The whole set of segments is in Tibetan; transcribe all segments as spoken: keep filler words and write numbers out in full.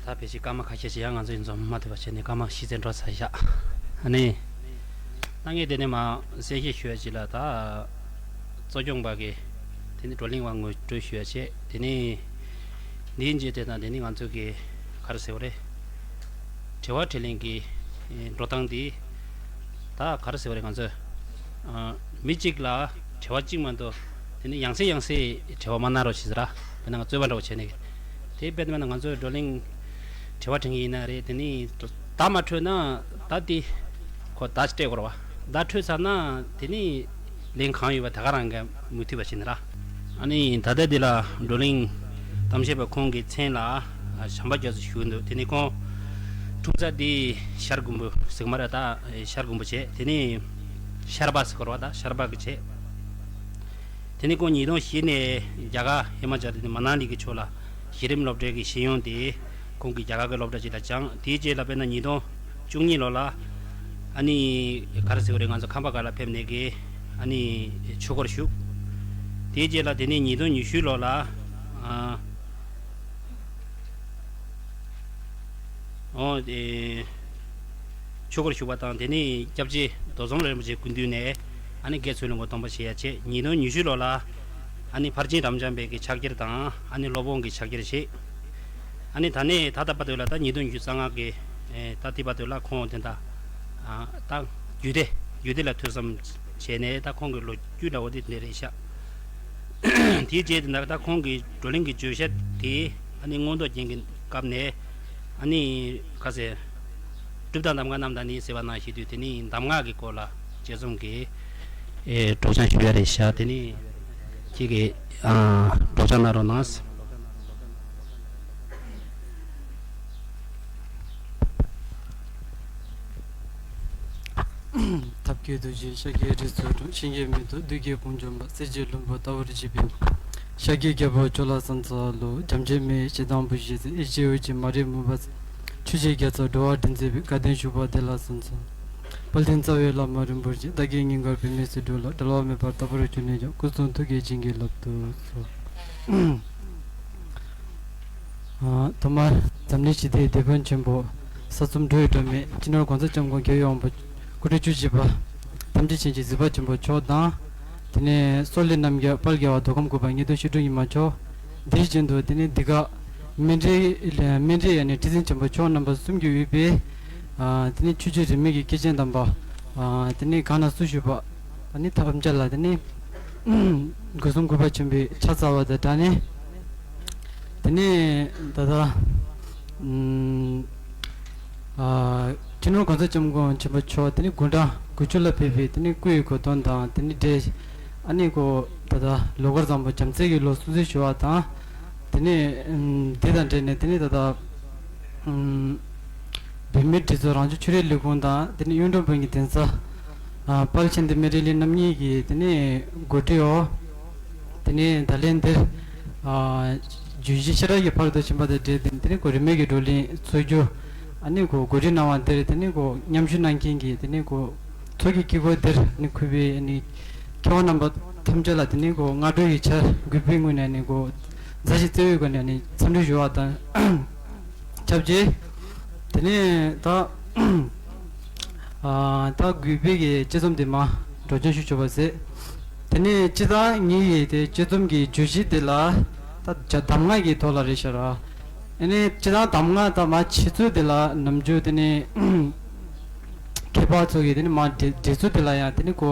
ད་ཕལ་ཆེར་སྐར་མ་ཁ་ཤས་ཤིག་ཡང་ང་ཚོ་ཡིན་ཚོ་མ་ཐུབ་པ་བྱས་ནས་སྐར་མ་ཕྱི་ཚེ་འགྲོ་ཚར་བཞག་ཨ་ནི། ད་ངས་དེ་ནས་མ་གསལ་བཤད་ཞུ་ཡ་ཅིག་ལ། ད་གཙོ་སྐྱོང་པ་གི་དེ་ནས་བགྲོ་གླེང་བ་ངོ་སྤྲོད་ཞུ་ཡ་བྱས། དེ་ནས་འདིའི་རྗེས་དེ་དང་དེ་ནས་ང་ཚོ་གི་ག་རེ་ཟེར་བ་རེད། དྲི་བ་དྲིས་ལན་གྱི་འགྲོ་སྟངས་འདི། ད་ག་རེ་ཟེར་བ་རེད། ང་ཚོས་མི་གཅིག་ལ་དྲི་བ་གཅིག་མ་གཏོགས་དེ་ནི་ཡང་སེ་ཡང་སེ་དྲི་བ་མ་གནང་རོགས་བྱེད་ཟེར་ར། དཔེར་ན་ང་རྩོད་པ་འདྲ་བོ་བྱས་ནས། དེ་དཔེར་ན་ང་ཚོས་བགྲོ་གླེང་དྲི་བ་དྲི་མཁན་ཡིན་ན་རེད། དེ་ནི་བརྡ་མ་འཕྲོད་ན་ད་དེ་ཁོ་བརྡ་སྤྲད་དགོས་རེད་བ། བརྡ་འཕྲོད་ཚར་ན་དེ་ནི་ལན་གང་ཡོད་པ་དེ་ག་རང་གིས་མུ་མཐུད་པ་བྱས་ནས་ར། ཨ་ནི་ད་ལྟ་འདི་ལ་བགྲོ་གླེང་གཏམ་བཤད་པ་ཁོང་གི་མཚན་ལ་བྱམས་པ་རྒྱ་མཚོ་ཞུ་གི་འདུག་དེ་ནི་ཁོང་འཁྲུངས་ས་འདི་ཤར་དགོན་པ་ཟེར་གི་མ་རེད། ད་ཤར་དགོན་པ་བྱས། དེ་ནི་ཤར་པ་ཟེར་གི་རེད་བ། ད་ཤར་པ་གི་བྱས། དེ་ནི་ཁོང་ཉིས་སྟོང་བཞི་ནས་རྒྱ་གར་ཧི་མ་ཅལ་དེ་ནི་མ་ན་ལི་གི་ཕྱོགས་ལ་གཞི་རིམ་སློབ་གྲྭའི་གི་ཤེས་ཡོན་དེ་ཁོང་གིས་རྒྱ་གར་གི་སློབ་གྲྭ་ཅིག་ལ་སྦྱངས། དེའི་རྗེས་ལ་དཔེར་ན་ཉིས་སྟོང་བཅུ་གཉིས་ལོ་ལ་ཨ་ནི་ག་རེ་ཟེར་དགོས་རེད། ང་ཚོ་ཁམས་པ་སྒར་ལ་ཕེབས་ནས་གི་ཨ་ནི་ཆོས་སྒོར་ཞུགས། དེའི་རྗེས་ལ་དེ་ནས་ཉིས་སྟོང་ཉི་ཤུ་ལོ་ལ་ཨ་ཨོ་དེ་ཆོས་སྒོར་ཞུགས་པ་དང་། དེ་ནས་སྐྱབས་རྗེ་རྡོ་ཟམ་རིན་པོ་ཆེ་སྐུ་མདུན་ནས་ཨ་ནི་དགེ་ཚུལ་སློང་གི་སྡོམ་པ་བཞེས་ཡ་བྱས། ཉིས་སྟོང་ཉི་ཤུ་ལོ་ལ་ཨ་ནི་ཕར་ཕྱིན་རབ་འབྱམས་པའི་གི་ཕྱག་འཁྱེར་དང་ཨ་ནི་སློབ་དཔོན་གྱི་ཕྱག་འཁྱེར་བཞེས། ཨ་ནི་ད་ནས་ད་ལྟ་བར་དུ་ལ་ད་ཉིས་སྟོང་ཉི་ཤུ་རྩ་ལྔ་གི་ཨེ་ད་ལྟའི་བར་དུ་ལ་ཁོང་དེ་འདྲ་ཨ་ད་རྒྱུད་སྡེ་རྒྱུད་སྡེ་ལ་ཐོས་བསམ་བྱས་ནས། ད་ཁོང་གི་ལོ་རྒྱུས་འདྲ་བོ་དེ་འདི་རེད་ཤག་དེའི་རྗེས་དེ་འདྲ་ད་ཁོང་གི་བགྲོ་གླེང་གི་བརྗོད་བྱ་དེ་ཨ་ནི་མངོན་རྟོགས་རྒྱན་གྱི་སྐབས་ནས་ཨ་ནི་ག་ཟེར། སྒྲུབ་དང་གདམས་ངག་རྣམས་དང་ནི་ཟེར་བ་ནང་བཞིན་དུ། དེ་ནི་གདམས་ངག་གི་སྐོར་ལ་དཔྱད་རྩོམ་གྱི་ཨེ་སྒྲོག་སྦྱང་ཞུ་ཡ་རེད་ཤག་དེ་ནི་ཁྱེད་ཀྱིས་ཨ་སྒྲོག་སྦྱང་གནང་རོགས་གནང་། ཐབས་མཁས་རྡོ་རྗེ་ཤཱཀྱའི་རིགས་སུ་འཁྲུངས། གཤིན་རྗེའི་མེ་ཏོག་བདུད་ཀྱི་དཔུང་འཇོམས་པ། གསེར་གྱི་ལྷུན་པོ་ལྟ་བུར་བརྗིད་པའི། ཤཱཀྱའི་རྒྱལ་པོ་ཅོ་ལ་སན་ཙ་ལོ། བྱམས་ཆེན་མི་ཡི་ཞེ་སྡང་བུ་བཞི་ཚེ། ཡེ་ཤེས་འོད་ཀྱི་མ་རིག་མུན་པ་སེལ། ཆོས་ཀྱི་རྒྱལ་ཚབ་འགྲོ་བ་སྒྲོལ་མཛད་པའི། དགའ་ལྡན་ཞུགས་པ་བདེ་ལ་གསན་སོང་། དཔལ་ལྡན་རྩ་བའི་བླ་མ་རིན་པོ་ཆེ། བདག་གི་སྙིང་གར་བུད་མེད་སུ་འགྲོ་ལ། འབྲལ་བ་མེད་པར་རྟག་པར་གྱུར་ནས་ཀྱང་། སྐུ་གསུང་ཐུགས་ཀྱི་བྱིན་གྱིས་བརླབ་ཏུ་གསོལ། ཐོག་མར་འཛམ་གླིང་ཞི་བདེའི་དེད་དཔོན་ཆེན་པོ། ས་གསུམ་འགྲོ་བའི་སྒྲོན་མེ། སྤྱི་ནོར་༸གོང་ས་༸སྐྱབས་མགོན་རྒྱལ་བའི་དབང་པོ། སྐུ་ཕྲེང་བཅུ་བཞི་པ། ཐམས་ཅད་མཁྱེན་ཅིང་གཟིགས་པ་ཆེན་པོ་མཆོག་དང་། དེ་ནས་སོག་ལེ་རྣམ་རྒྱལ་དཔལ་རྒྱལ་བ་མདོ་ཁམས་ཀུན་པ་ཉིས་སྟོང་ཞེ་དྲུག་ཉི་མ་མཆོག་དེ་བཞིན་དུ་དེ་ནས་འདི་ག་སྨན་རིའི་སྨན་རིའི་ཡ་ནི་ཁྲི་འཛིན་ཆེན་པོ་མཆོག་རྣམ་པ་གསུམ་གྱིས་དབུས་པའི་ཨ་དེ་ནས་ཆོས་བརྒྱུད་རིས་མེད་ཀྱི་སྐྱེས་ཆེན་དམ་པ་ཨ་དེ་ནས་གང་ན་སུ་བཞུགས་པ་ཨ་ནི་ཐམས་ཅད་ལ་དེ་ནས་སྒོ་གསུམ་གུས་པ་ཆེན་པོས་ཕྱག་འཚལ་བ་དང་སྦྲགས་ནས། དེ་ནས་ད་ལྟ་ཨམ་ཨ་སྤྱི་ནོར་༸གོང་ས་༸སྐྱབས་མགོན་ཆེན་པོ་མཆོག་དེ་ནས་དགུང་གྲངས་དགུ་བཅུ་ལ་ཕེབས་པའི་དེ་ནས་སྐུ་ཡི་གོ་སྟོན་དང་དེ་ནས་འབྲེལ། ཨ་ནི་ཁོ་ད་ལྟ་ལོ་འཁོར་བཟང་པོ་བྱམས་བརྩེ་གི་ལོ་སྲུང་བརྩི་ཞུ་བ་དང་། དེ་ནས་ཨམ་དེ་དང་འབྲེལ་ནས་དེ་ནས་ད་ལྟ་ཨམ་བོད་མིའི་སྒྲིག་འཛུགས་རང་སྐྱོང་ཆོས་རིག་ལས་ཁུངས་དང་དེ་ནས་གཡུང་དྲུང་བོན་གྱི་གདན་ས་ཨ་དཔལ་ཆེན་འདི་སྨན་རི་གླིང་རྣམ་གཉིས་ཀྱི་དེ་ནས་གོ་སྒྲིག་འོག་དེ་ནས་ད་ལན་འདིར་ཨ་བརྗོད་གཞི་ཤེས་རབ་ཀྱི་ཕ་རོལ་ཏུ་ཕྱིན་པ་དང་འབྲེལ་ཏེ་དེ་ནས་ཁོ་རིས་མེད་ཀྱི་བགྲོ་གླེང་འཚོགས་རྒྱུ་ཨ་ནི་ཁོ་གོ་སྒྲིག་གནང་བ་འདིར་དེ་ནས་ཁོ་མཉམ་ཞུགས་གནང་མཁན་གྱི་དེ་ནས་ཁོ་ཚོགས་ཀྱི་དཀྱིལ་འཁོར་འདིར་ནི་གུས་པས་ཨ་ནི་མཁས་དབང་རྣམ་པ་ཐམས་ཅད་ལ་དེ་ནས་ཁོ་སྔ་དྲོ་ཡི་ཆར་གུས་པའི་ངོས་ནས་ནི་ཁོ་མཛའ་བཤེས་བརྩེ་བའི་སྒོ་ནས་ནི་འཚམས་འདྲི་ཞུ་བ་དང་། ཆབས་ཅིག་དེ་ནས་ད་ཨ་ད་གུས་པའི་གི་དཔྱད་རྩོམ་དེ་མ་སྒྲོག་སྦྱང་ཞུ་ཆོག་པ་ཟེར། དེ་ནས་སྤྱིར་བཏང་ངེད་ཀྱི་དེ་དཔྱད་རྩོམ་གྱི་བརྗོད་གཞི་དེ་ལ་ད་གདམས་ངག་གི་ཐོག་ལ་རེད་ཤག་ར། ཨ་ནི་སྤྱིར་བཏང་གདམས་ངག་ད་མ་བྱེད་ཚུལ་དེ་ལ་ནམ་རྒྱུན་དེ་ནས་མཁས་པ་ཚོ་གིས་དེ་ནས་མ་འགྲེལ་འགྲེལ་ཚུལ་དེ་ལ་ཡང་དེ་ནས་ཁོ་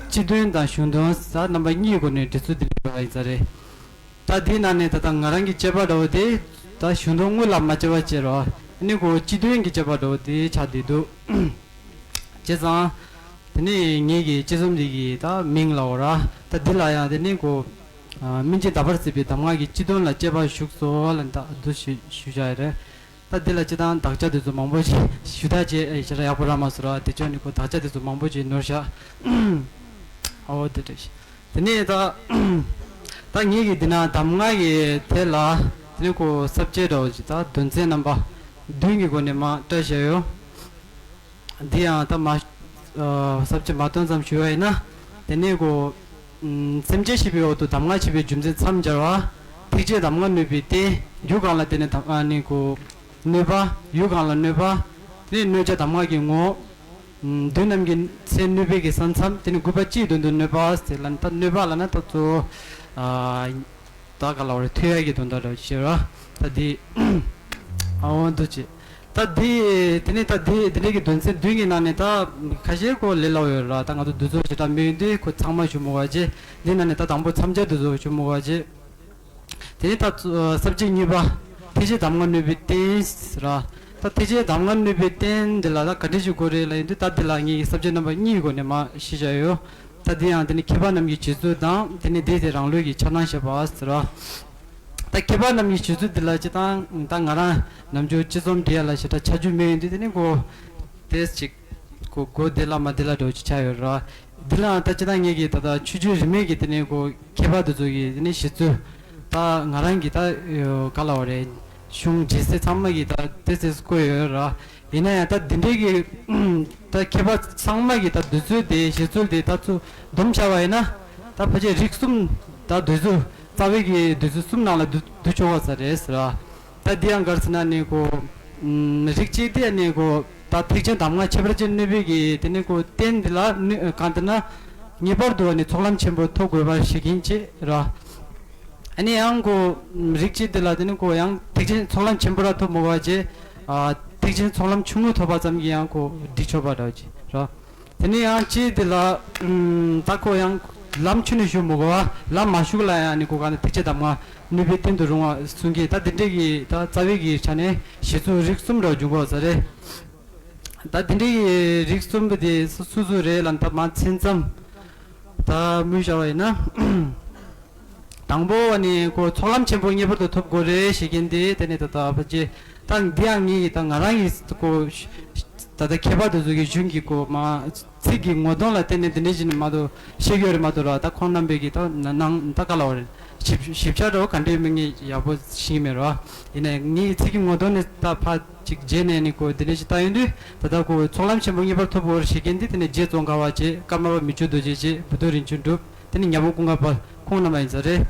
སྤྱི་དོན་དང་གཞུང་དོན་ཟེར་རྣམ་པ་གཉིས་སྒོ་ནས་འགྲེལ་ཚུལ་དེ་འགྲེལ་བ་ཡིན་ས་རེད། ད་དེའི་ནང་ནས་ད་ལྟ་ང་རང་གི་དཔྱད་པ་འདྲ་བོ་དེ་ད་གཞུང་དོན་དངོས་ལ་མ་དཔྱད་པ་བྱས་རོགས། ཨ་ནི་ཁོ་སྤྱི་དོན་གྱི་དཔྱད་པ་འདྲ་བོ་དེ་ཆགས་བསྡད་འདུག་བྱས་ཙང་དེ་ནས་ངེད་ཀྱི་དཔྱད་རྩོམ་འདི་གི་ད་མིང་ལ་འོ་ར་ད་འདི་ལ་ཡང་དེ་ནས་ཁོ་ཨ་སྨིན་བྱེད་དག་པར་གཟིགས་པའི་གདམས་ངག་གི་སྤྱི་དོན་ལ་དཔྱད་པ་ཞུགས་སོ་ལ་ད་འདུ་ཞུ་ཞུ་བྱ་ཡ་རེད། ད་འདི་ལ་སྤྱིར་བཏང་དག་ཆ་དེ་ཚོ་མང་པོ་ཞིག་ཞུ་དག་བྱས་ཨེ་ཞེ་དྲག་ཡག་པོ་རག་མ་སོང་ར། དེ་ཕྱོགས་ནས་ཁོ་དག་ཆ་དེ་ཚོ་མང་པོ་ཞིག་ནོར་ཤག་འོ་དེ་རེད། དེ་ནས་ད་ད་ངེད་ཀྱི་འདི་ན་གདམས་ངག་གི་ཐད་ལ་དེ་ནས་ཁོ་ས་བཅད་འདྲ་བོ་ཅིག་ད་དོན་ཚན་རྣམ་པ་བདུན་གྱི་སྒོ་ནས་མར་བཀྲལ་བཞག་ཡོད། འདི་ཡང་ད་མ་ས་བཅད་མ་བཏོན་ཙམ་ཞུ་བ་ཡིན་ན། དེ་ནས་ཁོ་སེམས་ཅན་ཤེས་པའི་འོག་ཏུ་གདམས་ངག་ཆེ་བའི་རྒྱུ་མཚན་མཚམས་སྦྱར་བ། ཐེག་ཆེན་གདམས་ངག་ནུས་པའི་རྟེན། རྒྱུ་གང་ལ་བརྟེན་ནས་གདམས་ངག་ནི་ཁོ། གནོད་པ། ཡུལ་གང་ལ་གནོད་པ། དེ་ནས་གནོད་བྱ་གདམས་ངག་གི་ངོ་། ཨམ། བདུད་རྣམས་ཀྱི་མཚན་གནོད་པའི་གི་ས་མཚམས། དེ་ནས་དགུ་པ་སྤྱིའི་དོན་དུ་གནོད་པ་ཟེར་ལ། ད་གནོད་པ་ལབ་ན་ད་གཙོ་བོ། ཨ། ད་ག་ལ་བ་རེད། ཐོས་ཡ་གི་དོན་དག་རེད་ཟེར་བ། ད་འདི། ཨ་འོ་འདུག་ཅེས། ད་འདི། དེ་ནས་ད་འདི་འདི་འདྲའི་གི་དོན་ཚན་བདུན་གྱི་ནང་ནས་ད་ཁ་ཤས་ཁོ་ལས་སླ་བོ་ཡོད་ར། ད་ང་ཚོ་འདི་ཚོ་ཞེ་དྲག་མི་ཡོང་དུས་ཁོ་ཚང་མ་ཞུ་མི་དགོས་པ་བྱས། འདི་ནང་ནས་ད་དང་པོ་མཚམས་སྦྱར་འདི་ཚོ་ཞུ་མི་དགོས་པ་བྱས། དེ་ནས་ད་ཚུ་ས་བཅད་གཉིས་པ། ཐེག་ཆེན་གདམས་ངག་གནོད་པའི་རྟེན་ཟེར་ར། ད་ཐེག་ཆེན་གདམས་ངག་གནོད་པའི་རྟེན་འདི་ལ་ད་ག་འདྲ་ཞིག་དགོས་རེད་ལབ་ཡོང་དུས། ད་འདི་ལ་ངས་ས་བཅད་རྣམ་པ་གཉིས་ཀྱི་སྒོ་ནས་མར་བཤད་བཞག་ཡོད། ད་འདི་ཡང་དེ་ནི་མཁས་པ་རྣམས་ཀྱི་བྱེད་ཚུལ་དང་། དེ་ནི་འདི་དེ་རང་ལུགས་ཀྱི་འཆར་སྣང་བཤད་པ་ཟེར་ར། ད་མཁས་པ་རྣམས་ཀྱི་བྱེད་ཚུལ་འདི་ལ་སྤྱིར་བཏང་ད་ང་རང་ནམ་རྒྱུན་ཅི་ཙམ་འབྲི་ཡ་ལ་ཞེ་དྲག་ཆ་རྒྱུས་མེད་ཡོང་དུས། དེ་ནི་གོ་ཏེས་ཅིག་གོ་གོ་བདེ་ལ་མ་བདེ་ལ་འདྲ་བོ་ཅིག་ཆགས་ཡོད་ར། འདི་ལའང་ད་སྤྱིར་བཏང་ངེད་ཀྱི་ད་ལྟ་ཆོས་བརྒྱུད་རིས་མེད་ཀྱི་དེ་ནས་གོ་མཁས་པ་དེ་ཚོ་གི་དེ་ནས་བཞེད་ཚུལ། ད་ང་རང་གི་ད་ག་ལ་བ་རེད། གཞུང་འབྲི་སྲོལ་ཚང་མ་གི་ད་ཏོག་ཙམ་བཀོད་ཡོད་ར། ཡིན་ན་ཡང་ད་འདི་འདྲའི་གི་ད་མཁས་པ་ཚང་མ་གི་ད་འདོད་ཚུལ་དེ་བཞེད་ཚུལ་དེ་ད་ཚུར་བསྡོམས་བྱས་པ་ཡིན་ན། ད་ཕལ་ཆེར་རིགས་གསུམ་ད་འདོད་ཚུལ། རྩ་བའི་གི་འདོད་ཚུལ་གསུམ་ནང་ལ་བསྡུ་བསྡུ་ཆོག་པ་ཙམ་རེད་ཟེར་ར། ད་འདི་ཡང་ག་རེ་ཟེར་ན་ནི་གོ། ཨམ། རིགས་གཅིག་དེ་ནི་གོ། ད་ཐེག་ཆེན་གདམས་ངག་ཁྱད་པར་ཅན་གནོད་པའི་གི་དེ་ནི་གོ་རྟེན་འདི་ལ་གནོད་གང་ལྟར་ན། ངེས་པར་དུ་ནི་ཚོགས་ལམ་ཆེན་པོ་ཐོབ་དགོས་པར་བཤད་མཁན་ཅིག་ར། ཨ་ནི་ཡང་གོ། རིགས་གཅིག་དེ་ལ་དེ་ནི་གོ་ཡང་ཐེག་ཆེན་ཚོགས་ལམ་ཆེན་པོ་ར་ཐོབ་མི་དགོས་པ་བྱས། ཨ། ཐེག་ཆེན་ཚོགས་ལམ་ཆུང་ངུ་ཐོབ་པ་ཙམ་གྱིས་ཡང་གོ་འགྲིག་ཆོག་པ་འདྲ་བོ་ཅིག་ར། དེ་ནས་ཡང་གཅིག་དེ་ལ། ཨམ། ད་ཁོ་ཡང་ལམ་ཆུང་ནས་ཞུགས་མི་དགོས་པ། ལམ་མ་ཞུགས་ལ་ཡང་ནི་གོ་ག་ནི་ཐེག་ཆེན་གདམས་ངག་གནོད་པའི་རྟེན་དུ་རུང་བ་གསུང་མཁན། ད་དེ་འདྲའི་གི་ད་རྩ་བའི་གི་ཆ་ནས་བཞེད་ཚུལ་རིགས་གསུམ་འདྲ་བོ་འབྱུང་གི་ཡོད་ས་རེད། ད་དེ་འདྲའི་གི་རིགས་གསུམ་པོ་དེ་སུ་སུ་སུ་རེད་ལབ་ན། ད་མ་མཚན་ཙམ་ད་སྨོས་བཞག་པ་ཡིན་ན། དང་པོ་བ་ནི་ཁོ་ཚོགས་ལམ་ཆེན་པོ་ངེས་པར་དུ་ཐོབ་དགོས་རེད་ཞེས་མཁན་དེ། དེ་ནས་ད་ལྟ་ཕལ་ཆེར་ད་འདི་ཡང་ངེད་ཀྱི་ད་ང་རང་གི་ཁོ་ད་ལྟ་མཁས་པ་དེ་ཚོ་གི་གཞུང་གི་ཁོ་མ་ཚིག་གི་ངོ་གདོང་ལ་བལྟས་ནས་འདི་འདྲ་ཞིག་ནི་མ་གཏོགས་བཤད་ཀྱི་ཡོད་རེད་མ་གཏོགས་ར། ད་ཁོང་རྣམ་པས་ཀྱི་ད་ནང་ད་ག་ལ་བ་རེད། ཞིབ་ཞིབ་ཆ་འདྲ་བོ་ག་འདྲས་མིན་ངས་ཡག་པོ་ཤེས་ཀྱི་མེད་ར། ཡིན་ནའི་ངེད་ཀྱི་ཚིག་གི་ངོ་གདོང་ནས་ད་ཕར་ཅིག་བརྗེས་ནས་ནི་ཁོ་འདི་འདྲ་ཞིག་ལྟ་ཡོང་དུས། ད་ལྟ་ཁོ་ཚོགས་ལམ་ཆེན་པོ་ངེས་པར་ཐོབ་དགོས་རེད་ཞེས་མཁན་འདི་དེ་ནས་རྗེ་ཙོང་ཁ་པ་བྱས། ཀརྨ་པ་མི་བསྐྱོད་རྡོ་རྗེ་བྱས། བུ་སྟོན་རིམ་བྱོན་གྲུབ། དེ་ནས་ཉ་པོ་ཀུན་དགའ་བར་ཁོང་རྣམ་པ་ཡིན་ས་རེད།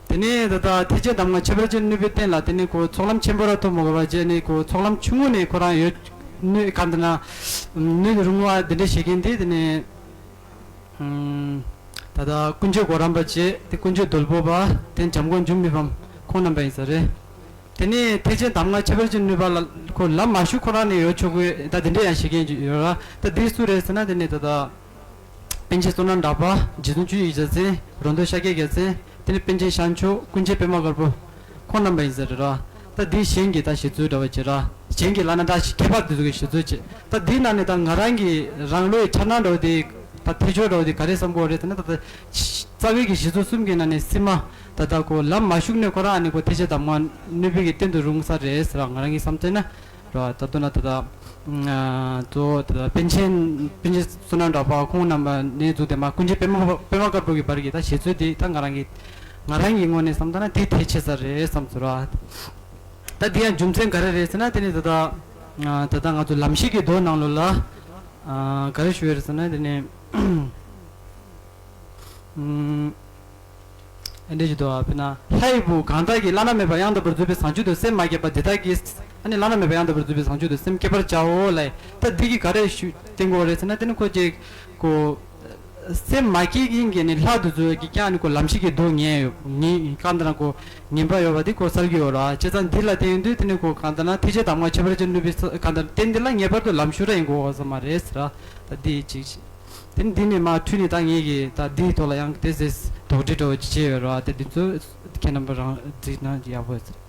དེ་ནས་ད་ལྟ་ཐེག་ཆེན་གདམས་ངག་ཁྱད་པར་ཅན་གནོད་པའི་རྟེན་ལ་དེ་ནས་ཁོ་ཚོགས་ལམ་ཆེན་པོ་ར་ཐོབ་མ་དགོས་པ་བྱས་ནས་ཁོ་ཚོགས་ལམ་ཆུང་ངུ་ནས་ཁོ་རང་ཡོད། གནོད་གང་ལྟར་ན་གནོད་རུང་བ་འདི་འདྲ་བྱེད་མཁན་དེ་དེ་ནས། ཨམ། ད་ལྟ་ཀུན་མཁྱེན་གོ་རམས་པ་བྱས། དེ་ཀུན་མཁྱེན་རྡོལ་པོ་པ། དེ་འཇམ་མགོན་འཇུ་མི་ཕམ་ཁོང་རྣམ་པ་ཡིན་ས་རེད། དེ་ནས་ཐེག་ཆེན་གདམས་ངག་ཁྱད་པར་ཅན་གནོད་པ་ལ་ཁོ་ལམ་མ་ཞུགས་ཁོ་རང་ནས་ཡོད་ཆོག་གི། ད་དེ་འདྲ་ཡང་བྱེད་མཁན་ཅིག་ཡོད་ར། ད་འདི་སུ་རེད་ཟེར་ན། དེ་ནས་ད་ལྟ་པཎ་ཆེན་བསོད་ནམས་གྲགས་པ། རྗེ་བཙུན་ཆོས་ཀྱི་རྒྱལ་མཚན། རོང་སྟོན་ཤཱཀྱའི་རྒྱལ་མཚན། དེ་ནས་པཎ་ཆེན་ཤངས་མཆོག་ཀུན་མཁྱེན་པདྨ་དཀར་པོ་ཁོང་རྣམ་པ་ཡིན་ས་རེད་ར། ད་འདི་གཞན་གྱི་ད་བཞེད་ཚུལ་འདྲ་བོ་བྱེད་ར། གཞན་གྱི་ལབ་ན་ད་མཁས་པ་དེ་ཚོ་གི་བཞེད་ཚུལ་བྱེད། ད་འདི་ནང་ནས་ད་ང་རང་གི་རང་བློའི་འཆར་སྣང་འདྲ་བོ་དེ། ད་ཐེ་ཆོས་འདྲ་བོ་དེ་ག་རེ་བསམ་གྱི་ཡོད་རེད་ཟེར་ན། ད་ལྟ་རྩ་བའི་གི་བཞེད་ཚུལ་གསུམ་གྱི་ནང་ནས་སྲིད་མ་ད་ལྟ་ཁོ་ལམ་མ་ཞུགས་ནས་ཁོ་རང་ཨ་ནི་ཁོ་ཐེག་ཆེན་གདམས་ངག་གནོད་པའི་གི་རྟེན་དུ་རུང་ས་རེད་ཟེར་བ། ང་རང་གི་བསམ་ཚུལ་ན་ར། ད་དུང་ན་ད་ལྟ་གཙོ་བོ་ད་ལྟ་པཎ་ཆེན་པཎ་ཆེན་བསོད་ནམས་གྲགས་པ་ཁོང་རྣམ་པ་ནས་བཙུགས་ཏེ་མར་ཀུན་མཁྱེན་པདྨ་པདྨ་དཀར་པོ་གི་བར་གྱི་ད་བཞེད་ཚུལ་དེ་ད་ང་རང་གི་ང་རང་གི་ངོས་ནས་བསམ་ད་ན་དེ་ཐེག་ཆེ་ས་རེད་བསམ་ཚུལ་ར། ད་འདི་ཡང་རྒྱུ་མཚན་ག་རེ་རེད་ཟེར་ན། དེ་ནི་ད་ལྟ་ད་ལྟ་ང་ཚོ་ལམ་ཤེས་ཀྱི་མདོ་ནང་ལོགས་ལ་ག་རེ་ཞུ་ཡོད་རེད་ཟེར་ན། དེ་ནི་འདི་ཞིག་འདུག་པ། དཔེར་ན། ལྷའི་བུ་གང་དག་གིས། བླ་ན་མེད་པ་ཡང་དག་པར་རྫོགས་པའི་བྱང་ཆུབ་ཏུ། སེམས་མ་བསྐྱེད་པ་དེ་དག་གིས། ཨ་ནི་བླ་ན་མེད་པ་ཡང་དག་པར་རྫོགས་པའི་བྱང་ཆུབ་ཏུ་སེམས་བསྐྱེད་པར་བྱའོ་ལབ། ད་འདི་གིས་ག་རེ་ཞུ་བསྟན་དགོས་རེད་ཟེར་ན། དེ་ནི་ཁོ་ཅིག་ཁོ། སེམས་མ་བསྐྱེད་མཁན་གྱི་ནི་ལྷ་དེ་ཚོ་གིས་ཀྱང་ནི་ཁོ་ལམ་ཤེས་ཀྱི་མདོ་ཉན་ཡོད། ཉན་གང་ལྟར་ན་ཁོ་ཉན་པ་ཡོད་པ་དེ་ཁོ་གསལ་གྱི་ཡོད་ར། བྱས་ཙང་འདི་ལ་བརྟེན་དུས་དེ་ནི་ཁོ་གང་ལྟར་ན་ཐེག་ཆེན་གདམས་ངག་ཁྱད་པར་ཅན་གནོད་པའི་ས་གང་ལྟར་རྟེན་འདི་ལ་ངེས་པར་དུ་ལམ་ཞུགས་ར་ཡིན་དགོས་པ་ཙམ་མ་རེད་ཟེར་ར། ད་འདི་ཅིག་དེ་ནི་འདི་ནས་མར་འཁྲུལ་ནས་ད་ངེད་ཀྱིས་ད་འདིའི་ཐོག་ལ་ཡང་དེ་ཟེར་དོགས་འདྲི་འདྲ་བོ་ཅིག་བྱས་ཡོད་ར། དེ་འདི་ཚོ་ཁྱེད་རྣམ་པ་རང་གཟིགས་ན་ཡག་པོ་ཡོད་ཟེར།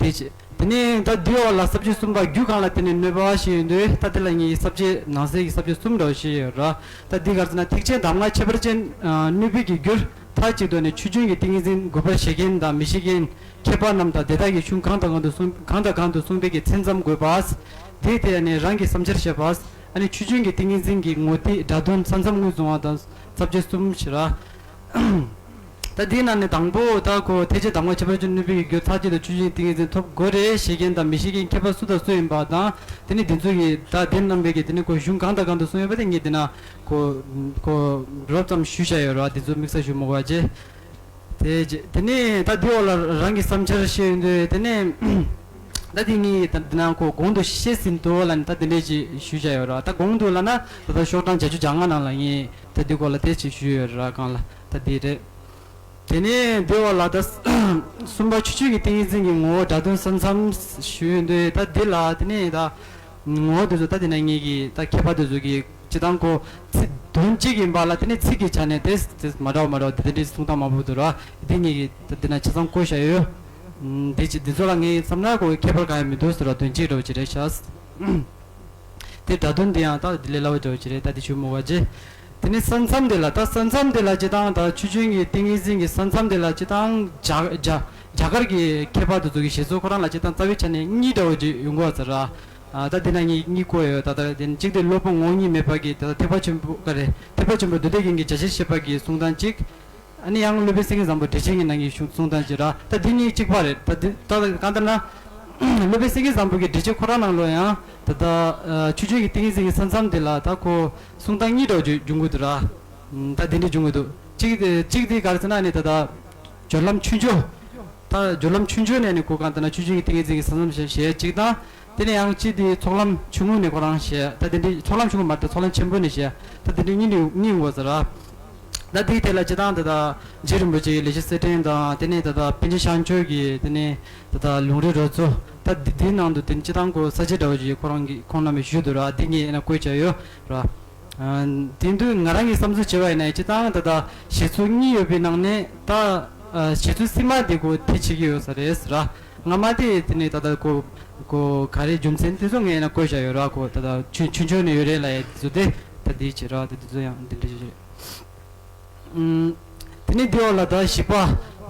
དེ་ཅི། དེ་ནས་ད་འདིའི་འོག་ལ་ས་བཅད་གསུམ་པ། རྒྱུ་གང་ལ་བརྟེན་ནས་གནོད་པ་ཞེས་ཡོད་དུས། ད་དེ་ལ་ངས་ས་བཅད་ནང་གསེས་ཀྱི་ས་བཅད་གསུམ་འདྲ་བོ་ཞིག་ཡོད་ར། ད་འདི་ག་རེ་ཟེར་ན། ཐེག་ཆེན་གདམས་ངག་ཁྱད་པར་ཅན་གནོད་པའི་གི་རྒྱུར་མཐའ་གཅིག་ཏུ་ནི་ཆོས་བརྒྱུད་ཀྱི་ཏིང་ངེ་འཛིན་དགོས་པར་བཞེད་མཁན་དང་མི་བཞེད་མཁན་མཁས་པ་རྣམས་དང་དེ་དག་གི་གཞུང་གང་དང་གང་དུ་གསུངས་གང་དང་གང་དུ་གསུངས་པའི་གི་མཚན་ཙམ་དགོས་པ། དེ་དེ་ནི་རང་གི་བསམ་འཆར་བཤད་པ། ཨ་ནི་ཆོས་བརྒྱུད་ཀྱི་ཏིང་ངེ་འཛིན་གྱི་ངོ་ཐིག་སྒྲ་དོན་ས་མཚམས་ངོས་བཟུང་བ་དང་ས་བཅད་གསུམ་ཞེས་ར། ད་དེའི་ནང་ནས་དང་པོ་ད་ཁོ་ཐེག་ཆེན་གདམས་ངག་ཁྱད་པར་ཅན་གནོད་པའི་རྒྱུ་མཐའ་གཅིག་ཏུ་ཆོས་བརྒྱུད་ཏིང་ངེ་འཛིན་ཐོབ་དགོས་རེད་ཞེས་མཁན་དང་མི་ཞེས་མཁན་མཁས་པ་སུ་དང་སུ་ཡིན་པ་དང་། དེ་ནི་འདི་ཚོ་གི་ད་དེ་རྣམ་པའི་གི་དེ་ནི་ཁོ་གཞུང་གང་དང་གང་དུ་གསུངས་ཡོད་པ་དེ་ངས་དེ་ན་ཁོ་ཁོ་རོབ་ཙམ་ཞུས་བཞག་ཡོད་ར། དེ་ཚོ་དམིགས་བསལ་ཞུ་མི་དགོས་པ་བྱས། དེ་རྗེས་དེ་ནས་ད་འདི་འོག་ལ་རང་གི་བསམ་འཆར་བཤད་ཡོང་དུས། དེ་ནས་ ད་དེ་ངས་ད་འདི་ནང་ཁོ་གོང་དུ་བཤད་ཟིན་ཏོ་ལ་ནི་ད་དེ་འདྲས་ཅིག་ཞུ་བྱ་ཡོད་ར། ད་གོང་དུ་ལ་ན་ད་ལྟ་ཤོག་གྲངས་བརྒྱད་ཅུ་གྱ་ལྔ་ནང་ལ་ངས་ད་འདི་སྐོར་ལ་དེ་ཅིག་ཞུས་ཡོད་ར། གང་ལ་ད་འདི་རེད། དེ་ནས་འདི་བ་ལ་ད་གསུམ་པ་ཆོས་བརྒྱུད་ཀྱི་ཏིང་ངེ་འཛིན་གྱི་ངོ་བོ་སྒྲ་དོན་ས་མཚམས་ཞུས་ཡོད་འདུག་ད་འདི་ལ་དེ་ནས་ད་ངོ་བོ་དེ་ཚོ་ད་དེ་ན་ངས་ཀྱི་ད་མཁས་པ་དེ་ཚོ་གི་སྤྱི་དང་གོ་ཚིག་དོན་གཅིག་ཡིན་པ་ལ་དེ་ནས་ཚིག་གི་ཆ་ནས་དེ་དེ་མ་འདྲ་བ་མ་འདྲ་བ་དེ་དེ་འདྲའི་གསུང་སྟངས་མང་པོ་འདུག་ར། དེ་ངས་ཀྱི་ད་དེ་ན་ཆ་ཚང་བཀོད་བཞག་ཡོད། འདི་ཅི་འདི་ཚོ་ལ་ངས་བསམ་ན་ཁོ་ཁྱད་པར་གང་ཡང་མི་འདུག་ཟེར་བ་དོན་གཅིག་འདྲ་བོ་ཅིག་རེད་ཤག་དེ་སྒྲ་དོན་འདི་ཡང་ད་འདི་ལས་སླ་བོ་འདྲ་བོ་ཅིག་རེད། ད་འདི་ཞུ་མི་དགོས་ཅི། དེ་ནས་ས་མཚམས་འདི་ལ་ད་ས་མཚམས་འདི་ལ་སྤྱི་བཏང་ད་ཆོས་བརྒྱུད་ཀྱི་ཏིང་ངེ་འཛིན་གྱི་ས་མཚམས་འདི་ལ་སྤྱི་བཏང་རྒྱ་རྒྱ་རྒྱ་གར་གྱི་མཁས་པ་དེ་ཚོ་གི་བཞེད་ཚུལ་ཁོ་རང་ལ་སྤྱི་བཏང་རྩ་བའི་ཆ་ནས་གཉིས་འདྲ་བོ་ཅིག་ཡོང་གི་ཡོད་ས་ར། ད་འདི་ན་གཉིས་གཉིས་བཀོད་ཡོད། ད་ད་དེ་ནས་གཅིག་དེ་སློབ་དཔོན་ངོ་བོ་ཉིད་མེད་པ་གི་ད་ཐེག་པ་ཆེན་པོ་ག་རེ་ཐེག་པ་ཆེན་པོ་མདོ་སྡེ་རྒྱན་གྱི་རྒྱ་ཆེར་བཤད་པ་གི་གསུང་སྟངས་གཅིག་ཨ་ནི་ཡང་སློབ་དཔོན་སེང་གེ་བཟང་པོ་འགྲེལ་ཆེན་གྱི་ནང་གི་གཞུང་གསུང་སྟངས་ཅིག་ར། ད་འདི་གཉིས་གཅིག་པ་རེད། ད་འདི་ད་གང་ལྟར་ན་སློབ་དཔོན་སེང་གེ་བཟང་པོ་གི་འགྲེལ་ཆེན་ཁོ་རང་ནང་ལོ་ཡང་ད་ད་ཆོས་བརྒྱུད་ཀྱི་ཏིང་ངེ་འཛིན་གྱི་ས་མཚམས་འདི་ལ་ད་ཁོ་གསུང་སྟངས་གཉིས་འདྲ་བོ་འབྱུང་གི་འདུག་ར། ད་འདི་འདྲ་འབྱུང་གི་འདུག་གཅིག་དེ་གཅིག་དེ་ག་རེ་ཟེར་ན་ནི་ད་ད་སྦྱོར་ལམ་ཆོས་འབྱུང་། ད་སྦྱོར་ལམ་ཆོས་འབྱུང་ནས་ནི་གོ་གང་ལྟར་ན་ཆོས་བརྒྱུད་ཀྱི་ཏིང་ངེ་འཛིན་གྱི་ས་མཚམས་ཞེས་གཅིག་དང་། དེ་ནས་ཡང་གཅིག་དེ་ཚོགས་ལམ་ཆུང་ངུ་ནས་ཁོ་རང་བཤད། ད་དེ་འདྲའི་ཚོགས་ལམ་ཆུང་ངུ་མ་རེད། ཚོགས་ལམ་ཆེན་པོ་ནས་བཤད། ད་དེ་འདྲའི་གཉིས་ནས་གཉིས་ཡོང་དགོས་ཟེར་ར། ད་དེའི་ཐད་ལ་སྤྱི་བཏང་ད་ད་རྗེ་རིན་པོ་ཆེ་ཡི་ལེགས་བཤད་གསེར་ཕྲེང་དང་དེ་ནས་ད་ད་པཎ་ཆེན་ཤངས་ཆོས་ཀྱི་དེ་ནས་ད་ད་ལུང་རིགས་རོལ་མཚོ། ད་དེ་དེའི་ནང་དུ་དེ་སྤྱི་བཏང་གོ་ས་བཅད་འདྲ་བོ་ཞིག་ཁོ་རང་གི་ཁོང་རྣམ་པས་ཞུས་འདུག་ར། དེ་ངས་ཡིན་ན་བཀོད་བྱ་ཡོད་ར། དེ་དུས་ང་རང་གི་བསམ་ཚུལ་བྱས་པ་ཡིན་ན་སྤྱི་བཏང་ད་ད་བཞེད་ཚུལ་གཉིས་ཡོད་པའི་ནང་ནས་ད་བཞེད་ཚུལ་སྲིད་མ་དེ་གོ་དེ་བྱེད་ཀྱི་ཡོད་ས་རེད་ཟེར་ར། སྔ་མ་དེ་དེ་ནས་ད་ལྟ་གོ་གོ་ག་རེ་རྒྱུ་མཚན་དེ་ཚོ་ངས་ཡིན་ན་བཀོད་བཞག་ཡོད་ར། གོ་ད་ལྟ་ཆུ་ཆུ་ཆུ་ནས་ཡོད་རེད་ལ་ཡ་དེ་ཚོ་དེ་ད་དེ་བྱེད་ར། དེ་དེ་ཚོ་ཡང་དེ་འདྲ་བྱེད་ཀྱི་རེད། ཨུམ། དེ་ནས་དེའི་འོག་ལ་ད་བཞི་པ་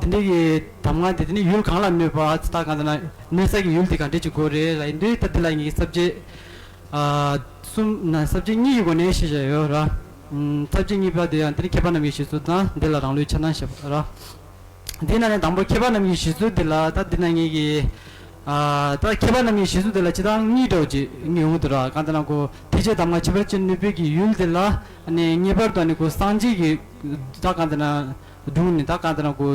དེ་འདྲ་གི་གདམས་ངག་དེ་དེ་ནས་ཡུལ་གང་ལ་གནོད་པ་ད་གང་ལྟར་ན་གནོད་ས་གི་ཡུལ་དེ་ག་འདྲ་ཅིག་དགོས་རེད་ལ་ཡིན་དུས་ད་དེ་ལ་ངས་ས་བཅད་ཨ་གསུམ་ན་ས་བཅད་གཉིས་ཀྱི་སྒོ་ནས་བཤད་བཞག་ཡོད་ར། ཨུམ། ས་བཅད་གཉིས་པ་དེ་ཡང་དེ་ནས་མཁས་པ་རྣམས་ཀྱི་བཞེད་ཚུལ་དང་དེ་ལ་རང་ལུགས་ཆ་ཚང་བཤད་པ་ར། འདི་ནང་ནས་དང་པོ་མཁས་པ་རྣམས་ཀྱི་བཞེད་ཚུལ་འདི་ལ་ད་འདི་ན་ངེད་ཀྱི་ཨ་ད་མཁས་པ་རྣམས་ཀྱི་བཞེད་ཚུལ་འདི་ལ་སྤྱི་བཏང་གཉིས་འདྲ་བོ་ཅིག་ཡོང་གི་འདུག་ར། གང་ལྟར་ན་ཁོ་ཐེག་ཆེན་གདམས་ངག་ཁྱད་པར་ཅན་གནོད་པའི་གི་ཡུལ་འདི་ལ་ཨ་ནི་ངེས་པར་དུ་ཨ་ནི་ཁོ་སངས་རྒྱས་ཀྱི་ད་གང་ལྟར་ན་སྒྲུང་ནི་ད་གང་ལྟར་ན་ཁོ་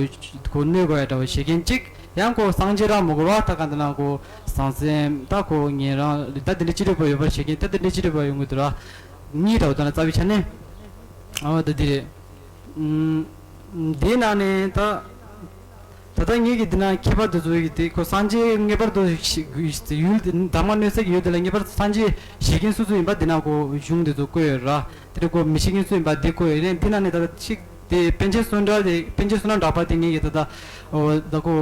ཁོ་གནོད་དགོས་ཡ་འདྲ་བོ་བཤད་མཁན་གཅིག་ཡང་ཁོ་སངས་རྒྱས་རང་མ་དགོས་པ་ད་གང་ལྟར་ན་ཁོ་བྱང་སེམས་ད་ཁོ་ཉན་རང་ད་འདི་འདྲ་ཅི་རིགས་པ་ཡོད་པར་བཤད་མཁན་ད་འདི་འདྲ་ཅི་རིགས་པ་ཡོང་གི་འདུག་ར། གཉིས་འདྲ་བོ་ད་ན་རྩ་བའི་ཆ་ནས་ཨ་ད་འདི་རེད། ཨུམ། འདི་ནང་ནས་ད་ད་ལྟ་ངེད་ཀྱི་འདི་ན་མཁས་པ་འདི་ཚོ་ཡི་དེ་ཁོ་སངས་རྒྱས་ངེས་པར་དུ་ཞིག་ཡུལ་དེ་གདམས་ངག་གནོད་སའི་ཡུལ་དེ་ལ་ངེས་པར་དུ་སངས་རྒྱས་བཞེད་མཁན་སུ་སུ་ཡིན་པ་འདི་ན་ཁོ་གཞུང་འདི་ཚོ་བཀོད་ཡོད་ར། དེ་ནས་ཁོ་མི་བཞེད་མཁན་སུ་ཡིན་པ་འདི་བཀོད་ཡོད་རེད། འདི་ནང་ནས་ད་ལྟ་ཅིག་དེ་པཎ་ཆེན་བསོད་ནམས་དེ་པཎ་ཆེན་བསོད་ནམས་གྲགས་པ་དེ་ངེད་ཀྱི་ད་ལྟ་འོ་ད་ཁོ་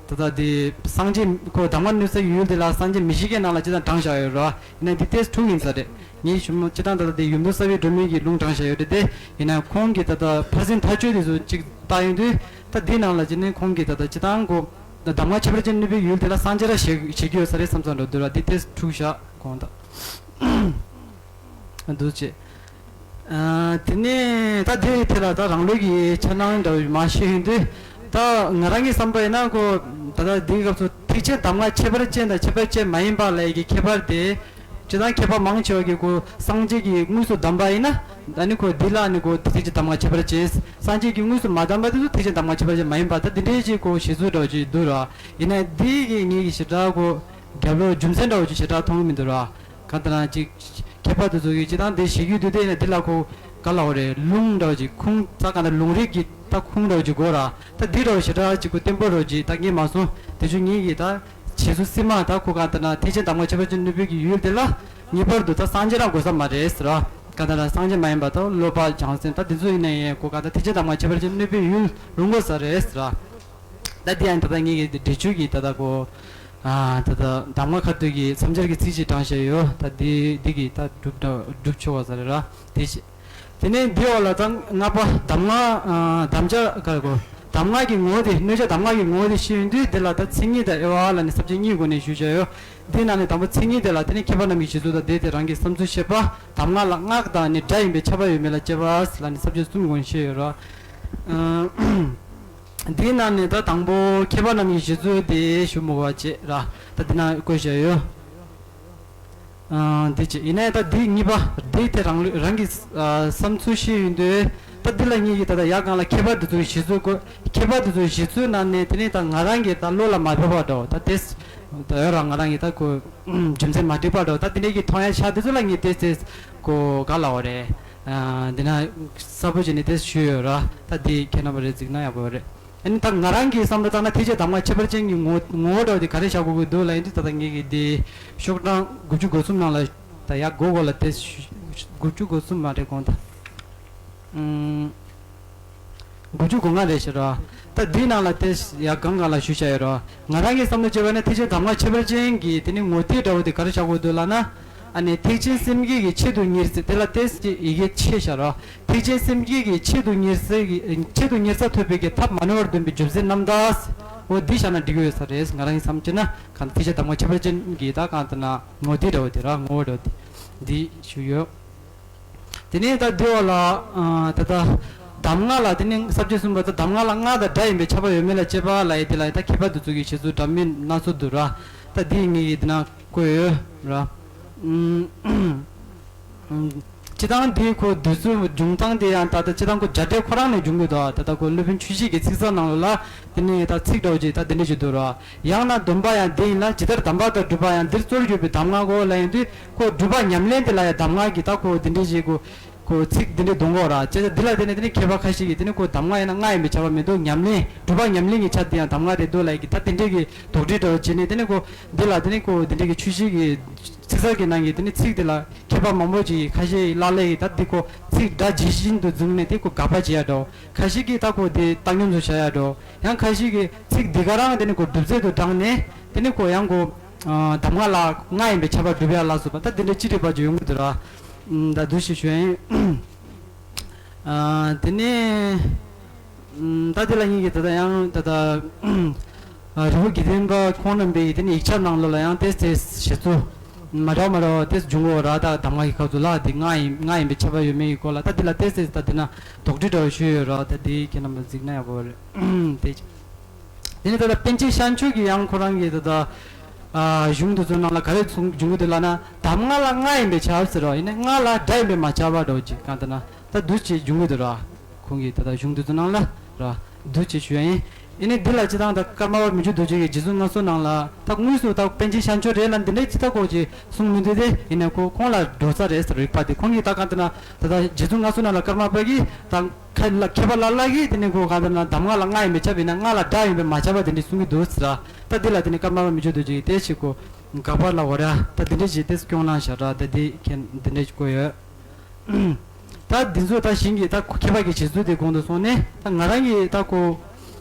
ད་ལྟ་དེ་སངས་རྒྱས་ཁོ་གདམས་ངག་གནོད་སའི་ཡུལ་དེ་ལ་སངས་རྒྱས་མི་བཞེད་མཁན་ནང་ལ་ཅི་ད་དྲངས་བཞག་ཡོད་ར། ཡིན་ན་འདི་ཏེས་དྲུག་ཡིན་ས་རེད། ངའི་ཞུ་མོ་སྤྱི་བཏང་ད་ལྟ་དེ་ཡུམ་དུ་གསལ་བའི་སྒྲོན་མེ་གི་ལུང་དྲངས་བཞག་ཡོད་རེད་དེ། ཡིན་ན་ཁོང་གིས་ད་ལྟ་ཕར་ཕྱིན་མཐའ་དཔྱོད་དེ་ཚོ་གཅིག་བལྟ་ཡོང་དུས་ད་འདི་ནང་ལ་ཅི་ནས་ཁོང་གིས་ད་ལྟ་སྤྱི་བཏང་གོ་གདམས་ངག་ཁྱད་པར་ཅན་གནོད་པའི་ཡུལ་དེ་ལ་སངས་རྒྱས་ར་བཞེད་བཞེད་ཀྱི་ཡོད་ས་རེད་བསམ་བསམ་འགྲོ་འདུག་ར། འདི་ཏེས་དྲུག་བཞག་ཁོང་ད་འདུག་ཅེས། དེ་ནས་ད་དེའི་ཐད་ལ་ད་རང་ལུགས་ཀྱི་འཆར་སྣང་འདྲ་བོ་མ་ཤེས་ཡོང་དུས་ད་ང་རང་གི་བསམ་པ་ཡིན་ན་ཁོ་ད་ལྟ་འདིའི་སྐབས་སུ་ཐེག་ཆེན་གདམས་ངག་ཁྱད་པར་ཅན་དང་ཁྱད་པར་ཅན་མ་ཡིན་པ་ལ་ཡི་གི་ཁྱད་པར་དེ། སྤྱིར་བཏང་མཁས་པ་མང་ཆེ་བ་གིས་ཁོ་སངས་རྒྱས་ཀྱིས་དངོས་སུ་གདམས་པ་ཡིན་ན་ད་ནི་ཁོ་འདི་ལ་ནི་ཁོ་ཐེག་ཆེན་གདམས་ངག་ཁྱད་པར་ཅན། སངས་རྒྱས་ཀྱིས་དངོས་སུ་མ་གདམས་པ་དེ་ཚོ་ཐེག་ཆེན་གདམས་ངག་ཁྱད་པར་ཅན་མ་ཡིན་པ་ད་འདི་འདྲའི་ཅིག་ཁོ་བཞེད་ཚུལ་འདྲ་བོ་ཅིག་འདུག་ར། ཡིན་ན་འདི་གི་ངེད་ཀྱི་ཞེ་དྲག་ཁོ་རྒྱབ་ལོགས་རྒྱུ་མཚན་འདྲ་བོ་ཅིག་ཞེ་དྲག་མཐོང་གི་མི་འདུག་ར། གང་ལྟར་ན་ཅིག་མཁས་པ་དེ་ཚོ་གིས་སྤྱིར་བཏང་དེ་བཞེད་རྒྱུ་དེ་དེ་ནས་དེ་ལ་ཁོ་ག་ལ་འོ་རེད་ལུང་འདྲ་བོ་ཅིག་ཁུངས་ད་གང་ལྟར་ལུང་རིགས་ཀྱི་ད་ཁུངས་འདྲ་བོ་ཅིག་དགོས་ར། ད་འདི་འདྲ་བོ་ཞེ་དྲག་ཅིག་ཁོ་བརྟན་པོ་འདྲ་བོ་ཅིག་ད་ངས་མ་སོང་། དེ་ཚོ་ངེད་ཀྱི་ད་བྱེད་ཚུལ་སྲིད་མ་ད་ཁོ་གང་ལྟར་ན་ཐེག་ཆེན་གདམས་ངག་ཁྱད་པར་ཅན་གནོད་པའི་གི་ཡུལ་དེ་ལ་ངེས་པར་དུ་ད་སངས་རྒྱས་རང་དགོས་ས་མ་རེད་ཟེར་ར། གང་ལྟར་ན་སངས་རྒྱས་མ་ཡིན་པ་ད་སློབ་པ་བྱང་སེམས་ད་དེ་ཚོ་ཡིན་ན་ཡང་ཁོ་གང་ལྟར་ཐེག་ཆེན་གདམས་ངག་ཁྱད་པར་ཅན་གནོད་པའི་ཡུལ་རུང་དགོས་ས་རེད་ཟེར་ར། ད་འདི་ཡང་ད་ལྟ་ངེད་ཀྱི་འགྲེལ་བརྗོད་ཀྱི་ད་ལྟ་ཁོ། ཨ་ད་ལྟ་གདམས་ངག་ཁ་ཐུག་གི་མཚམས་སྦྱར་གྱི་ཚིག་ཅིག་དྲངས་བཞག་ཡོད། ད་འདི་འདི་གི་ད་སྒྲུབ་སྒྲུབ་ཆོག་པ་ཟེར་ར་དེ་བྱས། དེ་ནས་འདི་འོག་ལ་ད་ལྔ་པ་གདམས་ངག་ཨ་གདམས་ངག་ག་རེ་གོ་གདམས་ངག་གི་ངོ་བོ་དེ་གནོད་བྱ་གདམས་ངག་གི་ངོ་བོ་དེ་ཤེས་ཡོང་དུས་འདི་ལ་ད་མཚན་ཉིད་དང་དབྱེ་བ་ལ་ནི་ས་བཅད་གཉིས་སྒོ་ནས་ཞུས་བཞག་ཡོད། འདི་ནང་ནས་དང་པོ་མཚན་ཉིད་དེ་ལ་དེ་ནི་མཁས་པ་རྣམས་ཀྱི་བཞེད་ཚུལ་དང་དེ་དེ་རང་གི་བསམ་ཚུལ་བཤད་པ། གདམས་ངག་ལ་སྔགས་དང་ནི་སྒྲ་ཡིན་པས་ཁྱབ་པ་ཡོད་མེད་ལ་དཔྱད་པ་ལ་ནི་ས་བཅད་གསུམ་སྒོ་ནས་བཤད་ཡོད་ར། འདིའི་ནང་ནས་ད་དང་པོ་མཁས་པ་རྣམས་ཀྱི་བཞེད་ཚུལ་དེ་ཞུ་མི་དགོས་པ་བྱས་ར། ད་འདི་ན་བཀོད་བཞག་ཡོད། ཨ་འདི་བྱས་ཡིན་ནའི་ད་འདི་གཉིས་པ་འདི་དེ་རང་ལུས་རང་གི་ཨ་བསམ་ཚུལ་བཤད་ཡོང་དུས་ད་འདི་ལ་ངེད་ཀྱིས་ད་ལྟ་ཡར་སྒང་ལ་མཁས་པ་འདི་ཚོའི་བཞེད་ཚུལ་བཀོད། མཁས་པ་འདི་ཚོའི་བཞེད་ཚུལ་ནང་ནས་དེ་ནས་ད་ང་རང་གིས་ད་བློ་ལ་མ་ཕབ་པ་འདྲ་བོ་ད་དེ་ ད་ཡོད་ར། ང་རང་གི་ད་ཁོ་རྒྱུ་མཚན་མ་འགྲིག་པ་འགྲོ་ད་དེ་འདྲའི་གི་མཐོང་ཡ་ཤ་དེ་ཚོ་ལ་ངས་ཏེས་ཏེས་ཁོ་ག་ལ་བ་རེད། འདི་ན་གསལ་པོ་བྱས་ནས་ཏེས་ཞུས་ཡོད་ར། ད་འདི་ཁྱེད་རྣམ་པ་རེ་གཟིགས་ན་ཡག་པོ་རེད། ཨ་ནི་ད་ང་རང་གི་བསམ་བློ་བཏང་ན་ཐེག་ཆེན་གདམས་ངག་ཁྱད་པར་ཅན་གྱི་ངོ་ངོ་བོ་འདྲ་བོ་དེ་ག་རེ་བཞག་དགོས་ཀྱི་འདུག་ལབ་ཡིན་དུས་ད་ལྟ་ངེད་ཀྱི་འདི་ཤོག་གྲངས་དགུ་བཅུ་གོ་གསུམ་ནང་ལ་ད་ཡར་མགོ་མགོ་ལ་ཏེས་དགུ་བཅུ་གོ་གསུམ་མ་རེད་དགོངས་དག་དགུ་བཅུ་གོ་ལྔ་རེད་ཤག་ར། ད་འདིའི་ནང་ལ་ཏེས་ཡ་གང་གང་ལ་ཞུ་བྱ་ཡོད་ར། ང་རང་གི་བསམ་བློ་བྱས་པ་ན་ཐེག་ཆེན་གདམས་ངག་ཁྱད་པར་ཅན་གྱི་དེ་ནི་ངོ་དེབ་འདྲ་བོ་དེ་ག་རེ་བྱ་དགོས་འདུག་ལབ་ན། ཨ་ནི་ཐེག་ཆེན་སེམས་བསྐྱེད་ཀྱི་ཆེད་དུ་གཉེར་ཚུལ་དེ་ལ་ཏེས་ཀྱི་ཡི་གེ་ཆེ་ཤག་ར། ཐེག་ཆེན་སེམས་བསྐྱེད་ཀྱི་ཆེད་དུ་གཉེར་ཚུལ་གྱི་ཆེད་དུ་གཉེར་ས་ཐོབ་པའི་གི་ཐབས་མ་ནོར་བར་སྟོན་པའི་རྒྱུ་མཚན་རྣམ་དག་འོ་འདི་བཞག་ན་འགྲིག་གི་ཡོད་ས་རེད། ང་རང་གི་བསམ་བྱས་ན་གང་ཐེག་ཆེན་གདམས་ངག་ཁྱད་པར་ཅན་གྱི་ད་གང་ལྟར་ན་ངོ་དེབ་འདྲ་བོ་དེ་ར་ངོ་བོ་འདྲ་བོ་དེ་འདི་ཞུ་ཡོད། དེ་ནས་ད་འདི་འོག་ལ་ཨ་ད་ལྟ་གདམས་ངག་ལ་དེ་ནས་ས་བཅད་གསུམ་པ་ད་གདམས་ངག་ལ་སྔགས་དང་སྒྲ་ཡིན་པས་ཁྱབ་པ་ཡོད་མེད་ལ་དཔྱད་པ་ལབ་ཡས་དེ་ལ་ད་མཁས་པ་དེ་ཚོ་གི་བཞེད་ཚུལ་འདྲ་མིན་སྣ་ཚོགས་འདུག་ར། ད་འདི་ངས་ཀྱི་འདི་ན་བཀོད་ཡོད་ར། ཨུམ། སྤྱི་བཏང་འདི་ཁོ་འདོད་ཚུལ་འབྱུང་སྟངས་དེ་ཡང་ད་ལྟ་སྤྱི་བཏང་ཁོ་རྒྱ་འགྲེལ་ཁོ་རང་ནས་འབྱུང་གི་འདུག་ད་ལྟ་ཁོ་སློབ་དཔོན་ཆོས་བཞི་གི་ཚིག་གསལ་ནང་ལོགས་ལ་དེ་ནས་ད་ཚིག་འདྲ་བོ་ཅིག་ད་དེ་འདྲ་ཞིག་འདུག་ར། ཡང་ན་སྡོམ་པ་ཡང་འདི་ཡིན་ལ་ཇི་ལྟར་གདམས་པ་དང་སྒྲུབ་པ་ཡང་འདིར་གཙོར་གྱུར་པའི་གདམས་ངག་གོ་ལབ་ཡོང་དུས་ཁོ་སྒྲུབ་པ་ཉམས་ལེན་དེ་ལ་ཡང་གདམས་ངག་གི་ད་ཁོ་འདི་འདྲའི་ཞིག་གོ་ཁོ་ཚིག་འདི་འདྲའི་འདོན་གོ་ར། བྱས་ཙང་འདི་ལ་དེ་ནས་དེ་ནས་མཁས་པ་ཁ་ཤས་ཀྱིས་དེ་ནས་ཁོ་གདམས་ངག་ཡིན་ན་སྔགས་ཡིན་པས་ཁྱབ་པ་མི་འདུག་ཉམས་ལེན་སྒྲུབ་པ་ཉམས་ལེན་གྱི་ཆ་དེ་ཡང་གདམས་ངག་རེད་འདུག་ལབ་ཀྱི་ད་དེ་འདྲའི་གི་དོགས་འདྲི་འདྲ་བོ་བྱས་ནས་དེ་ནས་ཁོ་འདི་ལ་དེ་ནས་ཁོ་འདི་འདྲའི་གི་ཆོས་བཞི་གི་ཚིག་གསར་གྱི་ནང་གི་དེ་ནས་ཚིག་དེ་ལ་མཁས་པ་མང་པོ་ཅིག་ཁ་ཤས་ཀླ་ཀླད་ཀྱིས་ད་འདི་ཁོ་ཚིག་སྒྲ་ཇི་བཞིན་དུ་བཟུང་ནས་དེ་ཁོ་དགག་པ་བྱེད་ཡ་འདྲ་བོ། ཁ་ཤས་ཀྱིས་ད་ཁོ་དེ་བཏང་སྙོམས་སུ་བྱ་ཡ་འདྲ་བོ། ཡང་ཁ་ཤས་ཀྱིས་ཚིག་འདི་ག་རང་དེ་ནི་ཁོ་སྒྲུབ་ཚུལ་དུ་དྲངས་ནས་དེ་ནི་ཁོ་ཡང་ཁོ་ཨ་གདམས་ངག་ལ་སྔགས་ཡིན་པས་ཁྱབ་པ་སྒྲུབ་ཡ་ལ་སོགས་པ་ད་དེ་འདྲ་ཅི་རིགས་པ་ཅིག་ཡོང་གི་འདུག་ར། ཨུམ་ད་འདུག་ཞིག་ཞུ་ཡིན། ཨ་དེ་ནས་ཨུམ་ད་དེ་ལ་ཡིན་གྱི་ད་ལྟ་ཡང་ད་ལྟ་ཨ་རི་བོ་དགེ་ལྡན་པ་ཁོང་རྣམ་པའི་དེ་ནས་ཡིག་ཆ་ནང་ལོགས་ལ་ཡང་ཏེས་ཏེས་བཞེད་ཚུལ་མ་འདྲ་བ་མ་འདྲ་བ་ཏེས་འབྱུང་གི་ཡོད་ར། ད་གདམས་ངག་གི་སྐབས་སུ་ལ་དེ་སྔགས་ཡིན་སྔགས་ཡིན་པས་ཁྱབ་པ་ཡོད་མེད་ཀྱི་སྐོར་ལ་ད་དེ་ལ་ཏེས་ཏེས་ད་དེ་ན་དོགས་འདྲི་འདྲ་བ་ཞུས་ཡོད་ར། ད་དེ་ཁྱེད་རྣམ་པ་གཟིགས་ན་ཡག་པོ་རེད། དེ་དེ་ནས་ད་ལྟ་པཎ་ཆེན་ཤཱཀྱ་མཆོག་གིས་ཡང་ཁོ་རང་གི་ད་ལྟ་ཨ་གཞུང་དེ་ཚོའི་ནང་ལ་ག་རེ་གསུངས་འབྱུང་གི་འདུག་ལབ་ན་གདམས་ངག་ལ་སྔགས་ཡིན་པས་ཁྱབ་ཟེར་རོ། ཡིན་ནའི་སྔགས་ལ་སྒྲ་ཡིན་པས་མ་ཁྱབ་པ་འདྲ་བོ་ཅིག་གང་ལྟར་ན་ད་འདུག་ཅེས་འབྱུང་གི་འདུག་ར། ཁོང་གིས་ད་ལྟ་གཞུང་དེ་ཚོའི་ནང་ལ་ར་འདུག་ཅེས་ཞུ་ཡ་ཡིན། ཡིན་ནའི་འདི་ལ་སྤྱི་བཏང་ད་ཀརྨ་པ་མི་བསྐྱོད་རྡོ་རྗེ་གིས་རྗེ་བཙུན་མངའ་གསོལ་ནང་ལ་ད་དངོས་སུ་ད་པཎ་ཆེན་ཤཱཀྱ་མཆོག་རེད་ལ་འདི་འདྲའི་ཅི་ད་ཁོ་ཅིག་གསུང་མི་འདུག་སྟེ། ཡིན་ནའི་ཁོ་ཁོང་ལ་འགྲོ་ས་རེད་ཟེར་རིག་པ་དེ་ཁོང་གིས་ད་གང་ལྟར་ན་ད་ལྟ་རྗེ་བཙུན་མངའ་གསོལ་ནང་ལ་ཀརྨ་པ་གིས་ད་མཁས་ལ་མཁས་པ་ལ་ལ་གིས་དེ་ནས་ཁོ་གང་ལྟར་ན་གདམས་ངག་ལ་སྔགས་ཡིན་པས་ཁྱབ་ཡིན་ན་སྔགས་ལ་སྒྲ་ཡིན་པས་མ་ཁྱབ་པ་དེ་འདྲ་གསུང་གི་འདུག་ཟེར། ད་འདི་ལ་དེ་ནས་ཀརྨ་པ་མི་བསྐྱོད་རྡོ་རྗེ་གིས་དེ་ཞིག་གོ་དགག་པ་ལ་འོ་ར་ད་འདི་འདྲ་ཞིག་དེ་སྐྱོང་གནང་བཞག་ར། ད་འདི་མཁན་འདི་འདྲ་ཞིག་གོ་ཡོད། ད་འདི་ཚོ་ད་གཞན་གྱི་ད་མཁས་པ་གི་བྱེད་ཚུལ་དེ་གོང་དུ་སོང་ནས་ད་ང་རང་གི་ད་ཁོ་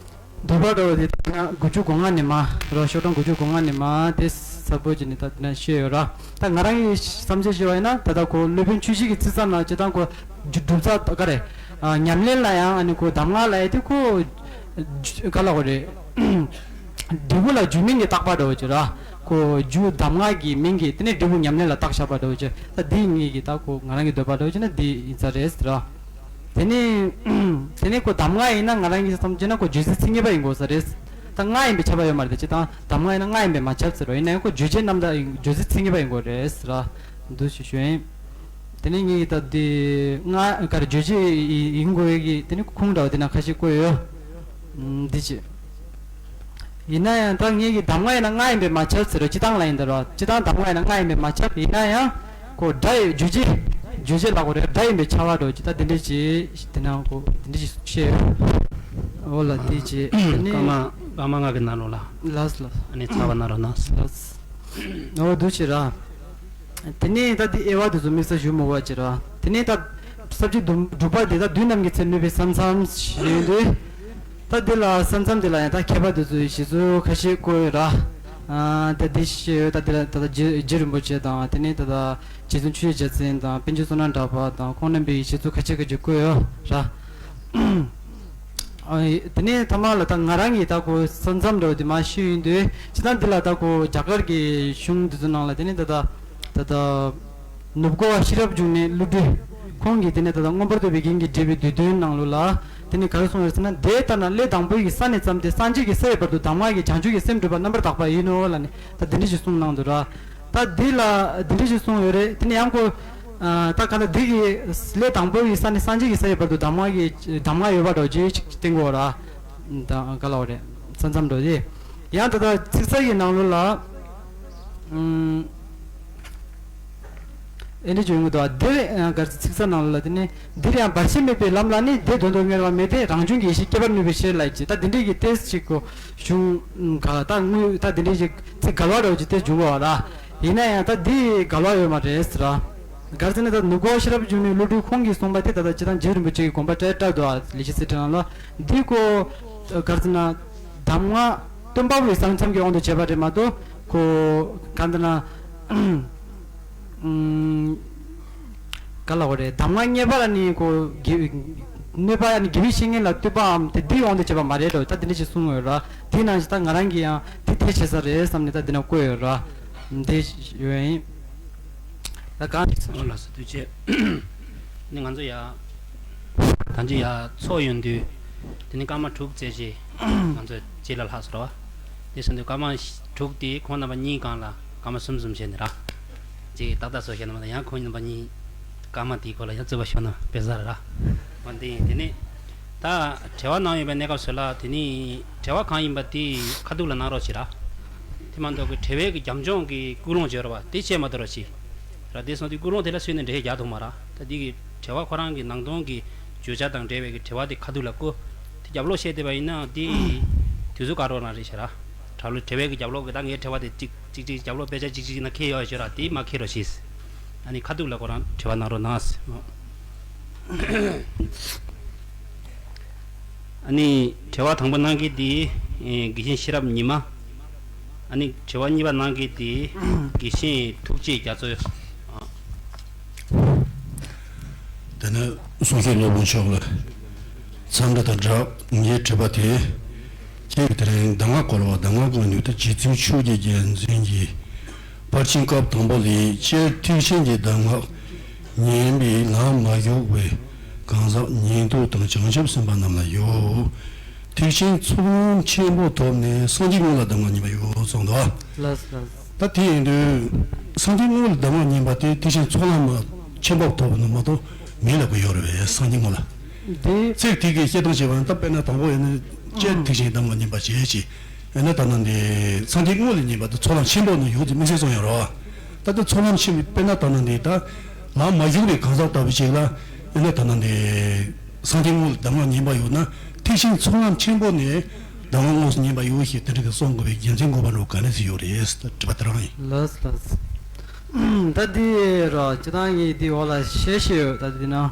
འདོད་པ་འདྲ་བ་དེ་ད་ང་དགུ་བཅུ་གོ་ལྔ་ནས་མ་རོ་ཤོག་གྲངས་དགུ་བཅུ་གོ་ལྔ་ནས་མ་དེ་གསལ་པོ་བྱས་ནས་ད་དེ་ན་བཤད་ཡོད་ར། ད་ང་རང་གི་བསམ་འཆར་བཤད་པ་ཡིན་ན་ད་ད་ཁོ་སློབ་དཔོན་ཆོས་བཞི་གི་ཚིག་གསལ་ནང་སྤྱི་བཏང་ཁོ་སྒྲུབ་རྩ་ག་རེ་ཉམས་ལེན་ལ་ཡང་ཨ་ནི་ཁོ་གདམས་ངག་ལ་ཡང་དེ་ཁོ་ག་ལ་གོ་རེད། འབྲས་བུ་ལ་རྒྱུ་མིང་གིས་བཏགས་པ་འདྲ་བོ་ཅིག་ར། ཁོ་རྒྱུ་གདམས་ངག་གི་མིང་གིས་དེ་ནས་འབྲས་བུ་ཉམས་ལེན་ལ་བཏགས་བཞག་པ་འདྲ་བོ་ཅིག་ད་འདི་ངེད་ཀྱི་ད་ཁོ་ང་རང་གི་འདོད་པ་འདྲ་བོ་ཅིག་ན་འདི་ཡིན་ས་རེད་ཟེར་ར། དེ་ནས་དེ་ནས་ཁོ་གདམས་ངག་ཡིན་ན་ང་རང་གི་བསམ་བྱས་ན་ཁོ་བརྗོད་ཚིག་མཚན་ཉིད་པ་ཡིན་དགོས་ས་རེད། ད་སྔགས་ཡིན་པས་ཁྱབ་པ་ཡོད་མ་རེད། ད་ཅི་ད་གདམས་ངག་ཡིན་ན་སྔགས་ཡིན་པས་མ་ཁྱབ་ཟེར་རོ། ཡིན་ན་ཡང་ཁོ་བརྗོད་བྱའི་རྣམ་དག་ཡིན་བརྗོད་ཚིག་མཚན་ཉིད་པ་ཡིན་དགོས་རེད་ཟེར་ར། འདུག་ཞུ་ཞུ་ཡིན། དེ་ནས་ངེད་ཀྱི་ད་འདི་ང་གར་བརྗོད་བྱེད་ཡིན་དགོས་ཀྱི་དེ་ནས་ཁུངས་འདྲ་བ་དེ་ན་ཁ་ཤས་བཀོད་ཡོད། ཨུམ་འདི་བྱེད། ཡིན་ན་ཡང་ད་ངེད་ཀྱི་གདམས་ངག་ཡིན་ན་སྔགས་ཡིན་པས་མ་ཁྱབ་ཟེར་རོ། སྤྱི་བཏང་ལ་ཡིན་ད་རོ། སྤྱི་བཏང་གདམས་ངག་ཡིན་ན་སྔགས་ཡིན་པས་མ་ཁྱབ། ཡིན་ན་ཡང་ཁོ་སྒྲ་ཡི་རྗོད་བྱེད་རྗོད་བྱེད་ལ་གོ་རེ་སྒྲ་ཡིན་པས་ཁྱབ་པ་འགྲོ་ཅི་ད་དེ་འདྲ་བྱེད་དེ་ན་ཁོ་དེ་འདྲ་བྱེད་ཤེས་ཡོད། འོ་ལ་དེ་བྱེད་དེ་ནས་ཀརྨ་ཀརྨ་ངག་གི་ནང་ལོགས་ལ་ལགས་ལགས། ཨ་ནི་ཚ་བ་ན་རོ་ན་ལགས། འོ་འདུག་བྱེད་ར། དེ་ནས་ད་འདི་དབྱེ་བ་དེ་ཚོ་དམིགས་བསལ་ཞུ་མི་དགོས་པ་ཅིག་ར། དེ་ནས་ད་ས་བཅད་དུམ་དྲུག་པ་དེ་ད་བདུད་རྣམས་ཀྱི་ཚེ་གནོད་པའི་ས་མཚམས་ཞེས་འདུག་ད་འདི་ལ་ས་མཚམས་དེ་ལ་ཡང་ད་མཁས་པ་དེ་ཚོས་བཞེད་ཚུལ་ཁ་ཤས་བཀོད་ཡོད་ར། ཨ་ད་འདི་ཤེས་ཡོད་ད་འདི་ལ་ད་ལྟ་རྗེ་རྗེ་རིན་པོ་ཆེ་དང་དེ་ནས་ད་ལྟ་རྗེ་བཙུན་ཆོས་རྒྱལ་མཚན་དང་པཎ་ཆེན་བསོད་ནམས་གྲགས་པ་དང་ཁོང་རྣམ་པས་བཞེད་ཚུལ་ཁ་ཤས་ཁ་ཤས་བཀོད་ཡོད་ར། ཨ་དེ་ནས་ཐ་མ་ལ་ད་ང་རང་གིས་ད་ཁོ་ས་མཚམས་འདྲ་བོ་དེ་མ་ཤེས་ཡོང་དུས་ཅི་ད་འདི་ལ་ད་ཁོ་རྒྱ་གར་གྱི་གཞུང་འདི་ཚོ་ནང་ལ་དེ་ནས་ད་ད་ད་ད་ནུབ་སྒོ་བ་ཤེས་རབ་འབྱུང་གནས་ཀླུ་སྒྲུབ་ཁོང་གིས་དེ་ནས་ད་ད་མངོན་པར་རྟོགས་པའི་རྒྱན་གྱི་འགྲེལ་པའི་བསྡུས་དོན་ནང་ལོགས་ལ་དེ་ནས་ག་རེ་གསུངས་ཡོད་ཟེར་ན། དེ་ལྟར་ན་སླད་དང་པོའི་གི་ས་ནས་བརྩམས་ཏེ་སངས་རྒྱས་ཀྱི་ས་ཡི་བར་དུ་གདམས་ངག་གིས་བྱང་ཆུབ་ཀྱི་སེམས་བསྒྲུབ་པ་རྣམ་པར་དག་པ་ཡིན་ནོ་ལབ་ནས་ད་དེ་འདྲ་ཞིག་གསུངས་གནང་འདུག་ར། ད་འདི་ལ་འདི་འདྲ་ཞིག་གསུངས་ཡོད་རེད། དེ་ནས་ཡང་ཁོ་ཨ་ད་ག་ད་འདི་གི་སླད་དང་པོ་ཡི་ས་ནས་སངས་རྒྱས་ཀྱི་ས་ཡི་བར་དུ་གདམས་ངག་གི་གདམས་ངག་ཡོད་པ་འདྲ་བོ་ཅིག་བསྟན་གོ་ར། ད་ག་ལ་བ་རེད། ས་མཚམས་འདྲ་བོ་དེ། ཡང་ད་ལྟ་ཚིག་གསལ་གྱི་ནང་ལོགས་ལ་ ཨུམ། ཨེ་འདྲ་བྱུང་གི་འདུག་དེར་ཡང་གར་ཚིག་གསལ་ནང་ལ་དེ་ནི་འདིར་ཡང་བར་ཆད་མེད་པའི་ལམ་ལ་ནི་བདེ་དོན་དུ་གཉེར་བ་མེད་དེ། རང་བྱུང་གི་ཡེ་ཤེས་སྐྱེ་བར་ནུས་པའི་ཕྱིར་ལ་ཅི། ད་འདི་འདྲའི་གི་ཏེས་ཅིག་གོ་གཞུང་ག་ད་དངོས་ད་འདི་འདྲའི་ཅིག་ཚིག་འགལ་བ་འདྲ་བོ་ཅིག་ཏེས་བྱུང་བ་ལ། ཡིན་ན་ཡང་ད་འདི་འགལ་བ་ཡོད་མ་རེད་ཟེར། གར་ཚིག་ནི་ད་ནུབ་སྒོ་ཤེས་རབ་འབྱུང་གནས་བློ་གྲོས་ཁོང་གིས་གསུངས་པ་དེ་ད་ལྟ་སྤྱིར་བཏང་རྗེ་རིན་པོ་ཆེ་གི་དགོངས་པ་སྤྲད་སྤྲད་འདུག་ལས་བྱེད་ཚིག་ཕྲེང་ལ་འདི་གོ་གར་ཚིག་ན་གདམས་ངག་སྟོན་པ་པོའི་ས་མཚམས་ཀྱི་དབང་དུ་བྱས་པ་རེད་མ་གཏོགས་ཁོ་ག་འདི་ན། ཨུམ། ག་ལ་བ་རེད། གདམས་ངག་རྙེད་པ་ལ་ནི་ཁོ་དགེ་གནོད་པ་ནི་དགེ་བའི་བཤེས་གཉེན་ལ་བསྟོད་པའམ་དེ་འདིའི་དབང་དུ་བྱས་པ་མ་རེད་དོ། ད་འདི་འདྲ་ཞིག་གསུངས་ཡོད་ར། དེ་ནང་བཞིན་ད་ང་རང་གིས་ཡང་དེ་དེ་བྱེད་ས་རེད་བསམ་ནས་ད་འདི་ན་བཀོད་ཡོད་ར། འདི་ཡོད་ཡིན། ད་གང་ཞིག་གསུངས། ཨོ་ལགས་སོ། ཐུགས་རྗེ་ཆེ། ནི་ང་ཚོ་ཡ། ད་ཅི་ཡ་ཚོགས་ཡོང་དུས། དེ་ནི་སྐར་མ་དྲུག་བཙལ་རྗེས། ང་ཚོ་རྗེས་ལ་ལྷག་སོང་ར་བ། དེ་སོང་དུས་སྐར་མ་དྲུག་དེ་ཁོང་རྣམ་པ་གཉིས་སྒང་ལ་སྐར་མ་གསུམ་གསུམ་བྱས་ནས་ར། ཅིག་ཏག་ཏག་བཟོ་བྱས་ནས་མ་ད་ཡང་ཁོང་རྣམ་པ་གཉིས་སྐར་མ་དེའི་སྐོར་ལ་ཡང་རྩོད་པ་ཤོར་ན་དཔེ་ཟ་ར་ར། འོ་འདི་ཡིན། དེ་ནི་ད་དྲི་བ་གནང་ཡོད་པའི་གནས་སྐབས་སུ་ལ་དེ་ནི་དྲི་བ་གང་ཡིན་པ་དེ་ཁ་ཐུག་ལ་གནང་རོགས་བྱེད་ར། དེ་མ་གཏོགས་ཀྱི་དྲི་བའི་གི་རྒྱབ་ལྗོངས་ཀྱི་ཀུན་སློང་བརྗོད་ར་བ་དེ་བྱས་མ་གཏོགས་རོགས་བྱེད། ར་དེ་སོང་དུས་ཀུན་སློང་དེ་ལ་སུས་ནས་འགྲེལ་བཤད་རྒྱག་ཐུབ་མ་ར། ད་འདི་གི་དྲི་བ་ཁོ་རང་གི་ནང་དོན་གྱི་བརྗོད་བྱ་དང་འབྲེལ་བའི་གི་དྲི་བ་དེ་ཁ་ཐུག་ལ་བཀོད། དེ་རྒྱབ་ལོག་བཤད་བསྡད་པ་ཡིན་ན་དེ་དུས་ཚོད་བཀག་རོགས་གནང་རེད་ཤག་ར། དྲ་ལོ་དྲི་བའི་གི་རྒྱབ་ལོག་གི་ད་ངའི་དྲི་བ་དེ་གཅིག་གཅིག་གཅིག་རྒྱབ་ལོག་དཔེ་ཆ་གཅིག་གཅིག་ན་འཁེལ་ཡོད་ཤག་ར། དེ་མ་འཁེལ་རོགས་ཞེས། ཨ་ནི་ཁ་ཐུག་ལ་ཁོ་རང་དྲི་བ་གནང་རོགས་གནང་ཟེར། ཨ་ནི་དྲི་བ་དང་པོ་གནང་མཁན་དེ་ཨེ་དགེ་བཤེས་ཤེས་རབ་ཉི་མ། ཨ་ནི་དྲི་བ་གཉིས་པ་གནང་མཁན་དེ་དགེ་བཤེས་ཐུགས་རྗེ་རྒྱ་མཚོ། དེ་ནས་གསུང་བཤད་སློབ་དཔོན་མཆོག་ལ་འཚམས་འདྲི་དང་སྦྲགས། ངའི་དྲི་བ་དེ། ཁྱེད་ཀྱིས་དེ་རིང་གདམས་ངག་བཀོལ་བ་གདམས་ངག་གི་སྣོད་དུ་རྗེ་བཙུན་ཆོས་ཀྱི་རྒྱལ་མཚན་གྱིས་ཕར་ཕྱིན་སྐབས་དང་པོ་ལས་སྤྱིར་ཐེག་ཆེན་གྱི་གདམས་ངག་ཉན་པའི་ལམ་མ་ཞུགས་པའི་གང་ཟག་ཉན་ཐོས་དང་བྱང་ཆུབ་སེམས་དཔའ་རྣམས་ལ་ཡོད། ཐེག་ཆེན་ཚོགས་ལམ་ཆེན་པོ་ཐོབ་ནས་སངས་རྒྱས་དངོས་ལ་གདམས་ངག་ཉན་པ་ཡོད་གསུངས་འདུག་ལགས་ལགས། ད་དེ་ཡིན་དུས་སངས་རྒྱས་དངོས་ལ་གདམས་ངག་ཉན་པ་དེ་ཐེག་ཆེན་ཚོགས་ལམ་ཆེན་པོ་ཐོབ་ནི་མ་གཏོགས་མེད་ལབ་ཀྱི་ཡོད་རེད་པས། སངས་རྒྱས་དངོས་ལ། འདི་ཚིག་དེ་གའི་བཤད་སྟངས་བྱས་པ་ཡིན་ན། ད་དཔེར་ན་དང་པོ་ཡིན་ན་སྤྱིར་ཐེག་ཆེན་གདམས་ངག་ཉན་པ་བྱེད་ཅེས། ཡིན་ན་ད་ནང་འདི་སངས་རྒྱས་དངོས་ལ་ཉན་པ་དེ་ཚོགས་ལམ་ཆེན་པོ་ནང་ཡོད་ཅེས་དམིགས་བསལ་གསུངས་ཡོད་རེད་པ། ད་ལྟ་ཚོགས་ལམ་ཆེན་པོའི་དཔེར་ན་ད་ནང་འདི་ད་ལམ་མ་ཞུགས་པའི་གང་ཟག་ལྟ་བུ་ཅིག་ལ་ཡིན་ན་ད་ནང་འདི་སངས་རྒྱས་དངོས་ལ་གདམས་ངག་ཉན་པ་ཡོད་ན། ཐེག་ཆེན་ཚོགས་ལམ་ཆེན་པོ་ནས་གདམས་ངག་དངོས་སུ་ཉན་པ་ཡོད་ཞེས་དེ་འདྲ་གི་གསུང་དགོས་པའི་རྒྱུ་མཚན་དགོས་པ་འགྲོ་ག་ནས་སུ་ཡོད་རེད། ད་དྲི་བ་དེ་རང་ཡིན། ལགས་ལགས། ད་འདི་ར་སྤྱིར་བཏང་གི་འདི་འོག་ལ་བཤད་བཤད་ཡོད། ད་འདི་ན།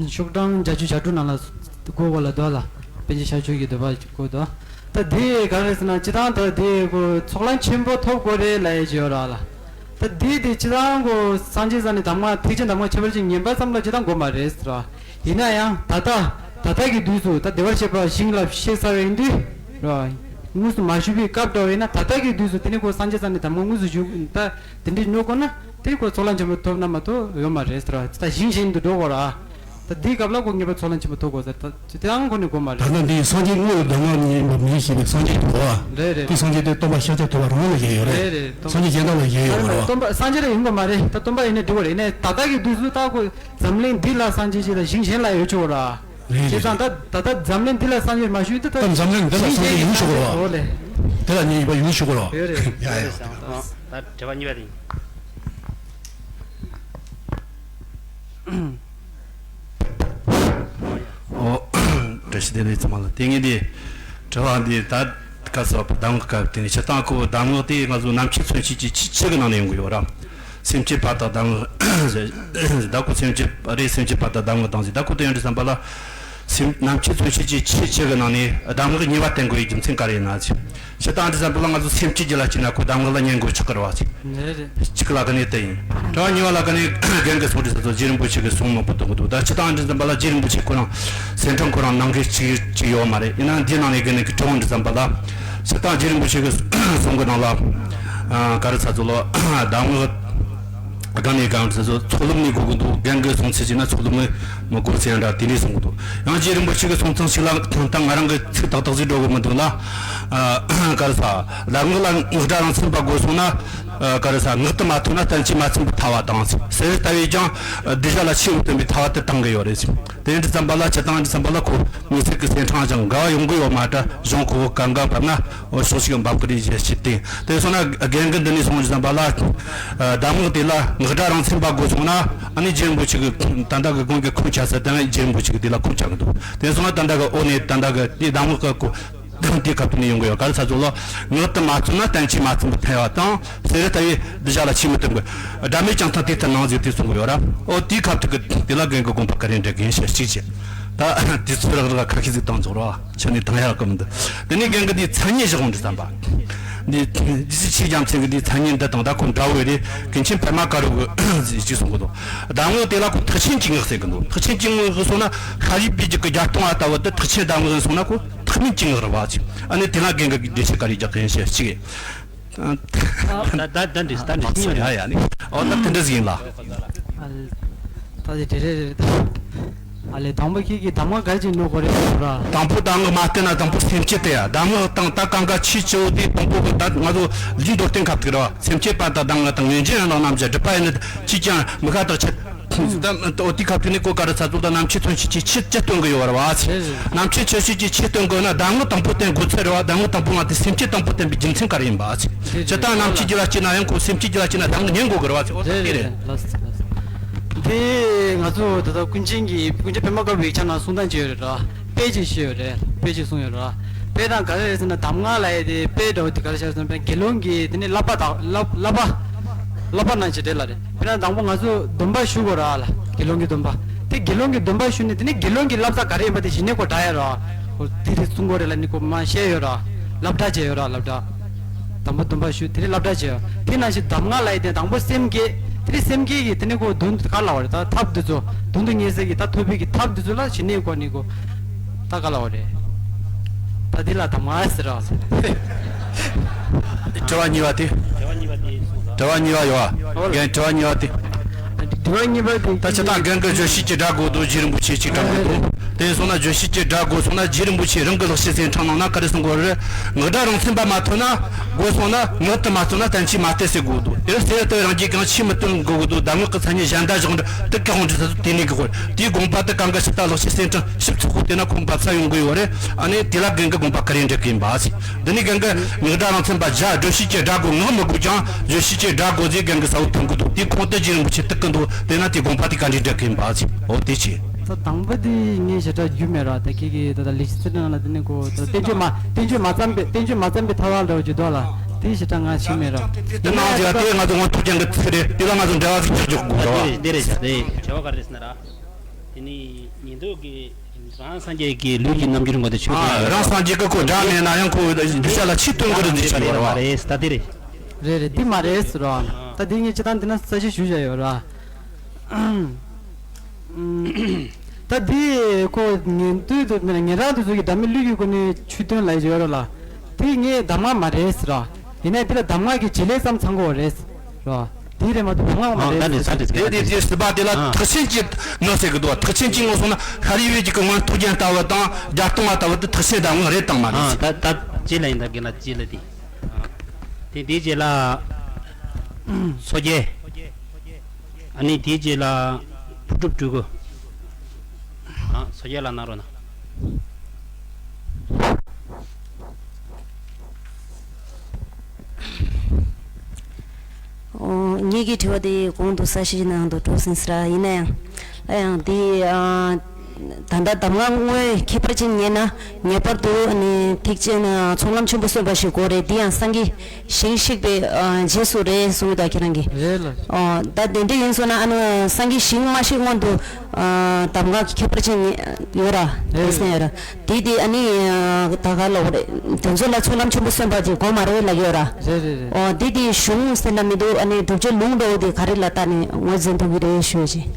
ཤོག་གྲངས་བརྒྱད་ཅུ་གྱ་དྲུག་ནང་ལ་སྒོ་བ་ལ་འདུག་ལ། པཎ་ཆེན་ཤཱཀྱ་མཆོག་གི་འདོད་པ་སྐོར་དུ། ད་དེ་ག་རེ་ཟེར་ན་སྤྱིར་བཏང་ད་དེ་གོ་ཚོགས་ལམ་ཆེན་པོ་ཐོབ་དགོས་རེད་ལབ་ཡས་ཅིག་ཡོད་ར་ལ། ད་དེ་དེ་སྤྱིར་བཏང་གོ་སངས་རྒྱས་ས་ནས་གདམས་ངག་ཐེག་ཆེན་གདམས་ངག་ཁྱད་པར་ཅན་ཉན་པ་ཙམ་ལ་སྤྱིར་བཏང་དགོས་མ་རེད་ཟེར་ར། ཡིན་ན་ཡང་ད་ལྟ་ད་ལྟ་གི་དུས་སུ་ད་བདེ་བར་གཤེགས་པ་ཞིང་ལ་གཤེགས་ཚར་བའི་དུས་ར། དངོས་སུ་མ་བཞུགས་པའི་སྐབས་འདྲ་བ་ཡིན་ན་ད་ལྟ་གི་དུས་སུ་དེ་ནི་གོ་སངས་རྒྱས་ས་ནས་གདམས་ངག་དངོས་སུ་བཞུགས་ད་དེ་འདྲའི་སྨྱོ་དགོས་ན། དེ་ཁོ་ཚོགས་ལམ་ཆེན་པོ་ཐོབ་ན་མ་གཏོགས་ཡོད་མ་རེད་ཟེར་བ། ད་ཞིང་གཞན་དུ་འགྲོ་དགོས་ར། ད་འདིའི་སྐབས་ལ་ཁོ་ངེས་པར་ཚོགས་ལམ་ཆེན་པོ་ཐོབ་དགོས་ཟེར། ད་དེ་ཡང་ཁོ་ནས་དགོས་མ་རེད། ད་ལྟ་འདི་སངས་རྒྱས་དངོས་ལ་གདམས་ངག་ཉན་པ་མིན་ཞེས་པའི་སངས་རྒྱས་དེ་གོ་བ། རེད་རེད། དེ་སངས་རྒྱས་དེ་སྟོན་པ་ཤཱཀྱ་ཐུབ་པ་རང་ལ་ཡོད་རེད། རེད་རེད། སྟོན་སངས་རྒྱས་གཞན་དག་ལ་ཡོད་ཡོད་མ་རེད་བ། སྟོན་པ་སངས་རྒྱས་ལ་ཡིན་དགོས་མ་རེད། ད་སྟོན་པ་ཡིན་ནའི་འགྲིག་གོ་རེད། ཡིན་ནའི་ད་ལྟ་གི་དུས་སུ་ད་ཁོ་འཛམ་གླིང་འདི་ལ་སངས་རྒྱས་ཅིག་དང་ཞིང་གཞན་ལ་ཡོད་ཆོག་ར། རེད་རེད། བྱས་ཙང་ད་ད་ལྟ་འཛམ་གླིང་འདི་ལ་སངས་རྒྱས་མ་བཞུགས་ད་ད་འཛམ་གླིང་འདི་ལ་སངས་རྒྱས་ཡོད་ཆོག་གོ་ར། འོ་ལེ། དེ་ལ་ཉན་ཡོད་པ་ཡོད་ཆོག་གོ་ར། ཡོད་རེད། ཡ་ཡ། ད་དྲི་བ་གཉིས་པ་དེ་ཡིན། ཨོ། བཀྲ་ཤིས་བདེ་ལེགས་ཚང་མ་ལ། དེ་ངས་འདི་དྲི་བ་འདི་ད་ག་ཟེར་བ་གདམས་ངག་སྐབས་དེ་ནས་སྤྱིར་བཏང་ཁོ་གདམས་ངག་དེ་ང་ཚོ་རྣམ་མཁྱེན་མཚོན་བྱེད་ཀྱི་ཆོས་ཆོས་ཀྱི་ནང་ནས་ཡོང་གི་ཡོད་ར། སེམས་བསྐྱེད་ཕར་དང་གདམས་ངག་ཟེར། ད་ཁོ་སེམས་བསྐྱེད་རེད། སེམས་བསྐྱེད་ཕར་དང་གདམས་ངག་དང་ཟེར། ད་ཁོ་དེ་ཡང་འདྲི་བསམ་པ་ལ། སེམས་རྣམ་མཁྱེན་མཚོན་བྱེད་ཀྱི་ཆོས་ཆོས་ཀྱི་ནང་ནས་གདམས་ངག་གཉིས་པ་བསྟེན་དགོས་ཡའི་རྒྱུ་མཚན་ག་རེ་ཡིན་ན་ཟེར། སྤྱིར་བཏང་འདྲི་བསམ་པ་ལ་ང་ཚོ་སེམས་བསྐྱེད་ཀྱི་ལ་སྐྱེས་ན་ཁོ་གདམས་ངག་ལ་ཉན་དགོས་ཆགས་ཀྱི་རེད་བ་ཟེར། རེད་རེད། གཅིག་ལ་ག་ནས་དེ་ཡིན། དྲི་བ་གཉིས་པ་ལ་ག་ནས་རྒན་གྱིས་གསུངས་འདྲི་ས་ཚོ་རྗེ་རིན་པོ་ཆེ་གི་གསུང་མང་པོ་གཏོང་གི་འདུག་ད་སྤྱིར་བཏང་འདྲི་བསམ་པ་ལ་རྗེ་རིན་པོ་ཆེ་ཁོ་རང་སེམས་ཁྲིམས་ཁོ་རང་གནང་མཁན་གཅིག་གཅིག་ཡོད་མ་རེད། ཡིན་ན་འདི་ནང་ནས་ག་ནས་ཀྱི་དྲི་བ་འདྲི་བསམ་པ་ལ། སྤྱིར་བཏང་རྗེ་རིན་པོ་ཆེ་གི་གསུང་གི་ནང་ལ་ག་རེ་ས་ཚོ་ལ་གདམས་ངག་སྒང་ནས་སྒང་ཚོ་ཚོགས་ལམ་ནས་དགོས་ཀྱི་འདུག་རྒན་གྱིས་གསུང་ཚུལ་བྱས་ན་ཚོགས་ལམ་ནས་མི་དགོས་ཟེར་འདྲ་དེ་འདྲས་གསུང་གི་འདུག་ཡང་རྗེ་རིན་པོ་ཆེ་གིས་གསུང་སྟངས་ཤིག་ལ་ད་ང་རང་གིས་ཚིག་ཏག་ཏག་ཅིག་འགྲོ་གི་མི་འདུག་ལ། ག་རེ་ས། གདམས་ངག་ལ་ངག་སྒྲ་རང་མཚན་པ་དགོས་སོང་ན། ཨ་ག་རེ་ཟེར། ངག་ཏུ་མ་ཐོས་ན་བསྟན་བཅོས་མ་ཚིམ་པའི་ཐལ་བ་དང་། ཟེར་ལྟ་བས་ཀྱང་གདུལ་བྱ་ལ་ཆོས་མི་སྟོན་པའི་ཐལ་བ་དེ་དང་གི་ཡོད་རེད། དེ་ཡིན་དུས་ཙམ་པ་ལ་ཅི་དང་དུས་ཙམ་པ་ལ་ཁོ་མི་ཚེ་གི་སེམས་ཁྲང་ཅང་འགལ་བ་ཡོང་གི་ཡོད་མ་རེད། གཞུང་ཁོ་བོ་གང་ག་བབ་ན་འོ་ཕྱོགས་ཤིག་འབབ་གི་རེད་ཅེས་བྱས་ཏེ། དེ་སོང་ན་རྒན་གི་འདི་ནས་སོང་དུས་ཙམ་པ་ལ་གདམས་ངག་དེ་ལ་ངག་སྒྲ་རང་མཚན་པ་དགོས་སོང་ན། ཨ་ནི་རྗེ་རིན་པོ་ཆེ་གི་ད་ལྟ་གི་དགོངས་ཀྱི་ཁུངས་ཆགས་ས་དེ་རྗེ་རིན་པོ་ཆེ་གི་དེ་ལ་ཁུངས་ཆགས་གི་འདུག་དེ་སོང་ན་ད་ལྟ་གི་འོ་ནས་ད་ལྟ་གི་དེ་གདམས་ངག་གི་གོ་དེའི་ཁ་ཐུག་ནས་ཡོང་གི་ཡོད། ག་རེ་ཟེར་ཙམ་པ་ལ། ངག་ཏུ་མ་ཐོས་ན་བསྟན་བཅོས་མ་ཚིམ་པའི་ཐལ་བ་དང་། ཟེར་ལྟ་བས་གདུལ་བྱ་ལ་ཆོས་མི་སྟོན་པའི། སྒྲ་མེད་ཀྱང་ཐང་དེ་ལྟར་སྣང་ཟེར་དེ་གསུང་གི་ཡོད་ར། འོ་དེའི་ཁ་ཐུག་གི་དེ་ལ་རྒན་གི་དགོངས་པ་ག་རེ་འགྲེལ་གི་ཡིན་ཞེས་གཅིག་བྱས། ད་དུས་ཚོད་རག་རག་ཁ་ཤས་ཟིག་བཏང་འཇོག་ར། ཆ་ནས་བཏང་ཡག་གི་མི་འདུག་དེ་ནས་རྒན་གི་འདིའི་མཚན་ཉིད་བཞག་འོང་དུས་ཙམ་པ། འདི་རྗེ་ཆོས་རྒྱལ་མཚན་གི་འདིའི་མཚན་ཉིད་འདི་དང་ད་ཁོ་འདྲ་བོ་རེད། ཀུན་མཁྱེན་པདྨ་དཀར་པོ་གི་ཅིག་གསུང་གི་འདུག་གདམས་ངག་དེ་ལ་ཁོ་ཐེག་ཆེན་གྱི་ངག་ཟེར་གི་འདུག་ཐེག་ཆེན་གྱི་ངག་གི་སོང་ན་ཤཱ་རིའི་བུས་ཀྱི་བརྒྱད་སྟོང་པ་ལྟ་བུ་དེ་ཐེག་ཆེན་གདམས་ངག་སོང་ན་ཁོ་ཐེག་དམན་གྱི་ངག་རེད་བ་ཅིག་ཨ་ནི་དེ་ལ་རྒན་གི་འགྲེལ་བཤད་ག་རེ་རྒྱག་གི་ཡིན་ཞེས་གཅིག་ད་ད་ད་འདྲི་ད་འདྲི་ཨ་ཡ་ཡ་ནི། ཨོ་ད་དེ་འདྲ་ཟིག་ཡིན་ལ། ཨ་ལེ། ད་དེ་དེ་རེད་རེད། ཨ་ལེ། དང་པོ་ཁྱེད་ཀྱིས་གདམས་ངག་ག་རེ་ཅིག་ནོར་གོ་རེད་ཟེར་ར། དང་པོ་གདམས་ངག་མ་བསྟེན་ན་དང་པོ་སེམས་བསྐྱེད་དེ་ཡ། གདམས་ངག་དང་ད་གང་ག་ཆེས་ཆེ་བོ་དེ་དང་པོ་གི་ད་ང་ཚོ་ལུས་མདོར་བསྟན་ཁ་ཐུག་རེད་བ། སེམས་བསྐྱེད་པ་དང་གདམས་ངག་དང་། ཉན་རྒྱུན་ཡང་དག་རྣམ་གཞག་སྒྲུབ་པ་ཡིན་ན་ཅིས་ཀྱང་མི་ཁ་དག་ཆད། ད་འོ་དེ་ཁ་ཐུག་ནས་ཀོ་ག་རེ་ཚ་ཚོད་ད་རྣམ་མཁྱེན་ཐོན་སྐྱེད་ཀྱི་ཆེད་ཅི་སྟོན་གི་ཡོད་རེད་བ་ཚེ། རེད་རེད། རྣམ་མཁྱེན་ཆོས་སྐྱེད་ཀྱི་ཆེད་སྟོན་དགོས་ན་གདམས་ངག་དང་པོ་བསྟེན་དགོས་ཚོད་རེད་བ། གདམས་ངག་དང་པོ་མ་བསྟེན་སེམས་བསྐྱེད་དང་པོ་བསྟེན་པའི་རྒྱུ་མཚན་ག་རེ་ཡིན་པ་ཚེ། ལགས་སོ། ཇི་ལྟར་རྣམ་མཁྱེན་རྒྱུད་ལ་སྐྱེས་ན་ཡང་ཁོ་སེམས་བསྐྱེད་རྒྱུད་ལ་སྐྱེས་ན་གདམས་ངག་ཉན་དགོས་གི་རེད་བ་ཚེ། འོ་ད་རེད་དེ་རེད། རེད། ལགས་སོ་ལགས་སོ། དེ་ང་ཚོ་ད་ལྟ་ཀུན་མཁྱེན་གྱིས་ཀུན་མཁྱེན་པདྨ་དཀར་པོའི་ཕྱག་ན་གསུང་སྟངས་ཅིག་ཡོད་རེད་ར། དཔེ་ཅིག་བཤད་ཡོད་རེད། དཔེ་ཅིག་གསུངས་ཡོད་རེད་ར། དཔེ་དང་ག་རེ་རེད་ཟེར་ན་གདམས་ངག་ལབ་ཡས་དེ་དཔེ་འདྲ་བོ་དེ་ག་རེ་བཤད་སོང་པས་དགེ་སློང་གིས་དེ་ནས་བསླབ་པ་དང་བསླབ་བསླབ་པ་བསླབ་པ་གནང་བྱས་འདྲ་ལ་རེད། དཔེར་ན་དང་པོ་ང་ཚོ་སྡོམ་པ་ཞུ་དགོས་ར་ལ། དགེ་སློང་གི་སྡོམ་པ། དེ་དགེ་སློང་གི་སྡོམ་པ་ཞུ་ནས་དེ་ནས་དགེ་སློང་གི་བསླབ་བྱ་ག་རེ་ཡིན་པ་དེ་གཞི་ནས་ཁོ་འདྲ་ཡ་ར། ཁོ་དེ་རེད་གསུང་དགོས་རེད་ལབ་ནས་ཁོ་མ་བཤད་ཡོད་ར། སློབ་གྲྭ་བྱས་ཡོད་ར་སློབ་གྲྭ། དང་པོ་སྡོམ་པ་ཞུ་དེ་ནས་སློབ་གྲྭ་བྱས་ཡོད། དེ་ནང་བཞིན་གདམས་ངག་ལབ་ཡས་དེ་དང་པོ་སེམས་བསྐྱེད། དེ་ནས་སེམས་བསྐྱེད་ཀྱིས་དེ་ནས་ཁོ་དོན་དུ་ག་ལབ་པ་རེད། ད་ཐབས་འདི་ཚོ་དོན་དུ་གཉེར་སའི་གི་ད་ཐོབ་པའི་གི་ཐབས་འདི་ཚོ་ལ་གཞི་ནས་ཁོ་ནས་ཁོ་ད་ག་ལབ་པ་རེད། ད་འདི་ལ་གདམས་ངག་ཟེར་ར། དྲི་བ་གཉིས་པ་དེ། དྲི་བ་གཉིས་པ་ཡོད་ཨ། རྒན་དྲི་བ་གཉིས་པ་དེ། དྲི་བ་གཉིས་པ་དེ། ད་ཆ་ད་རྒན་གྱི་བརྗོད་བྱེད་ཀྱི་སྒྲ་དགོས་འདུག་རྗེ་རིན་པོ་ཆེ་གཅིག་དྲངས་གི་འདུག་དེ་སོང་ན་བརྗོད་བྱེད་ཀྱི་སྒྲ་དགོས་སོང་ན་རྗེ་རིན་པོ་ཆེ་རང་གི་ལེགས་བཤད་གསེར་ཕྲེང་ནང་ན་ག་རེ་གསུང་གི་ཡོད་རེད། ངག་སྒྲ་རང་མཚན་པ་མ་ཐོས་ན་དགོས་སོང་ན་ངག་ཏུ་མ་ཐོས་ན་བསྟན་བཅོས་མ་བསྟེན་ཟེར་དགོས་འདུག་དེར་ཟེར་ལྟ་བུའི་རང་རྒྱལ་གང་ཆེས་མི་སྟོན་དགོས་འདུག་གདམས་ངག་གི་མཚན་ཉིད་གཞན་དག་བཞག་འདྲ་དེ་ཀ་ཧོང་འདྲི་ས་དེ་ནས་གི་དགོས་དེའི་དགོངས་པ་དེ་གང་ག་ཞིབ་ལྟ་ལེགས་བཤད་གསེར་ཕྲེང་ཞིབ་ཚགས་པོ་བལྟས་ན་ཁོང་འབབ་ས་ཡོང་གི་ཡོད་རེད། ཨ་ནི་དེ་ལ་རྒན་གྱི་དགོངས་པ་ག་རེ་འགྲེལ་གི་ཡིན་པ་ཟེར། འདི་ནི་རྒན་གྱི་ངག་སྒྲ་རང་མཚན་པ་བརྒྱ་བརྗོད་བྱེད་ཀྱི་སྒྲ་དགོས་ངག་མི་དགོས་ཀྱང་བརྗོད་བྱེད་ཀྱི་སྒྲ་དགོས་ཟེར་རྒན་གྱི་ས་བོ་ཐོན་གི་འདུག་དེའི་ཁུངས་དེ་རྗེ་རིན་པོ་ཆེ་གཏུག་གི་འདུག་དེ་ན་དེའི་དགོངས་པ་དེ་ག་འདྲས་འགྲེལ་གི་ཡིན་པ་ཟེར། འོ་དེ་བྱས། ད་དང་པོ་དེ་ངས་ཞེ་དྲག་རྒྱུས་མེད་ར། ད་ཁྱེད་ཀྱིས་ད་ལྟ་ལེགས་བཤད་གསེར་ཕྲེང་ནང་ལ་དེ་ནི་གོ་ད་བསྟན་བཅོས་མ་བསྟན་བཅོས་མ་བརྩམས་པའི་བསྟན་བཅོས་མ་བརྩམས་པའི་ཐལ་བ་འདྲ་བོ་ཅིག་འདུག་ལ། དེ་ཞེ་དྲག་ང་ཤེས་མེད་ར། དེ་ནང་ཞིག་དེ་ང་ཚོ་དངོས་ཐོག་ཅན་གྱི་ཚིག་རེད། དེ་ལ་ང་ཚོ་འགྲེལ་བ་ཟིག་རྒྱག་རྒྱུ་དགོས་ར་བ། འདི་རེད་འདི་རེད་འདི་བྱ་བ་ག་རེ་ཟེར་ན་ར། དེ་ནི་ཉན་ཐོས་ཀྱི་རང་སངས་རྒྱས་ཀྱི་ལུས་ཀྱི་རྣམ་འགྱུར་ངོ་དེ་ཆོས་ཨ་སྟོན་རང་སངས་རྒྱས་ཀྱི་ཁོ་སྒྲ་མེད་ན་ཡང་ཁོ་གདུལ་བྱ་ལ་ཆོས་སྟོན་གི་རེད་འདི་ཆ་ལ་རེད་བ། རེད་ད་དེ་རེད། རེད་རེད་འདི་མ་རེད་ཟེར་བ། ད་འདི་ངས་སྤྱི་བཏང་འདི་ན་གསལ་བཤད་ཞུ་བྱ་ཡོད་ར། ད་འདི་ཁོ་ཉན་ཐོས་དུ་མེད་ན་ཉན་རང་དུ་ཚོ་གི་སྒྲ་མེད་ལུས་ཀྱི་སྒོ་ནས་ཆོས་སྟོན་ལ་ཡོད་ར་ལ། དེ་ངས་གདམས་ངག་མ་རེད་ཟེར་ར། ཡིན་ནའི་འདི་ལ་གདམས་ངག་གི་བྱེད་ལས་ཙམ་ཚང་གི་ཡོད་རེད། རོ། དེ་རེད་མ་གཏོགས་གདམས་ངག་མ་རེད། ཨ་ད་ནི་ད་ནི་དེ་དེ་དེ་སྲིད་པ་དེ་ལ་ཨ་ཐེག་ཆེན་གྱི་ངག་ཟེར་གི་འདུག་ཐེག་ཆེན་གྱི་ངག་སོང་ན་ཤཱ་རིའི་བུ་གི་མངོན་རྟོགས་རྒྱན་ལྟ་བུ་དང་བརྒྱད་སྟོང་པ་ལྟ་བུ་དེ་ཐེག་ཆེན་གདམས་ངག་རེད་དང་མ་རེད་ཨ་ཟེར། ད་ད་ཅི་ལ་ཡིན་ད་གི་ལ་ཅི་ལ་དེ་དེ་དེ་ཅི་ལ་མཚོ་རྒྱལ། ཨ་ནི་དེའི་རྗེས་ལ་ཕུར་སྒྲུབ་སྤྲུལ་སྐུ། ཨ་མཚོ་རྒྱལ་ལ་གནང་རོགས་གནང་། ཨོ། ངེད་ཀྱི་དྲི་བ་དེ་གོང་དུ་གསལ་བཤད་ནང་དུ་འགྲོ་ཟིན་ཟེར་ཡིན་ན་ཡང་། ཡང་དེ་ཨ། ད་ལྟ་གདམས་ངག་དངོས་ཁྱད་པར་ཅན་ཉན་ན་ངེས་པར་དུ་ནི་ཐེག་ཆེན་ཚོགས་ལམ་ཆེན་པོ་སོན་པ་ཞིག་དགོས་རེད། དེ་ཡང་སངས་རྒྱས་ཞིང་གཤེགས་པའི་ཨ་རྗེས་སུ་རེད་གསུངས་ཡོད་ད་ཁྱེད་རང་གིས། རེད་ལ། ཨོ། ད་དེ་འདྲ་ཡིན་སོང་ན་ཨ་ནི་སངས་རྒྱས་ཞིང་མ་གཤེགས་སྔོན་དུ་ཨ་གདམས་ངག་གི་ཁྱད་པར་ཅན་ཡོད་ར། རེད་ཟེར་ཡོད་ར། དེ་དེ་ཨ་ནི་ད་ག་ལ་འོ་རེད། དེ་ཚོ་ལ་ཚོགས་ལམ་ཆེན་པོ་སོན་པ་ཅིག་དགོས་མ་རེད་ལབ་ཡོད་ར། རེད་རེད་རེད། ཨོ་དེ་དེ་གཞུང་ཟེར་ན་མི་འདུག་ཨ་ནི་སྒྲུབ་བྱེད་ལུང་འདྲ་བོ་དེ་ག་རེ་ལ་ལྟ་ནས་ངོས་འཛིན་ཐུབ་ཀྱི་རེད་ཞུ་ཡ་ཅིག་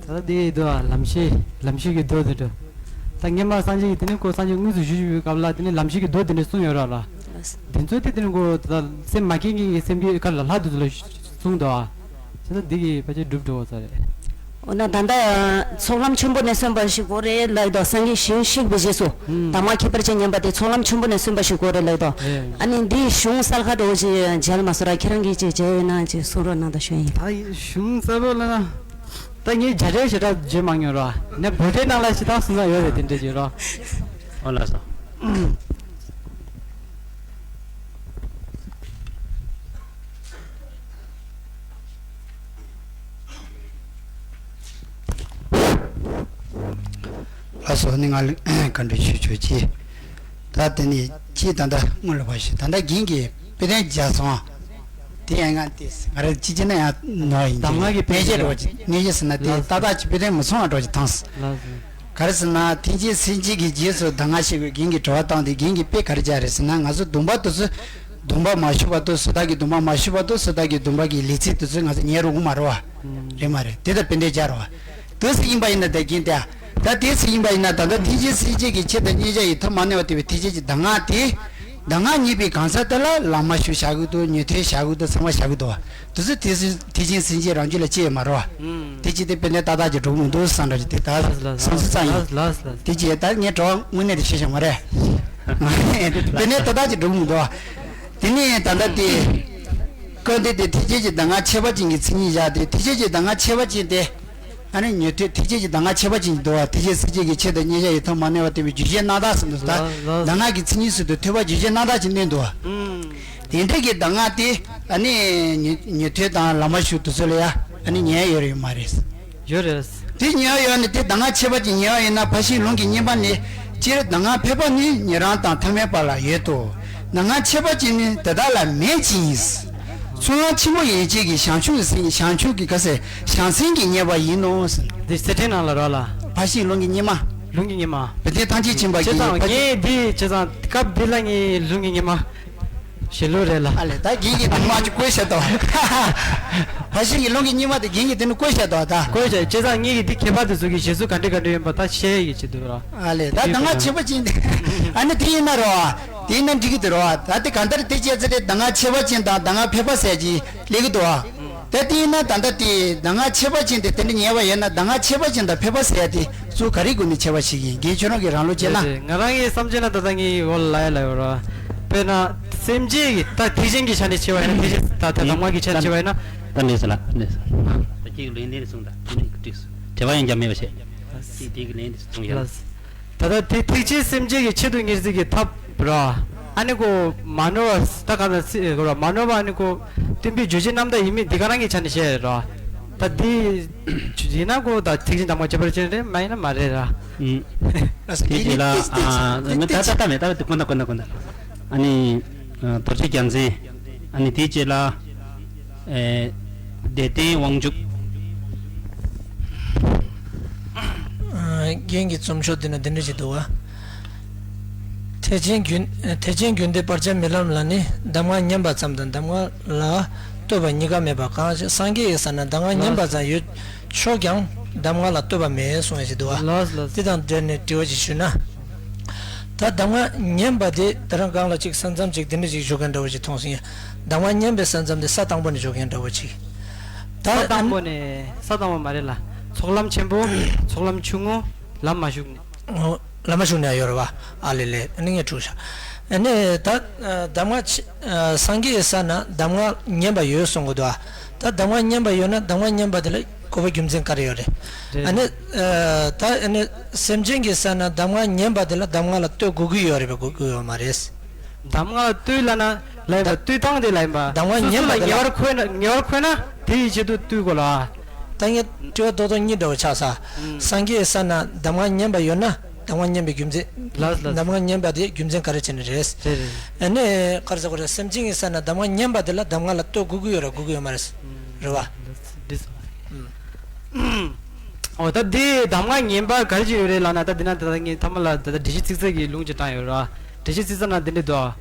ད་ལྟ་དེ་འདུག་ཨ་ལམ་ཤེས་ལམ་ཤེས་ཀྱི་མདོ་དེ་འདྲ། ད་སྔོན་མ་སངས་རྒྱས་ཀྱིས་དེ་ནི་ཁོ་སངས་རྒྱས་དངོས་སུ་བཞུགས་བཞུགས་པའི་སྐབས་ལ་དེ་ནི་ལམ་ཤེས་ཀྱི་མདོ་དེ་འདྲ་གསུངས་ཡོད་ར་ལ། དེ་ཚོ་དེ་དེ་ནི་ཁོ་ད་སེམས་མ་སྐྱེས་མཁན་གྱི་སེམས་ཀྱི་ཁ་ལ་ལྷ་དེ་ཚོ་ལ་གསུངས་འདུག་ཨ། བྱས་ན་འདི་གི་ཕལ་ཆེར་སྒྲུབ་འགྲོ་བ་ས་རེད། འོ་ན་ད་ལྟ་ཚོགས་ལམ་ཆེན་པོ་ནས་སོན་པ་ཞིག་དགོས་རེད་ལབ་དོ། སངས་རྒྱས་ཞིང་གཤེགས་པའི་རྗེས་སུ་ཨུམ། གདམས་ངག་ཁྱད་པར་ཅན་ཉན་པ་དེ་ཚོགས་ལམ་ཆེན་པོ་ནས་སོན་པ་ཞིག་དགོས་རེད་ལབ་དོ། ཨེ། ཨ་ནི་འདིའི་གཞུང་གསལ་ཁ་འདྲ་བོ་ཞིག་མཇལ་མ་སོང་ར། ཁྱེད་རང་གིས་ཅིག་མཇལ་ཡོད་ན་ཅིག་གསུང་རོགས་གནང་དང་ཞུ་ཡིན། ད་གཞུང་གསལ་པོ་ལ་ན། ད་ངས་རྒྱ་ཆེ་ཞེ་དྲག་བརྗོད་མ་མྱོང་ར། ནས་བོད་དེ་ནང་ལ་ཞེ་དྲག་གསུང་ས་ཡོད་རེད་དེ་འདྲ་བརྗོད་ར། ཨོ་ལགས་སོ། ལགས་སོ། ནི་ང་ལ་བཀའ་འདྲི་ཞུ་ཆོག་ཅི། ད་དེ་ནི་ཅི་ད་ལྟ་སྔོན་ལ་བ་ཞིག་ད་ལྟ་རྒན་གྱིས་དཔེ་དོན་བརྒྱབ་སོང་། དེ་ཡང་ང་དེ་ང་རང་ཅི་བྱས་ན་ཡང་ནོར་ཡིན། གདམས་ངག་གི་དཔེ་ནས་བཤད་འགྲོ་ཅི་ནས་བཤད་ཟེར་ན་དེ་ལགས་སོ། ཏག་ཏག་ཅིག་དཔེ་དོན་མི་སོང་བ་འགྲོ་ཅི་ཐང་། ལགས་སོ། ག་རེ་ཟེར་ན་ཐེག་ཆེན་སེམས་བསྐྱེད་ཀྱི་རྗེས་སུ་གདམས་ངག་ཤེས་དགོས་རྒན་གྱིས་དྲི་བ་བཏང་སྟེ་རྒན་གྱིས་དཔེ་ག་རེ་བརྒྱབ་རེད་ཟེར་ན་ང་ཚོ་སྡོམ་པ་དེ་ཚོ་སྡོམ་པ་མ་ཞུགས་བར་དུ་སོ་ཐར་གྱི་སྡོམ་པ་མ་ཞུགས་བར་དུ་སོ་ཐར་གྱི་སྡོམ་པ་གི་ལས་ཚིག་དེ་ཚོ་ང་ཚོ་ཉན་རུང་མ་རེད་བ། རེད་མ་རེད་དེ་ལྟར་དཔེ་འདྲ་སྦྱར་བ། དེ་ཚོ་ཡིན་པ་ཡིན་ན་ད་རྒན་དེ་ད་དེ་ཚོ་ཡིན་པ་ཡིན་ན་ད་ལྟ་ཐེག་ཆེན་སེམས་བསྐྱེད་ཀྱི་ཆེད་དུ་རྙེད་བྱ་ཡི་ཐབས་མ་ནོར་བ་སྟེར་བའི་ཐེག་ཆེན་གྱི་གདམས་ངག་དེ། གདམས་ངག་རྙེད་པའི་གང་ཟག་དེ་ལ་བླ་མ་ཞུ་བྱ་གི་འདུག་ཉན་ཐོས་བྱ་གི་འདུག་ཚང་མ་བྱ་གི་འདུག་བ། དེ་ཚོ་ཐེག་ཆེན་ཐེག་ཆེན་སེམས་བསྐྱེད་རང་རྒྱུད་ལ་སྐྱེ་ཡོད་མ་རེད་བ། དེ་ཅི་སྟེ་དཔེ་འདྲ་ཏག་ཏག་ཅིག་འགྲོ་གི་མི་འདུག་བསམ་འདྲ་ཅིག་དེ་ད་བསམ་ཚུལ་རྩ་ཡིན། དེ་ཅི་ད་ངས་དྲི་བ་དངོས་གནས་དེ་བཤད་བྱུང་བ་རེད། དཔེ་འདྲ་ཏག་ཏག་ཅིག་འགྲོ་གི་མི་འདུག་བ། དེ་ནས་ད་ལྟ་དེ། སྐབས་འདི་དེ་ཐེག་ཆེན་གྱི་གདམས་ངག་ཁྱད་པར་ཅན་གྱི་མཚན་ཉིད་བཞག་སྟེ་ཐེག་ཆེན་གྱི་གདམས་ངག་ཁྱད་པར་ཅན་དེ། ཨ་ནི་ཉན་ཐོས་ཐེག་ཆེན་གྱི་གདམས་ངག་ཁྱད་པར་ཅན་གྱི་འདུལ་བ་ཐེག་ཆེན་སེམས་བསྐྱེད་ཀྱི་ཆེད་དུ་རྙེད་བྱ་ཡི་ཐབས་མ་ནོར་བ་སྟེར་བའི་རྒྱུད་ཆེན་རྣམ་དག་ཟེར་འདུག་ད་ལགས་ལགས། གདམས་ངག་གི་མཚན་ཉིད་ཟེར་དུས་ཐོས་པ་རྒྱུད་ཆེན་རྣམ་དག་ཅིག་གནོན་འདུག་བ། དེ་འདྲ་གི་གདམས་ངག་དེ་ཨ་ནི་ཉན་ཉན་ཐོས་དང་བླ་མ་ཞུ་དེ་ཚོ་ལ་ཡ་ཨ་ནི་ཉན་ཡ་ཡོད་རེད་ཡོད་མ་རེད། ཡོད་རེད། དེ་ཉན་ཡ་ཡོད་ནི་དེ་གདམས་ངག་ཁྱད་པར་ཅན་ཉན་ཡ་ཡོད་ན་ཕར་ཕྱིན་ལུང་གི་སྙེ་མ་ནི་སྤྱིར་གདམས་ངག་ཕལ་པ་ནི་ཉན་རང་དང་ཐ་མལ་པ་ལ་ཡོད་དོ། གདམས་ངག་ཁྱད་པར་ཅན་ནི་དེ་དག་ལ་མེད་ཅིང་། ཚོགས་ལམ་ཆེན་པོ་ཡན་ཆད་ཀྱི་བྱང་ཆུབ་སེམས་བྱང་ཆུབ་ཀྱི་ག་ཟེར་བྱང་སེམས་ཀྱི་རྙེད་པ་ཡིན་ནོ་ཟེར། འདི་གསེར་ཕྲེང་ནང་ལ་རོ་ལ། ཕར་ཕྱིན་ལུང་གི་སྙེ་མ། ལུང་གི་སྙེ་མ། བོད་དོན་ཐམས་ཅད་མཁྱེན་པ་བྱས་ཀྱི་ཙང་ཕར་ཕྱིན། ངས་འདི་བྱས་ཙང་སྐབས་འདི་ལ་ངས་ལུང་གི་སྙེ་མ་ཞུ་ལུགས་རེད་ལ། ཨ་ལས་ད་རྒན་གྱིས་འདི་མ་ཅིག་བཀོད་བཞག་དོ། ཕར་ཕྱིན་གྱི་ལུང་གི་སྙེ་མ་དེ་རྒན་གྱིས་དེ་ནི་བཀོད་བཞག་དོ་ད། བཀོད་བཞག་བྱས་ཙང་ངས་ཀྱི་འདི་མཁས་པ་དེ་ཚོ་གི་བཞེད་ཚུལ་ག་འདྲ་ག་འདྲ་ཡོད་པ་ད་བཤད་ཡི་བྱེད་དུས་རོ། ཨ་ལས་ད་གདམས་ངག་ཁྱད་པར་ཅན་དེ་ཨ་ནི་དེ་ཡིན་ན་རོ། དེ་ཡིན་ན་འགྲིག་གི་འདུག་རོ། ད་དེ་གང་ལྟར་དེ་བྱས་ཚེ་དེ་གདམས་ངག་ཁྱད་པར་ཅན་དང་གདམས་ངག་ཕལ་པ་ཟེར་གྱི་སླེབས་ཀྱི་འདུག་བ། ད་དེ་ཡིན་ན་ད་ལྟ་དེ་གདམས་ངག་ཁྱད་པར་ཅན་དེ་དེ་འདྲ་ཉན་པ་ཡིན་ན་གདམས་ངག་ཁྱད་པར་ཅན་དང་ཕལ་པ་ཟེར་ཡ་དེ་ཚུར་ག་རེའི་སྒོ་ནས་ཁྱད་པར་ཞིག་ཡིན་རྒན་ཁྱོད་རང་གིས་རང་བློ་སྐྱེས་ན། རེད་རེད། ང་རང་གིས་བསམ་བྱས་ན་ད་ལྟ་ངའི་འོག་ལ་ལ་ཡ་ལ་ཡོད་ར། དཔེར་ན་སེམས་བསྐྱེད་ཀྱི་ད་ཐེག་ཆེན་གྱི་ཆ་ནས་བྱས་པ་ཡིན་ན་ཐེག་ཆེན་ད་ད་གདམས་ངག་གི་ཆ་ནས་བྱས་པ་ཡིན་ན། ད་ལས་ས་ལ་ལས་ས། ད་ཁྱེད་ཀྱི་ལན་ལན་གསུངས་ད་དེ་ནས་འགྲིག་སོང་། དྲི་བ་ཡང་རྒྱབ་མེད་པ་བྱས། ཅིག་དེ་གི་ལན་དེ་གསུངས་ཡ། ལགས། ད་ལྟ་དེ་ཐེག་ཆེན་སེམས་བསྐྱེད་ཀྱི་ཆེད་དུ་གཉེར་ཚུལ་གྱི་ཐབས་ར། ཨ་ནི་ཀོ་མ་ནོར་བ་ད་ག་ན་སི་ཀོ་ར་མ་ནོར་བ་ཨ་ནི་ཀོ་བསྟན་པའི་རྒྱུ་ཆེན་རྣམ་དག་ཡིན་མིན་འདི་ག་རང་གི་ཆ་ནས་བཤད་ར། ད་འདི་ཡིན་ན་ཀོ་ད་ཐེག་ཆེན་དང་མ་ཁྱད་པར་ཅན་རེད་མ་ཡིན་ན་མ་རེད་ར། ཨུམ། དེ་རྗེས་ལ་ཨ་མི་ད་ད་ད་མེད་ད་དེ་ཀོ་ན་ཀོ་ན་ཀོ་ན། ཨ་ནི་རྡོ་རྗེ་རྒྱལ་མཚན། ཨ་ནི་དེའི་རྗེས་ལ། ཨེ། བདེ་ལྡན་དབང་ཕྱུག་རྒན་གྱི་རྩོམ་ཤོག་འདི་ན་འདི་འདྲ་ཞིག་འདུག་བ། ཐེག་ཆེན་རྒྱུན་ཐེག་ཆེན་རྒྱུན་ལྡན་བར་ཆད་མེད་ལམ་ལ་ནི་གདམས་ངག་ཉན་པ་ཙམ་དང་གདམས་ངག་ལ་ལྟོས་པ་གཉིས་ཀ་མེད་པ་གང་ཞིག་སངས་རྒྱས་ཀྱི་ས་ན་གདམས་ངག་ཉན་པ་ཙམ་ཡོད་ཆོག་ཀྱང་གདམས་ངག་ལ་ལྟོས་པ་མེད་གསུངས་ཡ་ཞིག་འདུག་བ། ལགས་ལགས། དེ་དང་འབྲེལ་ནས་དྲི་བ་ཞིག་ཞུས་ན། ད་གདམས་ངག་ཉན་པ་དེ་ད་རང་གང་ལ་ཅིག་ས་མཚམས་ཅིག་འདི་འདྲ་ཞིག་ཞུ་མཁན་འདྲ་བོ་ཞིག་མཐོང་སོང་ཡ། གདམས་ངག་ཉན་པའི་ས་མཚམས་དེ་ས་དང་པོ་ནས་ཞུ་མཁན་འདྲ་བོ་ཅིག་ད་ས་དང་པོ་ནས་ས་དང་པོ་མ་རེད་ལ། ཚོགས་ལམ་ཆེན་པོ། ཚོགས་ལམ་ཆུང་ངུ། ལམ་མ་ཞུགས་ནས། ཨོ། ལམ་མ་ཞུགས་ནས་ཡོད་རེད་བ། ཨ་ལེ་ལེ་ཨ་ནི་ངས་འཁྲུག་ཤག་ཨ་ནི་ད་གདམས་ངག་ཆེ་སངས་རྒྱས་ས་ན་གདམས་ངག་ཉན་པ་ཡོད་གསུང་གི་འདུག་ད་གདམས་ངག་ཉན་པ་ཡོད་ན་གདམས་ངག་ཉན་པ་དེ་ལ་དགོས་པ་རྒྱུ་མཚན་ག་རེ་ཡོད་རེད། རེད། ཨ་ནི་ད་ཨ་ནི་སེམས་ཅན་གྱི་ས་ན་གདམས་ངག་ཉན་པ་དེ་ལ་གདམས་ངག་ལ་ལྟོས་དགོས་ཀྱི་ཡོད་རེད་པས་དགོས་ཀྱི་ཡོད་མ་རེད། གདམས་ངག་ལ་ལྟོས་ལབ་ན་ལབ་ཡིན་པ་ལྟོས་སྟངས་དེ་ལབ་ཡིན་པ། གདམས་ངག་ཉན་པ་དེ་ལ་སོ་སོ་ལ་ངེས་པར་འཁོད་ན་ངེས་པར་འཁོད་ན་དེ་ཡི་ཆེད་དུ་ལྟོས་དགོས་ལ། ད་ངས་དྲི་བ་རྡོག་རྡོག་གཉིས་འདྲ་བོ་ཆགས་ས། ཨུམ། སངས་རྒྱས་ས་ན་གདམས་ངག་ཉན་པ་ཡོད་ན་གདམས་ངག་ཉན་པའི་རྒྱུ་མཚན། ལགས་ལགས། གདམས་ངག་ཉན་པ་དེ་རྒྱུ་མཚན་ག་རེ་བྱས་ནས་རེད། རེད་རེད། ཨ་ནི་ག་རེ་ཟེར་དགོས་རེད་སེམས་ཅན་གྱི་ས་ན་གདམས་ངག་ཉན་པ་དེ་ལ་གདམས་ངག་ལ་ལྟོས་དགོས་ཀྱི་ཡོད་རེད་དགོས་ཀྱི་ཡོད་མ་རེད། ཨུམ། རེད་བ། འདི་སོང་། ཨུམ། འོ་ད་འདི་གདམས་ངག་ཉན་པ་ག་རེ་ཅིག་ཡོད་རེད་ལབ་ན་ད་འདི་ན་ད་ལྟ་ངས་མཐའ་མ་ལ་ད་ལྟ་འགྲེལ་བཤད་ཚིག་གསལ་གྱི་ལུང་ཅིག་བཏང་ཡོད་རེད་བ། འགྲེལ་བཤད་ཚིག་གསལ་ན་འདི་འདྲ་འདུག་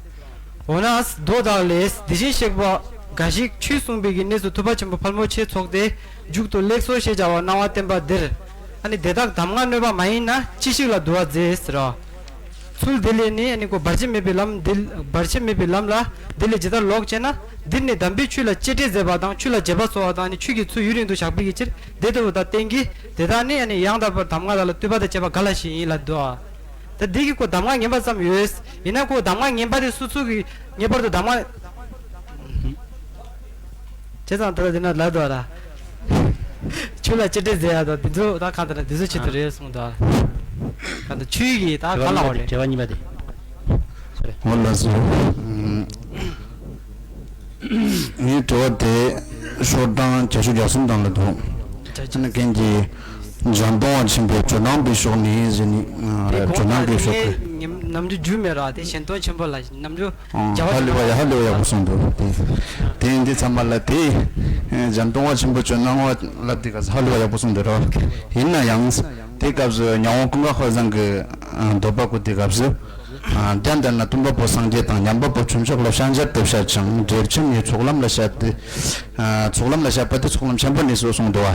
འོ་ན་མདོ་དག་ལས་དེ་བཞིན་གཤེགས་པ་འགའ་ཞིག་ཆོས་གསུངས་པའི་གི་གནས་སུ་ཐུབ་པ་ཆེན་པོ་ཕལ་མོ་ཆེ་ཚོགས་ཏེ་མཇུག་ཏུ་ལེགས་སོ་ཞེས་བྱ་བ་གནང་བ་བསྟན་པ་འདིར། ཨ་ནི་དེ་དག་གདམས་ངག་གནོད་པ་མ་ཡིན་ན་ཅི་ཞིག་ལ་བསྡུ་བ་མཛད་ཟེར་རོ། ཚུལ་དེ་ལས་ནི་ཨ་ནི་ཁོ་བར་ཆད་མེད་པའི་ལམ་འདི། བར་ཆད་མེད་པའི་ལམ་ལ་འདི་ལས་ཇི་ལྟར་ལོག་ཅེ་ན། འདིར་ནི་དམ་པའི་ཆོས་ལ་གཅེས་སྤྲས་མཛད་པ་དང་ཆོས་ལ་བྱེད་པ་གསོལ་བ་དང་ནི་ཆོས་ཀྱི་ཚུལ་ཡུན་རིང་དུ་བཞག་པའི་གི་ཕྱིར་དེ་ལྟ་བུ་དང་བསྟན་གྱི་དེ་དག་ནི་ཨ་ནི་ཡང་དག་པར་གདམས་ངག་དག་ལ་ལྟོས་པ་དང་བཅས་པ་ག་ལ་ཞིག་ཡིན་ལ་འདུག་ད་འདི་གི་ཁོ་གདམས་ངག་ངན་པ་ཙམ་ཡོད། ཡིན་ན་ཁོ་གདམས་ངག་ངན་པ་དེ་སོ་སོ་གི་ངེས་པར་དུ་གདམས་ངག་བྱས་ཙང་ད་ལྟ་འདི་ན་ལབ་འདུག་ར། ཆོས་ལ་གཅེས་སྤྲས་མཛད་ཡ་དང་འདི་ཚོ་ད་གང་ལྟར་ན་འདི་ཚོ་ཆེད་དུ་རེད་གསུངས་འདུག་ར། གང་ལྟར་ཆོས་ཀྱི་ད་ག་ལ་བ་རེད། དྲི་བ་གཉིས་པ་དེ། འོ་ལགས་སོ། ངའི་དྲི་བ་དེ་ཤོག་གྲངས་བརྒྱད་ཅུ་གྱ་གསུམ་དང་ལ་འདུག་ཨ་ནི་རྒན་གྱིས་འཇམ་དཔལ་དབང་ཆེན་པོའི་ཇོ་ནང་པའི་ཕྱོགས་ནས་ཟེར་ནས། དེ་ཨ་གོང་ཇོ་ནང་པའི་ཕྱོགས་ཀྱི། ནམ་རྒྱུན་རྒྱུས་མེད་ར་དེ་གཞན་དོན་ཆེན་པོ་ལ་ནམ་རྒྱུན། ཨང་། རྒྱལ་བ་ཧ་ལས་པ་ཡ་ཧ་ལས་པ་ཡག་པོ་གསུངས་འདུག་དེ་དེ་ཡིན་དུས་ཚང་མ་ལ་དེ། ཨེ་འཇམ་དཔལ་དབང་ཆེན་པོ་ཇོ་ནང་པ་ལ་དེ་ག་ས་ཧ་ལས་པ་ཡག་པོ་གསུངས་འདུག་ར། ཡིན་ན་ཡང་། དེ་སྐབས་སུ་ཉ་དབོན་ཀུན་དགའ་ཧོར་བཟང་གི་ཨ་འདོད་པ་ཀུན་དེ་སྐབས་སུ། ཨ་བརྒྱ་འདས་ན་སྟོན་པ་པོ་སངས་རྒྱས་དང་། ཉན་པ་པོ་ཁྱུ་མཆོག་ལ་ཕྱག་འཚལ་ཏེ་བཤད་ཅིང་། འབྲེལ་ཆེན་ནི་ཚོགས་ལམ་ལ་བཤད་དེ། ཨ་ཚོགས་ལམ་ལ་བཤད་པ་དེ་ཚོགས་ལམ་ཆེན་པོ་ནས་སུ་གསུངས་འདུག་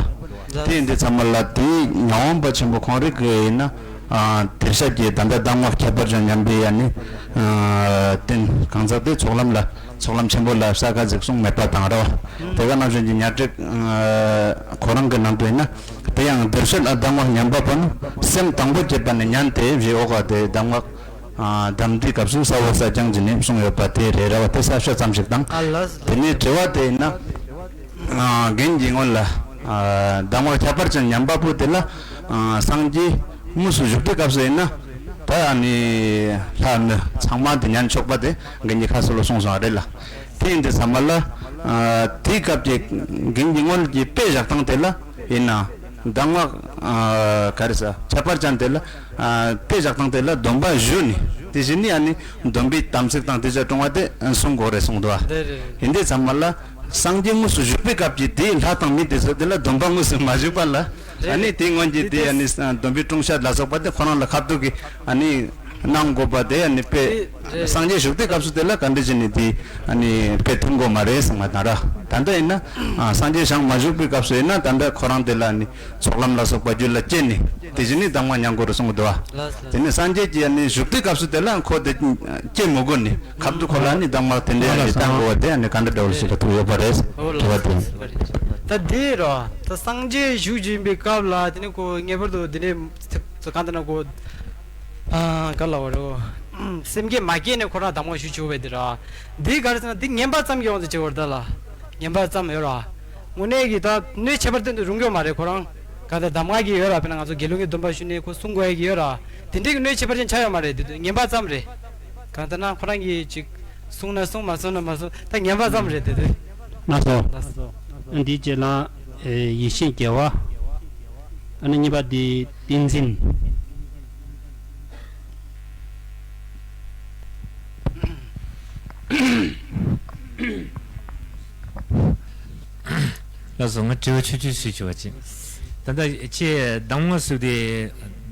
བ། དེ་ཡིན་དུས་ཚང་མ་ལ་དེ་ཉ་དབོན་པ་ཆེན་པོ་ཁོང་རིག་གི་ཡིན་ན། ཨ་དེར་ཤར་གྱི་ད་ལྟ་གདམས་ངག་ཁྱད་པར་ཅན་ཉམས་པའི་ཡ་ནི། ཨ་རྟེན་གང་ཟག་དེ་ཚོགས་ལམ་ལ་ཚོགས་ལམ་ཆེན་པོ་ལ་ས་ཁ་ཟིག་གསུངས་མེད་པ་དང་རེད་བ། དེ་ག་ནང་བཞིན་གྱི་ཉ་སྒྲིག་ཨ་ཁོ་རང་གི་ནང་དུ་ཡིན་ན། དེ་ཡང་དེར་ཤར་ལ་གདམས་ངག་ཉན་པ་པོ་ནི་སེམས་དང་པོ་བསྐྱེད་པ་ནི་ཉན་ཏེ་བཞེས་འོག་ག་དེ་གདམས་ངག་ཨ་གདམས་དུས་སྐབས་སུ་ས་འོག་ས་རྐྱང་གི་ནས་གསུངས་ཡོད་པ་དེ་རེད་རེད་བ། དེ་གསལ་བཤད་ཙམ་ཞིག་དང་། ཨ་ལགས་སོ། དེ་ནས་དྲི་བ་དེ་ཡིན་ན། ཨ་རྒན་གྱི་སྔོན་ལ་ཨ་གདམས་ངག་ཁྱད་པར་ཅན་ཉན་པ་པོ་དེ་ལ་ཨ་སངས་རྒྱས་དངོས་སུ་བཞུགས་དུས་སྐབས་སུ་ཡིན་ན། ད་ཨ་ནི་ལྷ་མི་ཚང་མ་དེ་ཉན་ཆོག་པ་དེ་རྒན་གྱི་ཁ་སོ་ལ་གསུངས་སོང་བ་རེད་ལ། དེ་ཡིན་དུས་ཚང་མ་ལ་ཨ་དེའི་སྐབས་ཀྱི་རྒན་གྱི་སྔོན་གྱི་དཔེ་བཞག་སྟངས་དེ་ལ་ཡིན་ན། གདམས་ངག་ཨ་ག་རེ་ཟེར་ཁྱད་པར་ཅན་དེ་ལ་ཨ་དཔེ་བཞག་སྟངས་དེ་ལ་སྡོམ་པ་ཞུ་ནས་དེ་བཞིན་ནི་ཨ་ནི་སྡོམ་པའི་དམ་ཚིག་དང་དེ་ཚོ་སྲུང་བ་དེ་གསུང་དགོས་རེད་གསུངས་འདུག་བ། རེད་རེད། ཡིན་དུས་ཚང་མ་ལ་སངས་རྒྱས་དངོས་སུ་བཞུགས་པའི་སྐབས་ཀྱི་དེའི་ལྷ་དང་མི་དེ་ཚོ་དེ་ལ་སྡོམ་པ་དངོས་སུ་མ་ཞུགས་པ་ལ། རེད། ཨ་ནི་དེའི་སྔོན་གྱི་དེ་དེ་ཨ་ནི་སྡོམ་པའི་སྲུང་བྱ་ལ་སོགས་པ་དེ་ཁོ་རང་ལ་ཁ་ཐུག་གི་ཨ་ནི། གནང་དགོས་པ་དེ་ཨ་ནི་དཔེ། རེད། སངས་རྒྱས་བཞུགས་དུས་སྐབས་སུ་དེ་ལ་ག་འདྲ་བྱས་ནས་དེ་ཨ་ནི་དཔེ་ཐུབ་དགོས་མ་རེད་གསུངས་པ་དང་ར། ད་ལྟ་ཡིན་ན་ཨ་སངས་རྒྱས་བྱང་མ་བཞུགས་པའི་སྐབས་སུ་ཡིན་ན་ད་ལྟ་ཁོ་རང་དེ་ལ་ཨ་ནི་ཚོགས་ལམ་ལ་སོགས་པ་རྒྱུད་ལ་སྐྱེས་ནས་དེ་བཞིན་ནི་གདམས་ངག་ཉན་དགོས་རེད་གསུངས་འདུག་བ། ལགས་ལགས། དེ་ནས་སངས་རྒྱས་ཀྱིས་ཨ་ནི་བཞུགས་དུས་སྐབས་སུ་དེ་ལ་ཁོ་དེ་སྐྱེ་མི་དགོས་ནས་ཁ་ཐུག་ཁོ་ལ་ཨ་ནི་གདམས་ངག་དེ་འདྲའི་ཨ་ནི་བཏང་དགོས་པ་དེ་ཨ་ནི་ག་འདྲ་འདྲ་བོ་ཞིག་ལ་ཐུག་ཡོད་པ་རེད། འོ་དྲི་བ་དེ་ལགས་སོ། ད་དེ་ར་ད་སངས་རྒྱས་བཞུགས་བཞིན་པའི་སྐབས་ལ་དེ་ནི་ཁོ་ངེས་པར་དུ་དེ་ནས་གང་ལྟར་ན་ཁོ། ཨ་ག་ལ་བ་རོ། སེམས་བསྐྱེད་མ་བསྐྱེད་ནས་ཁོ་རང་གདམས་ངག་ཞུ་ཆོག་པའི་འདི་ར། འདི་ག་རེ་ཟེར་ན་འདི་ངན་པ་ཙམ་གྱི་དབང་དུ་བྱེད་པར་ད་ལ། ངན་པ་ཙམ་ཡོད་ར། དངོས་གནས་ཀྱི་ད་གནོད་ཁྱད་པར་ཅན་དུ་རུང་གི་ཡོད་མ་རེད་ཁོ་རང་། ག་ད་གདམས་ངག་གི་ཡོད་ར་དཔེར་ན་ང་ཚོ་དགེ་སློང་གི་སྡོམ་པ་ཞུ་ནས་ཁོ་སྲུང་དགོས་ཡ་གི་ཡོད་ར། དེ་འདྲའི་གི་གནོད་ཁྱད་པར་ཅན་ཆགས་ཡོད་མ་རེད་དེ་དུས་ངན་པ་ཙམ་རེད། གང་ལྟར་ན་ཁོ་རང་གིས་ཅིག་གསུང་ན་གསུང་མ་གསུང་ན་མ་གསུང་ད་ངན་པ་ཙམ་རེད་དེ་དུས། ལགས་སོ། ལགས་སོ། འདིའི་རྗེས་ལ་ཡེ་ཤེས་རྒྱལ་བ། ཨ་ནི་གཉིས་པ་འདི་བསྟན་འཛིན། ལགས་སོ། ང་དྲི་བ་ཆུང་ཆུང་ཞིག་ཞུ་བ་ཅིག་ད་ལྟ་ཁྱེད་གདམས་ངག་ཟེར་དེ་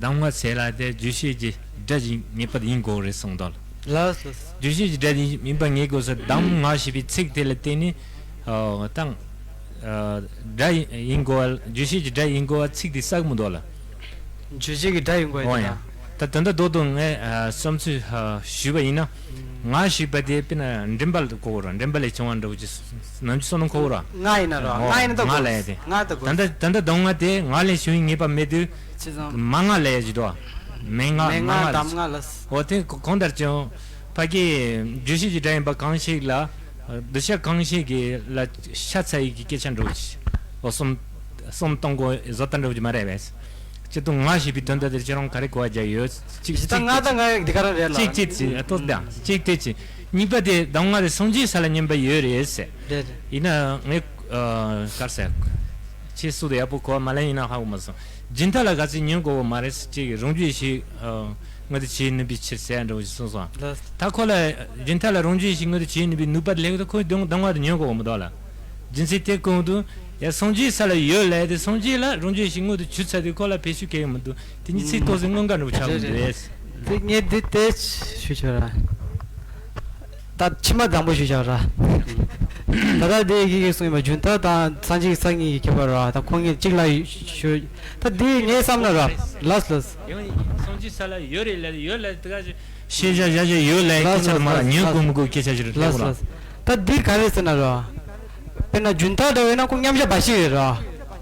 གདམས་ངག་ཟེར་ལ་དེ་རྗོད་བྱེད་ཀྱི་སྒྲ་ཡིན་ངེས་པར་ཡིན་དགོས་རེད་གསུངས་འདུག་ལགས་སོ། རྗོད་བྱེད་ཀྱི་སྒྲ་ཡིན་པ་ངེས་དགོས་ས་གདམས་ངག་ཞེས་པའི་ཚིག་དེ་ལ་བརྟེན་ནས་ཨ་དང་། ཨ་སྒྲ་ཡིན་དགོས་པ་རྗོད་བྱེད་ཀྱི་སྒྲ་ཡིན་དགོས་པ་ཚིག་དེ་གསལ་མི་འདུག་ལ། རྗོད་བྱེད་ཀྱི་སྒྲ་ཡིན་དགོས་འོ་ཡ། ཡ། ད་ད་ལྟ་རྡོག་རྡོག་ངས་ཨ་བསམ་ཚུལ་ཨ་ཞུས་པ་ཡིན་ན། ང་ཞུས་པ་དེ་དཔེར་ན་འགྲེལ་པ་ལ་གོ་དགོས་ར་འགྲེལ་པ་ལས་བྱུང་བ་འདྲ་བོ་ཅིག་ནམ་རྒྱུན་བསམ་བློ་འཁོར་བ་ར། ང་ཡིན་ན་ར་ང་ཡིན་ན་ད་ང་གོ་ལ་ཡ་དེ། ང་ད་གོ་ད་ལྟ་ད་ལྟ་གདམས་ངག་དེ་ང་ལས་བྱུང་བའི་ངེས་པ་མེད་དུས། ཅི་ཙང་། མན་ངག་ལ་ཡ་ཅིག་འདུག་བ། མན་ངག་མན་ངག་མན་ངག་གདམས་ངག་ལ། འོ་དེ་གོང་ལྟར་ཀྱང་ཕ་གི་རྗོད་བྱེད་ཀྱི་སྒྲ་ཡིན་པ་གང་ཞིག་ལ། གདུལ་བྱ་གང་ཞིག་གི་ལ་ཤ་ཚ་ཡི་གི་སྐད་ཆ་འདྲ་བོ་ཅིག་འོ་གསུམ་གསུམ་གཏོང་དགོས་བཟོ་ལྟ་འདྲ་བོ་ཅིག་མ་རེད་པས། སྤྱིར་བཏང་ང་ཞེས་པའི་དོན་དག་དེར་ཁྱེད་རང་ག་རེ་གོ་བ་རྒྱག་ཡོད། གཅིག་གཅིག་ད་ང་ད་ང་ཡང་འདི་ག་རང་རེད་ལ། གཅིག་གཅིག་གཅིག་ཨ་ཏོ་ད་གཅིག་དེ་གཅིག་གཉིས་པ་དེ་གདམས་ངག་དེ་སངས་རྒྱས་ས་ལ་སྙོན་པ་ཡོད་རེད་ཟེར། རེད་རེད། ཡིན་ན་ངས་ཨ་གར་ཟེར། ཁྱེད་སུ་དེ་ཡག་པོ་གོ་བ་མ་ལེན་ཡིན་ན་ཧ་གོ་མ་སོང་། སྦྱིན་བདག་ལ་ག་ཚོད་ཉོན་དགོས་བ་མ་རེད་ཟེར་གཅིག་རང་རྒྱུད་ཞིག་ཨ་ངོས་དེ་བྱེད་ནུས་པའི་ཕྱིར་ཟེར་འདྲ་བོ་ཞིག་གསུངས་སོང་། ལགས། ད་ཁོ་ལ་སྦྱིན་བདག་ལ་རང་རྒྱུད་ཞིག་ངོས་དེ་བྱེད་ནུས་པའི་ནུས་པ་ལེགས་དུ་ཁོས་གདམས་ངག་དེ་ཉོན་དགོས་བ་མི་འདུག་ལ། རྒྱུ་མཚན་དེ་གོང་དུ། ཡ་སངས་རྒྱས་ས་ལ་ཡོད་ལས་དེ་སངས་རྒྱས་ལ་རང་རྒྱུད་ཞིག་དངོས་དུ་ཆུད་ཚར་དུས་ཁོ་ལ་བེད་སྤྱོད་གལ་ཡོད་མི་འདུག་དེ་གཉིས་ཚིག་ཏོག་ཙམ་སྔོན་འགྲོ་ཆགས་མི་འདུག་ཨེ། དེ་ངས་འདི་དེ་ཞུ་ཆོག་ར། ད་ཕྱི་མ་དང་པོ་ཞུ་ཆོག་ར། ད་ལྟ་དེ་ཡི་གེ་གསུངས་ཡིན་པ་རྒྱུན་མཐའ་དང་སངས་རྒྱས་ཀྱི་ས་ངེས་ཀྱི་ཁྱད་པར་ར་ད་ཁོང་ངས་གཅིག་ལ་ཞུ། ད་དེ་ངས་བསམ་ན་ར། ལགས་ལགས། ཡང་སངས་རྒྱས་ས་ལ་ཡོད་རེད་ལ་ཡོད་ལ་དེ་ག་ཞིག་ཤེས་བྱ་བཞག་བཞག་ཡོད་ལས་ལགས་སྐད་ཆ་དུ་མ་ལགས་ལགས་ཉན་དགོས་མི་དགོས་སྐད་ཆ་ཞིག་རེད། ལགས་ལགས་ལགས། ད་འདི་ག་རེ་ཟེར་ན་རོ། དཔེར་ན་རྒྱུན་མཐའ་འདྲ་བས་ན་ཁོ་མཉམ་བཞག་འབའ་ཞིག་རེད་རོ།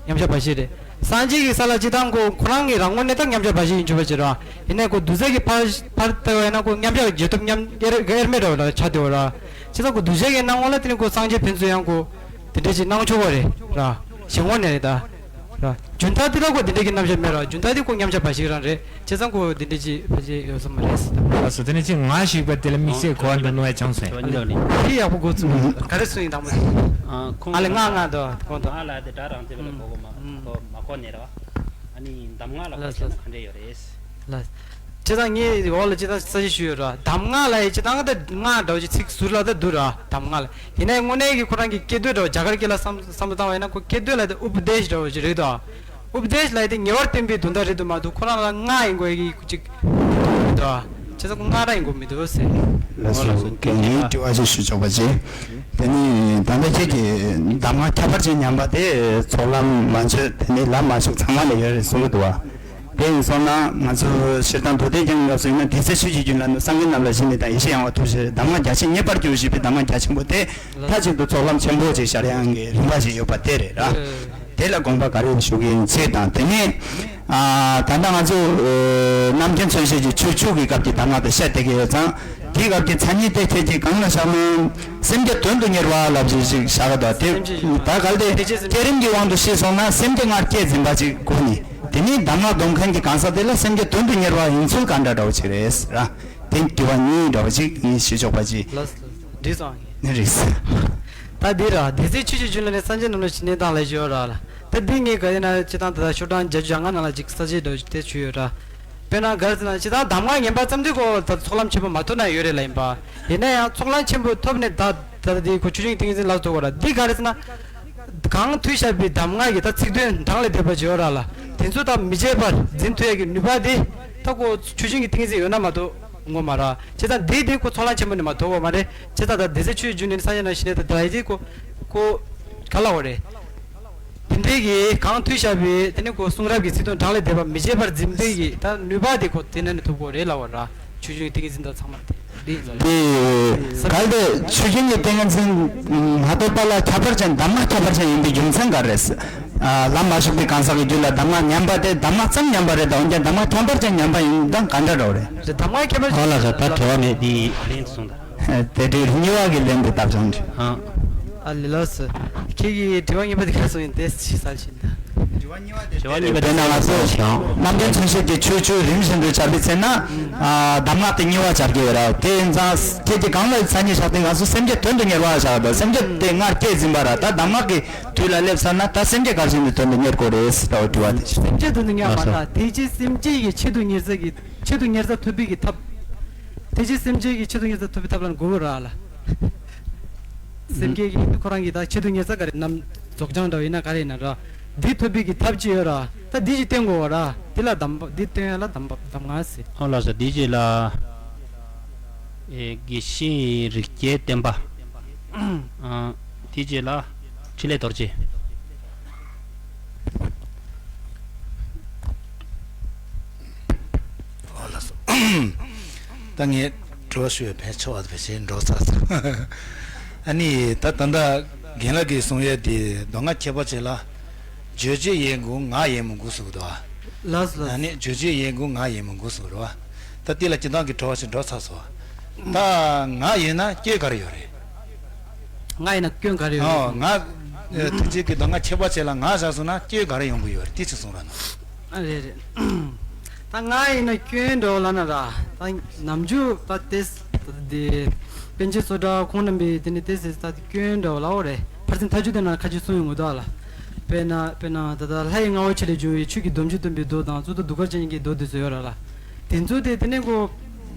མཉམ་བཞག་འབའ་ཞིག་རེད། སངས་རྒྱས་ཀྱི་ས་ལ་སྤྱི་བཏང་ཁོ་ཁོ་རང་གི་རང་ངོས་ནས་ད་མཉམ་བཞག་འབའ་ཞིག་ཡིན་ཆོག་པ་ཅིག་རོ། ཡིན་ནའི་ཁོ་གདུལ་བྱ་གི་ཕར་ཕར་ལྟ་བས་ན་ཁོ་མཉམ་བཞག་རྗེས་ཐོབ་མཉམ་དབྱེར་དབྱེར་མེད་འདྲ་བ་ལ་ཆགས་བསྡད་པ་རོ། བྱས་ཙང་ཁོ་གདུལ་བྱ་གི་སྣང་ངོ་ལ་དེ་ནི་ཁོ་སངས་རྒྱས་ཕན་ཚུན་ཡང་ཁོ་དེ་འདྲ་ཅིག་སྣང་ཆོག་པ་རེད་རོ། གཞན་ངོས་ནས་རེད་ད། ར། རྒྱུན་མཐའ་འདི་ལ་ཁོ་འདི་འདྲ་གི་རྣམ་གཞག་མེད་ར། རྒྱུན་མཐའ་འདི་ཁོ་མཉམ་གཞག་འབའ་ཞིག་རང་རེད། བྱས་ཙང་ཁོ་འདི་འདྲ་ཅིག་ཕལ་ཆེར་ཡོད་ས་མ་རེད་ཟེར། ལགས་སོ། དེ་ནས་ཅིག་ང་ཞིག་པ་དེ་ལ་དམིགས་བསལ་གོ་བ་འདུག་ནོ་ཡ་ཅང་སོང་། ཨ་ནི་ཕི་ཡག་པོ་གོ་ཚུལ་ག་རེ་གསུངས་ཡིན་དང་པོ་དེ། ཨ་ཁོང་ཨ་ལེ་ང་ང་དོ་ཁོང་དོ། ང་ལ་དེ་དྲ་རང་བཙན་པ་ལ་གོ་གོ་མ་གོ་མ་གོ་ནས་ར། ཨ་ནི་གདམས་ངག་ལ་གོ་ལགས་སོ། བྱས་ན་ག་འདྲས་ཡོད་རེད། ལ། སྤྱིར་བཏང་ངའི་འོག་ལ་སྤྱིར་བཏང་གསལ་བཤད་ཞུས་ཡོད་ར། གདམས་ངག་ལ་ཡི་སྤྱིར་བཏང་ད་ངག་འདྲ་བོ་ཅིག་ཚིག་ཟུར་ལ་ད་འདུག་ར། གདམས་ངག་ལ་ཡིན་ནའི་དངོས་གནས་ཀྱི་ཁོ་རང་གི་སྐད་དོད་འདྲ་བོ་རྒྱ་གར་སྐད་ལ་བསམ་བསམ་བློ་བཏང་བ་ཡིན་ན་ཁོ་སྐད་དོད་ལ་ད་ཨུཔ་དེཤ་འདྲ་བོ་ཅིག་རེད་དོ། ཨུཔ་དེཤ་ལ་ཡི་དེ་ཉེ་བར་བསྟན་པའི་དོན་དག་རེད་དོ་མ་གཏོགས་ཁོ་རང་ལ་ངག་ཡིན་དགོས་ཡ་གི་ཅིག་རེད་དོ། བྱས་ཙང་ཁོ་ངག་ར་ཡིན་དགོས་མི་འདུག་ཟེར། ལགས་སོ། ངའི་དྲི་བ་ཞིག་ཞུ་ཆོག་པ་ཅིག་དེ་ནི་ད་ལྟ་ཁྱེད་ཀྱིས་གདམས་ངག་ཁྱད་པར་ཅན་ཉམས་པ་དེ་ཚོགས་ལམ་མ་འཇུག་དེ་ནི་ལམ་མ་ཞུགས་ཚང་མ་ལ་ཡོད་རེད་གསུང་གི་འདུག་བ། དེ་ཡིན་སོང་ན་ང་ཚོ་སྤྱིར་བཏང་མདོ་སྡེ་རྒྱན་གྱི་སྐབས་སུ་ཡིན་ན་དེ་ཚེ་ཆོས་ཀྱི་རྒྱུན་ལ་ནི་སངས་རྒྱས་རྣམས་ལ་ཞི་གནས་དང་ཡེ་ཤེས་ཡངས་པ་ཐོབ་ཕྱིར་གདམས་ངག་རྒྱ་ཆེན་ཉེ་བར་གྱུར་ཞེས་པའི་གདམས་ངག་རྒྱ་ཆེན་པོ་དེ་མཐའ་གཅིག་ཏུ་ཚོགས་ལམ་ཆེན་པོ་ཅིག་ཤར་ཡང་གི་རིམ་པ་ཞིག་ཡོད་པ་དེ་རེད་ར། དེ་ལ་དགོངས་པ་ག་རེ་ཞུ་གི་ཡིན་ཚེ་དང་དེ་ནས་ཨ་ད་ལྟ་ང་ཚོ་ཨ་རྣམ་མཁྱེན་མཚོན་བྱེད་ཀྱི་ཆོས་བཅུ་གི་སྐབས་ཀྱི་གདམས་ངག་དེ་བཤད་བསྡད་ཀྱི་ཡོད་ཙང་དེའི་སྐབས་ཀྱི་མཚན་ཉིད་དེ་ཁྱེད་ཀྱིས་གང་ལ་བཞག་ན་སེམས་བསྐྱེད་དོན་དུ་གཉེར་བ་ལབ་ཞིག་ཞིག་བཞག་གི་འདུག་དེ་ད་གལ་ཏེ་བསྐྱེད་རིམ་གྱི་དབང་དུ་ཤེས་སོང་ན་སེམས་བསྐྱེད་སྔར་བསྐྱེད་འཛིན་པ་ཅིག་དགོས་ནི། དེ་ནས་གདམས་ངག་འདོན་མཁན་གྱི་གང་ཟག་དེ་ལ་སེམས་བསྐྱེད་དོན་དུ་གཉེར་བ་ཡིན་ཚུལ་ག་འདྲ་འདྲ་བོ་ཅིག་རེད་ཟེར་ར། དེ་དྲི་བ་གཉིས་འདྲ་བོ་ཅིག་ངས་ཞུ་ཆོག་པ་ཅིག་ལགས་སོ། འགྲིག་སོང་། ནི་རེད་ཟེར། ད་འདི་ར་སྡེ་སྲིད་ཆོས་ཀྱི་རྒྱུན་ལས་ནས་སངས་རྒྱས་རྣམས་ལ་ཞི་གནས་དང་ལས་ཞུ་ཡོད་ར་ལ། ད་འདི་ངས་ག་ཡིན་ན་སྤྱིར་བཏང་ད་ལྟ་ཤོག་གྲངས་བརྒྱད་ཅུ་གྱ་ལྔ་ནང་ལ་ཅིག་གསལ་བཤད་འདྲ་བོ་དེ་ཞུས་ཡོད་ར། དཔེར་ན་ག་རེ་ཟེར་ན་སྤྱིར་བཏང་གདམས་ངག་ངན་པ་ཙམ་དུས་ཁོ་ད་ཚོགས་ལམ་ཆེན་པོ་མ་ཐོབ་ན་ཡོད་རེད་ལ་ཡིན་པ། ཡིན་ན་ཡང་ཚོགས་ལམ་ཆེན་པོ་ཐོབ་ནས་ད་ད་ལྟ་འདི་ཁོ་ཆོས་འབྱུང་ཏིང་འཛིན་ལ་ཐོབ་དགོས་ར། འདི་ག་རེ་ཟེར་ན། གང་ཐོས་བཞག་པའི་གདམས་ངག་གི་ད་ཚིག་དོན་གྲངས་ལས་འདས་པ་ཅིག་ཡོད་ར་ལ། དེ་ཚོ་ད་མི་བརྗེད་པར་འཛིན་ཐུབ་ཡ་གི་ནུས་པ་དེ་ད་ཁོ་ཆོས་འབྱུང་གི་ཏིང་འཛིན་ཡོད་ན་མ་གཏོགས་ངོ་མ་ར། བྱས་ཙང་འདི་དེ་ཁོ་ཚོགས་ལམ་ཆེན་པོ་ནས་མ་ཐོབ་པ་མ་རེད། བྱས་ཙང་ད་སྡེ་སྲིད་ཆོས་ཀྱི་རྒྱུན་ནས་སངས་རྒྱས་རྣམས་ཞི་གནས་དང་ད་ལྟ་དེ་ཁོ་ཁོ་ག་ལ་བ་རེད། དེ་འདྲའི་གི་གང་ཐོས་བཞག་པའི་དེ་ནི་ཁོ་གསུང་རབ་ཀྱི་ཚིག་དོན་གྲངས་ལས་འདས་པ་མི་བརྗེད་པར་འཛིན་པའི་གི་ད་ནུས་པ་དེ་ཁོ་དེ་ནས་ནི་ཐོབ་དགོས་རེད་ལབ་པ་ར། ཆོས་འབྱུང་ཏིང་འཛིན་དང་ཚང་མ་དེ་འདི་ཡིན་ཙང་། དེ་གལ་ཏེ་ཆོས་འབྱུང་གི་ཏིང་འཛིན་མ་ཐོབ་པ་ལ་ཁྱད་པར་ཅན་གདམས་ངག་ཁྱད་པར་ཅན་ཡིན་པའི་རྒྱུ་མཚན་ག་རེ་རེད། ཨ་ལམ་མ་ཞུགས་པའི་གང་ཟག་གི་རྒྱུད་ལ་གདམས་ངག་ཉམས་པ་དེ་གདམས་ངག་ཙམ་ཉམས་པ་རེད་དང་འོན་ཀྱང་གདམས་ངག་ཁྱད་པར་ཅན་ཉམས་པ་ཡིན་དང་ག་འདྲ་འདྲ་བོ་རེད། རེད། གདམས་ངག་ཁྱད་པར་ཅན། ཨོ་ལགས་སོ། ད་དྲི་བ་མེད། འདི་ལན་དུ་སོང་ད། དེ་དུས་གཉིས་པ་གི་ལན་དུ་བཏབ་བྱུང་། ཨ། ཨ་ལགས་སོ། ཁྱེད་ཀྱིས་དྲི་བ་གཉིས་པ་དེ་ག་སོང་ཡིན་དེ་ཞིག་གསལ་བྱེད་ད། དྲི་བ་གཉིས་པ་དེ་དཔེར་ན་ང་ཚོ་རྣམ་མཁྱེན་མཚོན་བྱེད་ཀྱི་ཆོས་བཅུ་རིམ་བཞིན་དུ་སྦྱར་བའི་ཚེ་ན། ཨ་གདམས་ངག་དེ་གཉིས་པ་སྦྱར་གྱི་ཡོད་ར། དེ་ཡིན་ཙང་ཁྱེད་ཀྱིས་གང་ལ་མཚན་ཉིད་བཞག་སྟེ་ང་ཚོ་སེམས་བསྐྱེད་དོན་དུ་གཉེར་བ་བཞག་ད་སེམས་བསྐྱེད་དེ་སྔར་བསྐྱེད་ཟིན་པ་ར། ད་གདམས་ངག་གི་དུས་ལ་སླེབས་ཚར་ན་ད་སེམས་བསྐྱེད་ག་བྱས་ནས་དོན་དུ་གཉེར་དགོས་རེད་ཟེར་བའི་དྲི་བ་དེ་ཆེ། སེམས་བསྐྱེད་དོན་དུ་གཉེར་བ་མ་རེད། དེ་རྗེས་སེམས་བསྐྱེད་ཀྱི་ཆེད་དུ་གཉེར་ས་གི་ཆེད་དུ་གཉེར་ས་ཐོབ་པའི་གི་ཐབས། དེ་རྗེས་སེམས་བསྐྱེད་ཀྱི་ཆེད་དུ་གཉེར་ས་ཐོབ་པའི་ཐབས་ལ་གོ་དགོས་ར་ལ། སེམས་བསྐྱེད་ཀྱི་ཁོ་རང་གི་ད་ཆེད་དུ་གཉེར་ས་ག་རེ་ནམ་རྫོགས་བྱང་འདྲ་བ་ཡིན་ན་ག་རེ་ཡིན་ན་ར། འདི་ཐོབ་པའི་གི་ཐབས་ཅི་ཡོད་ར། ད་འདི་ཅིག་བསྟེན་དགོས་བ་ར། འདི་ལ་གདམས་པ་འདི་བསྟེན་ཡ་ལ་གདམས་པ་གདམས་ངག་ཟེར། ཨོ་ལགས་སོ། འདི་རྗེས་ལ། ཨེ་དགེ་བཤེས་རིགས་བརྒྱའི་བསྟན་པ། ཨ་དེ་རྗེས་ལ་ཕྲིན་ལས་རྡོ་རྗེ། ཨོ་ལགས་སོ། ད་ངས་དྲི་བ་ཞུ་བའི་ཕན་ཆེ་བ་དེ་བྱས་འགྲོ་ཚར་སོང་། ཨ་ནི་ད་ད་ལྟ་རྒན་ལགས་ཀྱིས་གསུང་ཡས་དེ་མདོ་སྔགས་ཁྱད་པར་ཅན་ལ། རྗོད་བྱེད་ཡིན་དགོས་ངག་ཡིན་མི་དགོས་ཟེར་གི་འདུག་བ། ལགས་སོ་ལགས་སོ། ཨ་ནི་རྗོད་བྱེད་ཡིན་དགོས་ངག་ཡིན་མི་དགོས་ཟེར་གི་རེད་བ། ད་དེ་ལ་སྤྱིར་བཏང་གི་དྲི་བ་ཞིག་འགྲོ་ཚར་སོང་བ། ད་ངག་ཡིན་ན་སྐྱོན་ག་རེ་ཡོད་རེད། ངག་ཡིན་ན་སྐྱོན་ག་རེ་ཡོད་རེད། ཨོ་ངག་ཐུགས་རྗེ་གི་མདོ་སྔགས་ཁྱད་པར་ཅན་ལ་ངག་བཞག་སོང་ན་སྐྱོན་ག་རེ་ཡོང་གི་ཡོད་རེད། དེ་ཅིག་གསུང་རོགས་གནང་། ཨ་རེད་རེད། ད་ངག་ཡིན་ན་སྐྱོན་འདྲ་བོ་ལབ་ན་ར། ད་ནམ་རྒྱུན་ད་ཏེས་དེ་པཎ་ཆེན་བསོད་གྲགས་ཁོང་རྣམ་པས་དེ་ནི་ཏེས་ད་སྐྱོན་འདྲ་བོ་ལབ་འོ་རེད། ཕར་ཕྱིན་མཐའ་དཔྱོད་དེ་ན་ཁ་ཅིག་གསུངས་ཡོང་གི་འདུག་ལ། དཔེར་ན་དཔེར་ན་ད་ལྟ་ལྷ་ཡི་རྔ་བོ་ཆེ་ལས་བྱུང་བའི་ཆོས་ཀྱི་སྡོམ་བཞི་སྟོན་པའི་མདོ་དང་གཙུག་ཏོར་གདུགས་དཀར་ཅན་གྱི་མདོ་དེ་ཚོ་ཡོད་ར་ལ། དེ་ཚོ་དེ་དེ་ནས་ཁོ་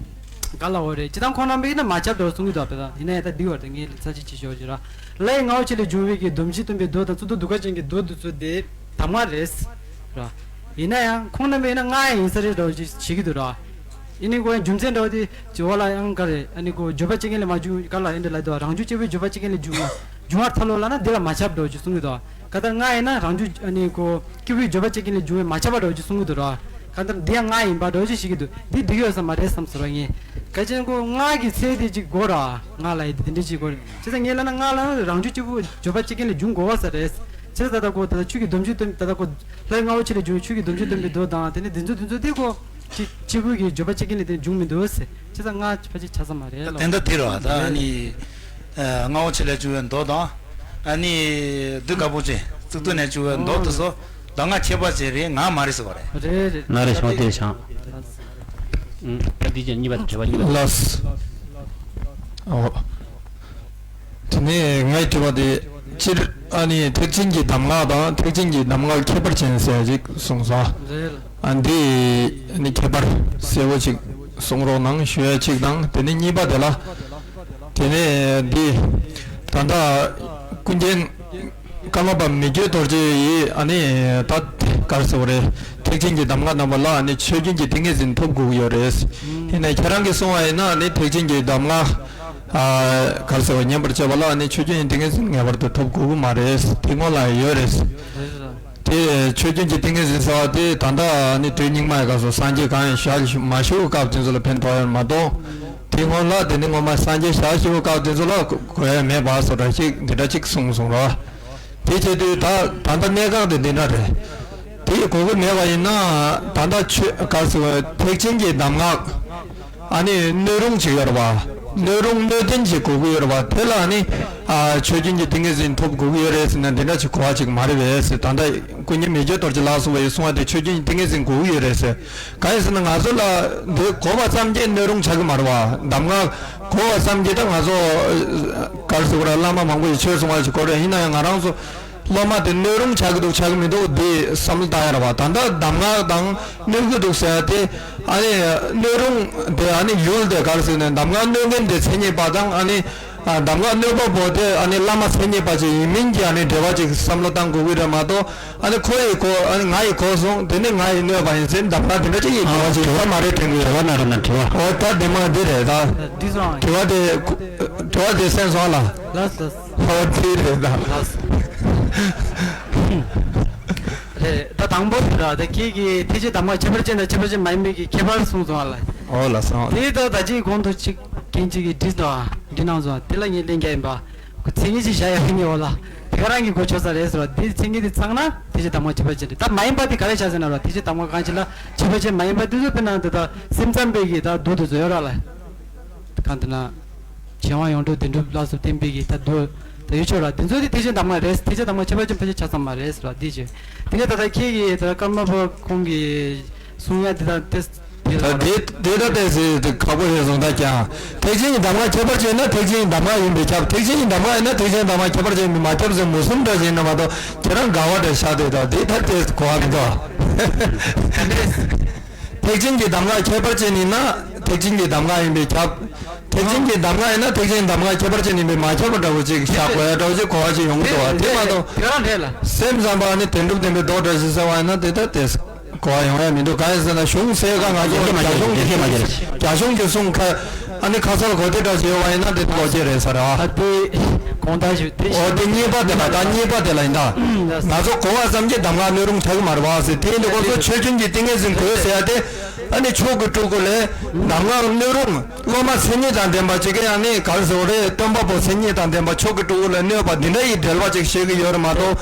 ག་ལ་འོ་རེད། སྤྱིར་བཏང་ཁོང་རྣམ་པས་ཡིན་ན་མ་ཁྱབ་འདྲ་བོ་གསུང་གི་འདུག་དཔེར་ན་ཡིན་ན་ཡང་ད་འདི་བར་དུ་ངས་ལ་ཚ་ཅིག་ཅིག་ཞོག་ཅིག་ར། ལྷ་ཡི་རྔ་བོ་ཆེ་ལས་བྱུང་བའི་གི་སྡོམ་བཞི་སྟོན་པའི་མདོ་དང་གཙུག་ཏོར་གདུགས་དཀར་ཅན་གྱི་མདོ་དེ་ཚོ་དེ་གདམས་ངག་རེད། ར། ཡིན་ན་ཡང་ཁོང་རྣམ་པས་ཡིན་ན་ང་ཡང་ཡིན་ས་རེད་འདྲ་བོ་ཅིག་བྱེད་ཀྱི་འདུག་ར། ཡིན་ནའི་ཁོ་ཡང་རྒྱུ་མཚན་འདྲ་བོ་དེ་ཅི་བ་ལ་ཡང་ག་རེ་ཨ་ནི་ཁོ་བརྗོད་པ་ཅི་མཁན་ལས་མ་བྱུང་ག་ལ་ཨེ་འདྲ་ལ་དོ་རང་རྒྱུད་སྐྱེ་བོའི་བརྗོད་པ་ཅི་མཁན་ལས་བྱུང་བ་བྱུང་བར་ཐལ་ལོ་ལ་ན་འདི་ལ་མ་ཁྱབ་འདྲ་བོ་ཅིག་གསུང་གི་འདུག་ག་ལྟར་ང་ཡིན་ན་རང་རྒྱུད་ཨ་ནི་ཁོ་སྐྱེ་བོའི་བརྗོད་པ་ཅི་མཁན་ལས་བྱུང་བའི་མ་ཁྱབ་པ་འདྲ་བོ་ཅིག་གསུང་གི་འདུག་ར། ག་ལྟར་འདི་ཡང་ང་ཡིན་པ་འདྲ་བོ་ཅིག་ཤེས་ཀྱི་འདུག་འདི་འགྲིག་ཡོད་ས་མ་རེད་བསམ་ཟེར་བ་ངས། ག་ཅན་ཁོ་སྔགས་ཀྱི་ཚད་དེ་གཅིག་དགོས་ར། སྔགས་ལ་ཡི་དེ་འདྲ་གཅིག་དགོས་རེད། བྱས་ཙང་ངས་ལབ་ན་སྔགས་ལ་རང་རྒྱུད་གཅིག་པུ་བརྗོད་པ་གཅིག་རྐྱང་ལས་འབྱུང་དགོས་པ་ས་རེད། བྱས་ཙང་ད་ལྟ་ཁོ་ད་ལྟ་ཆོས་ཀྱི་སྡོམ་རྒྱུན་སྟོན་ད་ལྟ་ཁོ་ལྷའི་མངའ་འོག་ཆེ་ལས་འབྱུང་ཆོས་ཀྱི་སྡོམ་རྒྱུན་སྟོན་པའི་མདོ་དང་དེ་ནས་འདི་ཚོ་འདི་ཚོ་དེ་ཁོ་གཅིག་གཅིག་པུ་གི་བརྗོད་པ་གཅིག་རྐྱང་ལས་དེ་འབྱུང་མི་འདུག་ཟེར། བྱས་ཙང་སྔགས་ཕལ་ཆེར་ཆ་ས་མ་རེད་ལོ། དེ་འདྲ་དེ་རེད་བ། ད་ཨ་ནི་མངའ་འོག་ཆེ་ལས་འབྱུང་བའི་མདོ་དང་། ཨ་ནི་བདུད་དཀར་པོ་ཆེ་གཙུག་ཏོར་ནས་བྱུང་བའི་མདོ་དེ་ཚོ་གདམས་ངག་ཁྱད་པར་ཅན་རེད། ང་མ་རེད་ཟེར་བ་རེད། རེད་རེད། ང་རེད་ཤོག་དེ་བྱང་། ཨུམ། ད་འདི་ཅན་གཉིས་པ་དྲི་བ་གཉིས་པ། ལགས། ཨོ། དེ་ནས་ངའི་དྲི་བ་དེ། སྤྱིར་ཨ་ནི་ཐེག་ཆེན་གྱི་གདམས་ངག་དང་ཐེག་ཆེན་གྱི་གདམས་ངག་ཁྱད་པར་ཅན་ཟེར་ཅིག་གསུངས་སོང་། རེད། ཨ་འདི་ནི་ཁྱད་པར་གསལ་པོ་ཅིག་གསུང་རོགས་གནང་ཞུ་ཡ་གཅིག་དང་། དེ་ནས་གཉིས་པ་དེ་ལ། དེ་ནས་འདི་ད་ལྟ་ཀུན་མཁྱེན་ཀརྨ་པ་མི་བསྐྱོད་རྡོ་རྗེ་ཡིས་ཨ་ནི་ད་ག་རེ་ཟེར་བ་རེད། ཐེག་ཆེན་གྱི་གདམས་ངག་རྣམ་པ་ལ་ཨ་ནི་ཆོས་རྒྱུན་གྱི་ཏིང་ངེ་འཛིན་ཐོབ་དགོས་ཀྱི་ཡོད་རེད། ཡིན་ནའི་ཁྱེད་རང་གིས་གསུངས་པ་ཡིན་ན་ཨ་ནི་ཐེག་ཆེན་གྱི་གདམས་ངག་ཨ་ག་རེ་ཟེར་བ་ཉན་པར་བྱེད་པ་ལ་ཨ་ནི་ཆོས་རྒྱུན་གྱི་ཏིང་ངེ་འཛིན་ངེས་པར་དུ་ཐོབ་དགོས་ཀྱི་མ་རེད། དེ་སྔོན་ལ་ཡོད་རེད། དེ་ཆོས་རྒྱུན་གྱི་ཏིང་ངེ་འཛིན་ཟེར་བ་དེ་ད་ལྟ་ནི་དུས་སྙིགས་མ་ཡི་སྐབས་སུ་སངས་རྒྱས་གང་ཡང་ཞལ་མ་བཞུགས་སྐབས་དེ་ཚོ་ལ་ཕན་ཐོགས་ཡོད་མ་གཏོགས། དེ་སྔོན་ལ་དེ་ནི་སྔོན་མ་སངས་རྒྱས་ཞལ་བཞུགས་སྐབས་དེ་ཚོ་ལ་གོ་ཡ་མེད་པ་བཟོ་འདྲ་ཞིག་འདི་འདྲ་ཅིག་གསུངས་སོང་ར། དེ་བྱེད་དུས་ད་ད་ལྟ་གནས་སྐབས་དེ་འདི་འདྲ་རེད། དེ་གོ་གི་མེད་པ་ཡིན་ན་ད་ལྟ་ཆོས་ག་ཟེར་བ་ཐེག་ཆེན་གྱི་གདམས་ངག་ཨ་ནི་སྣོད་རུང་ཅིག་ཡོད་རེད་བ། སྣོད་རུང་སྣོད་ལྡན་ཅིག་དགོས་ཀྱི་ཡོད་རེད་བ། དེ་ལ་ཨ་ནི་ཨ་ཆོས་རྒྱུན་གྱི་ཏིང་ངེ་འཛིན་ཐོབ་དགོས་ཀྱི་ཡོད་རེད་ཟེར་ན་འདི་འདྲ་ཅིག་གོ་བ་ཅིག་མ་རེད་པས་ཟེར། ད་ལྟ་ཀུན་མཁྱེན་མི་བསྐྱོད་རྡོ་རྗེ་ལགས་གསུངས་པ་ཡིས་གསུངས་པ་དེ་ཆོས་རྒྱུན་གྱི་ཏིང་ངེ་འཛིན་དགོས་ཀྱི་ཡོད་རེད་ཟེར། གང་ཡིན་ཟེར་ན་ང་ཚོ་ལ་འདི་གོ་བ་ཙམ་གྱིས་སྣོད་རུང་ཆགས་ཀྱི་མ་རེད་བ། གདམས་ངག་གོ་བ་ཙམ་གྱིས་ད་ང་ཚོ་ག་རེ་ཟེར་དགོས་རེད། བླ་མ་མང་པོ་ཡིས་ཆོས་གསུངས་པ་ཅིག་གོ་རེད། ཡིན་ན་ཡང་ང་རང་ཚོ། སློབ་མ་དེ་སྣོད་རུང་ཆགས་ཀྱི་འདུག་ཆགས་ཀྱི་མི་འདུག་འདི་བསམ་བློ་བཏང་ཡ་རེད་བ། ད་ལྟ་གདམས་ངག་དང་གནོད་ཀྱི་འདུག་ཟེར་ཡ་དེ་ཨ་ནི་སྣོད་རུང་དེ་ཨ་ནི་ཡུལ་དེ་ག་རེ་ཟེར་ནས་གདམས་ངག་གནོད་མཁན་དེ་མཚན་ཉིད་པ་དང་ཨ་ནི་ཨ་གདམས་ངག་གནོད་པ་པོ་དེ་ཨ་ནི་བླ་མ་མཚན་ཉིད་པ་ཅིག་ཡིན་མིན་གྱི་ཨ་ནི་འབྲེལ་བ་ཅིག་བསམ་བློ་བཏང་དགོས་ཀྱི་རེད་མ་གཏོགས། ཨ་ནི་ཁོ་ཡི་གོ་ཨ་ནི་ང་ཡི་གོ་སོང་དེ་ནི་ང་ཡི་གནོད་པ་ཡིན་ཟེར་གདམས་ངག་དེ་འདྲ་ཅིག་ཡིན་འབྲེལ་བ་ཅིག་ཡོད་མ་རེད་དྲན་གྱི་ཡོད། དྲི་བ་གནང་རོགས་གནང་། དྲི་བ། འོ་ད་དེ་མ་འདི་རེད་ད། འདི་སོང་། དྲི་བ་དེ་དྲི་བ་དེ་གསན་སོང་ལ། ལགས་སོ། ཨོ་དེ་རེད་ད། ལགས་སོ། རེད། ད་དང་པོ་དེ་ར་ད་ཁྱེད་ཀྱིས་ཐེག་ཆེན་གདམས་ངག་ཁྱད་པར་ཅན་དང་ཁྱད་པར་ཅན་མ་ཡིན་པའི་གི་ཁྱད་པར་གསུངས་སོང་ཨ་ལ། ཨོ་ལགས་སོ། དེ་ད་ད་ཅིག་གོང་དུ་ཅིག་རྐྱེན་ཅིག་གིས་འདྲི་དང་འདྲི་གནང་སོང་དེ་ལ་ངས་ལན་རྒྱག་ཡིན་པ། ཁོ་མཚན་ཉིད་ཅིག་བཞག་ཡ་ཡིན་ངེས་འོ་ལ། དེ་ག་རང་གི་གོ་ཆོད་ས་རེད་ཟེར་བ་དེ་མཚན་ཉིད་དེ་ཚང་ན་ཐེག་ཆེན་གདམས་ངག་ཁྱད་པར་ཅན་རེད། ད་མ་ཡིན་པ་དེ་ག་རེ་བྱ་ཟེར་ན་ར་ཐེག་ཆེན་གདམས་ངག་གང་ཅི་ལ་ཁྱད་པར་ཅན་མ་ཡིན་པ་དེ་ཚོ་དཔེར་ན་འདི་ད་སེམས་ཙམ་པའི་གི་ད་མདོ་དེ་ཚོ་ཡོད་ར་ལ། གང་དེ་ན། གཞན་དབང་ཡོངས་གྲོལ་བདེན་གྲུབ་ལ་སོགས་བསྟན་པའི་གི་ད་མདོ། ད་ཡོད་ཆོག་ར་དེ་ཚོ་དེ་ཐེག་ཆེན་གདམས་ངག་རེད། ཐེག་ཆེན་གདམས་ངག་ཁྱད་པར་ཅན་ཕལ་ཆེར་ཆ་ཚང་མ་རེད་ཟེར་བ་འདི་བྱས། དེ་ནས་ད་ལྟ་ཁྱེད་ཀྱིས་ད་ཀརྨ་པ་ཁོང་གིས་གསུང་ཡ་དེ་དང་དེ་དེ་ད་ལ་དེ་དེ་ད་ལྟས་སེ་དེ་ཁག་པོ་རེད་བཟུང་ད་ཀྱང་། ཐེག་ཆེན་གྱི་གདམས་ངག་ཁྱད་པར་ཅན་ན་ཐེག་ཆེན་གྱི་གདམས་ངག་ཡིན་པས་ཁྱབ། ཐེག་ཆེན་གྱི་གདམས་ངག་ཡིན་ན་ཐེག་ཆེན་གདམས་ངག་ཁྱད་པར་ཅན་ཡིན་པས་མ་ཁྱབ་ཟེར་མུ་གསུམ་འདྲ་ཞིག་ཡིན་ན་མ་གཏོགས་ཁྱེད་རང་དགའ་བ་འདྲ་ཤག་དེ་ད་དེ་ད་དེ་གོ་བ་མི་འདུག་ཐེག་ཆེན་གྱི་གདམས་ངག་ཁྱད་པར་ཅན་ཡིན་ན་ཐེག་ཆེན་གྱི་གདམས་ངག་ཡིན་པས་ཁྱབ། ཐེག་ཆེན་གྱི་གདམས་ངག་ཡིན་ན་ཐེག་ཆེན་གྱི་གདམས་ངག་ཁྱད་པར་ཅན་ཡིན་པས་མ་ཁྱབ་པ་འདྲ་བོ་ཅིག་བཞག་དགོས་ཡ་འདྲ་བོ་ཅིག་གོ་བ་ཅིག་ཡོང་གི་འདུག་བ། དེ་མ་གཏོགས་དེ་ག་རང་རེད་ལ། སེམས་ཙམ་པ་ནི་དོན་གྲུབ་བསྟན་པའི་མདོ་འདྲ་ཞིག་ཟེར་བ་ཡིན་ན་དེ་ལྟར་དེ་གོ་བ་ཡོང་ཡ་མི་འདུག་གང་ཡིན་ཟེར་ན་གཞུང་གསལ་ཁ་ང་ཚོ་རྒྱ་གཞུང་གི་རྒྱ་གཞུང་གི་གསུང་ཁ་ཨ་ནི་ཁ་གསལ་གོ་བདེ་འདྲ་ཞིག་ཡོད་བ་ཡིན་ན་དེ་ལོ་རྒྱུས་རེད་ཟེར་བ། ཨ་དེ་གོང་ལྟར་ཞུ་དེ་ཨོ་དེ་གཉིས་པ་དེ་ལ་ད་གཉིས་པ་དེ་ལ་ཡིན་ད། ང་ཚོ་གོ་བ་ཙམ་གྱིས་གདམས་ངག་སྣོད་རུང་ཆགས་ཀྱི་མ་རེད་བ་ཟེར། དེ་ཡིན་དུས་ཁོ་ཚོ་ཆོས་རྒྱུན་གྱི་ཏིང་ངེ་འཛིན་དགོས་ཟེར་ཡ་དེ། ཨ་ནི་མཆོག་གི་སྤྲུལ་སྐུ་ལས་གདམས་ངག་སྣོད་རུང་སློབ་མ་མཚན་ཉིད་དང་ལྡན་པ་ཅིག་གི་ཡང་ནི་ག་རེ་ཟེར་བ་རེད། སྟོན་པ་པོ་མཚན་ཉིད་དང་ལྡན་པ་མཆོག་གི་སྤྲུལ་སྐུ་ལས་གནོད་པ་འདི་འདྲ་ཡི་འགྲེལ་པ་ཅིག་བཤད་ཀྱི་ཡོད་རེད་མ་གཏོགས།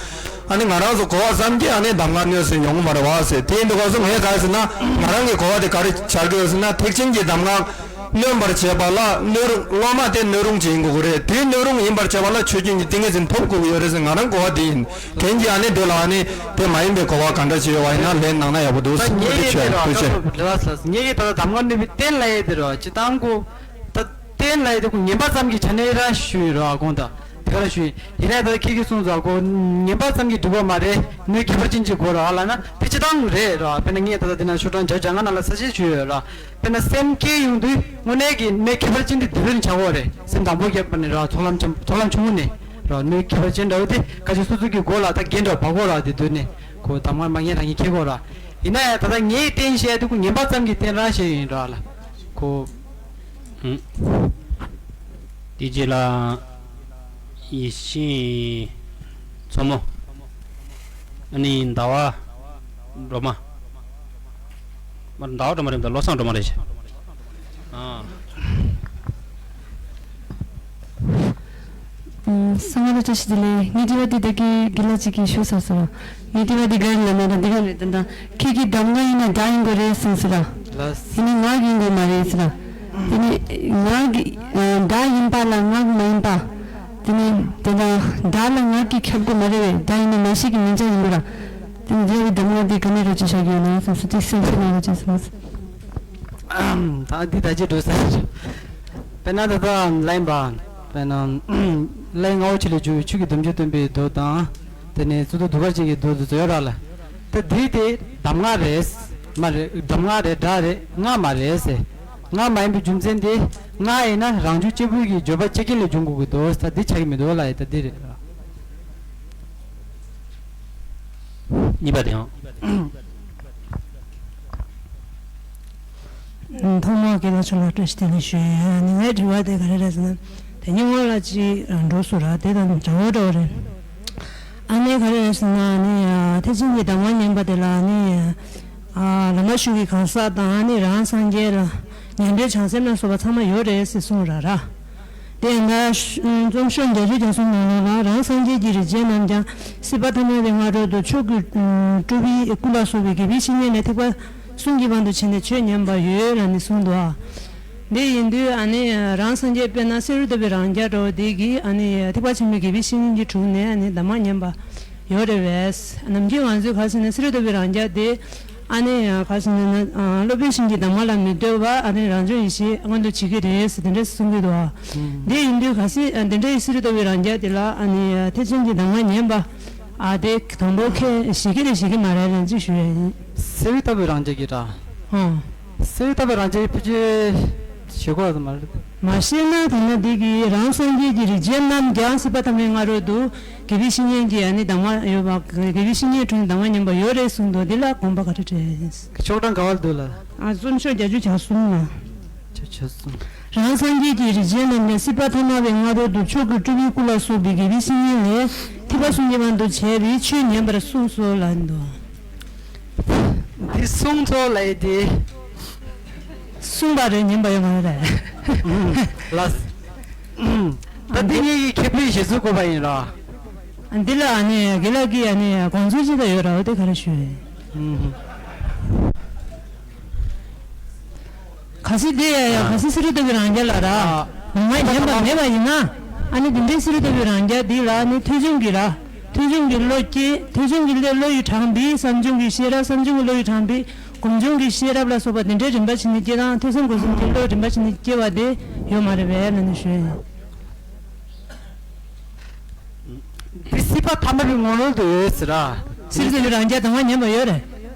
ཨ་ནི་ང་རང་ཚོ་གོ་བ་ཙམ་གྱིས་ཨ་ནི་གདམས་ངག་གནོད་ཟེར་ཡོང་གི་མ་རེད་བ་ཟེར། དེ་ཡིན་དུས་སྐབས་སུ་ངས་ག་རེ་ཟེར་ན་ང་རང་གི་གོ་བ་དེ་ག་རེ་འཆར་གི་ཡོད་ཟེར་ན་ཐེག་ཆེན་གྱི་གདམས་ངག་གནོན་པར་བྱེད་པ་ལ་སྣོད་རུང་སློབ་མ་དེ་སྣོད་རུང་ཅིག་ཡིན་དགོས་ཀྱི་རེད། དེ་སྣོད་རུང་ཡིན་པར་བྱེད་པ་ལ་ཆོས་རྒྱུན་གྱི་ཏིང་ངེ་འཛིན་ཐོབ་དགོས་ཀྱི་ཡོད་རེད་ཟེར་ང་རང་གོ་བ་དེ་ཡིན། དེང་གི་ཨ་ནི་འདི་ལ་ཨ་ནི་དེ་མ་ཡིན་པའི་གོ་བ་ག་འདྲ་ཞིག་ཡོད་པ་ཡིན་ན་ལན་གནང་ན་ཡག་པོ་འདུག་ད་ཟེར། ངེད་ཐུགས་ཀྱིས་རྒྱལ་ཆེ་ཐུགས་རྒྱལ་ཆེ། ངེད་ཀྱིས་ད་ལྟ་གདམས་ངག་གནོན་པའི་རྟེན་ལ་ཡས་དེ་རོ་ཅི་ཏང་གོ། ད་རྟེན་ལ་ཡས་དེ་ཁོ་ངན་པ་ཙམ་གྱི་ཆ་ནས་ར་ཞུ་ཡིན་རོ་ཨ་གོང་ད་དེ་ག་ར་ཞུ་ཡིན། ཡིན་ནའི་ད་ལྟ་ཁྱེད་ཀྱིས་གསུངས་ཙང་གོ་ངན་པ་ཙམ་གྱི་འགྲིག་པ་མ་རེད། སྣོད་ཁྱད་པར་ཅན་གྱི་གོ་རོ་ཨ་ལ་ན་དེ་ཅི་ཏང་རེད་རོ། དཔེར་ན་ངས་ད་ལྟ་དེ་ན་ཤོག་གྲངས་བརྒྱ་བརྒྱ་ལྔ་ནང་ལ་གསལ་བཤད་ཞུ་ཡོད་རོ། དཔེར་ན་སེམས་བསྐྱེད་ཡོང་དུས་དངོས་གནས་ཀྱི་སྣོད་ཁྱད་པར་ཅན་དེ་དེ་ལོས་ནས་ཆགས་ཡོད་རེད། སེམས་དང་པོ་བསྐྱེད་པ་ནས་ར་ཚོགས་ལམ་ཆེན་ཚོགས་ལམ་ཆུང་ངུ་ནས་ར་སྣོད་ཁྱད་པར་ཅན་འདྲ་བོ་དེ་ཁ་ཅིག་སོ་སོ་གི་མགོ་ལ་ད་རྒྱན་འདྲ་བོ་བག་གོ་ར་དེ་དུས་ནས་ཁོ་གདམས་ངག་མ་ངན་རང་གིས་ཁྱེར་གོ་ར། ཡིན་ན་ཡང་ད་ལྟ་ངས་རྟེན་བཤད་དུས་ཁོ་ངན་པ་ཙམ་གྱི་རྟེན་རང་བཤད་ཡིན་ར་ལ་ཁོ། ཧུམ། དེ་རྗེས་ལ་ཡེ་ཤེས་མཚོ་མོ། ཨ་ནི་ཟླ་བ་སྒྲོལ་མ། མ་ཟླ་བ་སྒྲོལ་མ་རེད་མ་ད་བློ་བཟང་སྒྲོལ་མ་རེད་ཤག་ཨ། གསང་བ་ལ་བཀྲ་ཤིས་བདེ་ལེགས། ངའི་དྲི་བ་འདི་ད་གིན་དགེ་ལགས་གཅིག་གིས་ཞུས་ཚར་སོང་ར། ངའི་དྲི་བ་འདི་ག་རེ་ལབ་ན་ར། འདི་ག་རེད་ད། ད་ཁྱེད་ཀྱི་གདམས་ངག་ཡིན་ན་སྒྲ་ཡིན་དགོས་རེད་གསུངས་སོང་ར། ལགས། དེ་ནི་ངག་ཡིན་དགོས་མ་རེད་ཟེར་ར། དེ་ནི་ངག་གི་ཨ་སྒྲ་ཡིན་པ་ལ་ངག་མ་ཡིན་པ། དེ་ནི་དེ་ལ་སྒྲ་ལ་ངག་གིས་ཁྱབ་དགོས་མ་རེད་པས། སྒྲ་ཡིན་ན་ནང་བཞིན་གྱི་མིང་ཅན་ཡིན་དགོས་ར། དེ་ནི་འདི་གདམས་ངག་འདི་ག་ནས་ར་བྱས་བཞག་ཡོད་ན་གསུངས་སོང་། དེ་གསལ་བཤད་གནང་རོགས་བྱས་གསུངས་སོང་། ད་འདི་ད་ཅི་འགྲོ་ས་རེད། དཔེར་ན་ད་ལྟ་ལན་པ། དཔེར་ན་ལན་ལྔ་བོ་ཆེ་ལས་བྱུང་བའི་ཆོས་ཀྱི་སྡོམ་བརྒྱུད་སྟོན་པའི་མདོ་དང་། དེ་ནས་གཙུག་ཏོར་གདུགས་དཀར་ཅན་གྱི་མདོ་དེ་ཚོ་ཡོད་ར་ལ། ད་འདི་དེ་གདམས་ངག་རེད། མ་རེད། གདམས་ངག་རེད། སྒྲ་རེད། སྔགས་མ་རེད་ཟེར། སྔགས་མ་ཡིན་པའི་རྒྱུ་མཚན་དེ། སྔགས་ཡིན་ན་རང་བྱུང་གཅིག་པུ་གི་བརྗོད་པ་ཆ་རྐྱེན་ལས་འབྱུང་དགོས་ཀྱི་འདུག་ད་འདི་ཆགས་ཀྱི་མི་འདུག་ལ། ཡ་ད་འདི་རེད། གཉིས་པ་དེའང་། ཐོག་མར་དགེ་ལགས་མཆོག་ལ་བཀྲ་ཤིས་བདེ་ལེགས་ཞུ་ཡ་ཡིན། ངའི་དྲི་བ་དེ་ག་རེ་རེད་ཟེར་ན། དེ་ཉིན་སྔོན་ལ་ཅིག་འགྲོ་སོང་ར། དེ་དང་འདྲ་བོ་འདྲ་བོ་རེད། ཨ་ནི་ག་རེ་རེད་ཟེར་ན། ཨ་ནི་ཐེག་ཆེན་གྱི་གདམས་ངག་ཉན་པ་དེ་ལ་ཨ་ནི། ཨ་བླ་མ་ཞིག་གི་གང་ཟག་དང་། ཨ་ནི་རང་སངས་རྒྱས་ལ་ཉན་ཐོས་བྱང་སེམས་ལ་སོགས་པ་ཚང་མ་ཡོད་རེད་ཟེར་གསུངས་ར་ར། དེ་ཡང་ན་རྩོམ་ཤོག་བརྒྱད་ཅུ་གྱ་གསུམ་ནང་ལོགས་ལ། རང་སངས་རྒྱས་ཀྱི་རིགས་ཅན་རྣམས་ཀྱང་། སྲིད་པ་ཐ་མལ་པའི་སྔ་རོལ་དུ། ཆོས་ཀྱི་སྤྲུལ་པའི་སྐུ་ལ་སོགས་པའི་དགེ་བའི་བཤེས་གཉེན་ལས་ཐེག་པ་གསུམ་གྱི་དབང་དུ་བྱས་ནས་ཆོས་ཉན་པ་ཡོད་ལབ་ནས་གསུངས་འདུག་ཨ། འདི་ཡིན་དུས་ཨ་ནི་རང་སངས་རྒྱས་དཔེར་ན་བསེ་རུ་ལྟ་བུའི་རང་རྒྱལ་འདྲ་བོ་དེ་གིས་ཨ་ནི་ཐེག་པ་ཆེན་པོའི་དགེ་བའི་བཤེས་གཉེན་གྱི་དྲུང་ནས་ཨ་ནི་གདམས་ངག་ཉན་པ་ཡོད་རེད་པས། ནམ་རྒྱུན་ང་ཚོས་ག་རེ་ཟེར་ན། བསེ་རུ་ལྟ་བུའི་རང་རྒྱལ་དེ། ཨ་ནི་ག་རེ་ཟེར་ན། ཨ་སློབ་དཔོན་གཞན་གྱི་གདམས་ངག་ལ་མི་ལྟོས་པར་ཨ་ནི་རང་བྱུང་ཡེ་ཤེས་མངོན་དུ་བྱེད་ཀྱི་རེད་ཟེར། དེ་འདྲ་གསུང་གི་འདུག་ཨ། ཨུམ། དེ་ཡིན་དུས་གལ་སྲིད་ཨ་དེ་འདྲ་ཡི་བསེ་རུ་ལྟ་བུའི་རང་རྒྱལ་དེ་ལ་ཨ་ནི་ཐེག་ཆེན་གྱི་གདམས་ངག་ཉན་པ། ཨ་དེ་དང་པོ་ཁས་ཞེད་ཀྱི་རེད་ཞེད་ཀྱི་མ་རེད་ལབ་ཅིག་ཞུ་ཡ་ཡིན། བསེ་རུ་ལྟ་བུའི་རང་རྒྱལ་གྱིས་ར། ཨང་། བསེ་རུ་ལྟ་བུའི་རང་རྒྱལ་གྱིས་ཕལ་ཆེར་ཞེད་དགོས་པ་མ་རེད། མ་ཤེས་ན་དེ་ན་འདི་གི་རང་སངས་རྒྱས་ཀྱི་རིགས་ཅན་རྣམས་ཀྱང་། སྲིད་པ་ཐ་མའི་སྔ་རོལ་དུ། དགེ་བའི་བཤེས་གཉེན་གྱི་ཨ་ནི་གདམས་ངག་ཡོད་པ། དགེ་བའི་བཤེས་གཉེན་དྲུང་གདམས་ངག་ཉན་པ་ཡོད་རེད་གསུངས་འདུག་འདི་ལ་དགོངས་པ་ག་རེ་འགྲེལ། ཤོག་གྲངས་ག་བ་ལ་འདུག་ལ། ཨ་རྩོམ་ཤོག་བརྒྱད་ཅུ་གྱ་གསུམ་ལ། བརྒྱད་ཅུ་གྱ་གསུམ། རང་སངས་རྒྱས་ཀྱི་རིགས་ཅན་རྣམས་ཀྱང་། སྲིད་པ་ཐ་མལ་པའི་སྔ་རོལ་དུ། ཆོས་ཀྱི་སྤྲུལ་པའི་སྐུ་ལ་སོགས་པའི། དགེ་བའི་བཤེས་གཉེན་ལས། ཐེག་པ་གསུམ་གྱི་དབང་དུ་བྱས་པའི། ཆོས་ཉན་པར་གསུངས་སོ་ལབ་འདུག་འདི་གསུངས་སོ་ལབ་ཡས་དེ། གསུངས་པ་རེད། ཉན་པ་ཡོད་མ་རེད། ལགས། ད་འདི་ངེད་ཀྱི་མཁས་པའི་བཞེད་ཚུལ་བཀོད་པ་ཡིན་ར། འདི་ལ་ཨ་ནི་དགེ་ལགས་ཀྱིས་ཨ་ནི་དགོངས་ཚུལ་ཅི་ལྟར་ཡོད་ར། འོ་དེ་ག་རེ་ཞུ། གལ་སྲིད་དེ་ཡ་ཡ་གལ་སྲིད་བསེ་རུ་ལྟ་བུའི་རང་རྒྱལ་ལ་ར། ཨ་ངག་ཉན་པ་མེད་པ་ཡིན་ན། ཨ་ནི་དེ་འདྲའི་བསེ་རུ་ལྟ་བུའི་རང་རྒྱལ་འདི་ལ་ནི་ཐོས་བྱུང་གི་ར། ཐོས་བྱུང་གི་བློ་སྐྱེས། ཐོས་བྱུང་གི་བློ་བློ་ཡིས་དྲངས་པའི་བསམ་བྱུང་གི་ཤེས་རབ། བསམ་བྱུང་གི་བློ་ཡིས་དྲངས་པའི་སྒོམ་བྱུང་གི་ཤེས་རབ་ལ་སོགས་པ་དེ་འདྲའི་རིམ་པ་བྱས་ནས་སྐྱེ་དང་། ཐོས་བསམ་སྒོམ་གསུམ་གྱི་བློ་རིམ་པ་བྱས་ནས་སྐྱེ་བ་དེ་ཡོད་མ་རེད་པས་ལབ་ནས་ཞུ་ཡ་ཡིན། འདི་སྲིད་པ་ཐ་མལ་པའི་ངོ་ལོག་ཏུ་ཡོད་ཟེར་ར། བསེ་རུ་ལྟ་བུའི་རང་རྒྱལ་གདམས་ངག་ཉན་པ་ཡོད་རེད།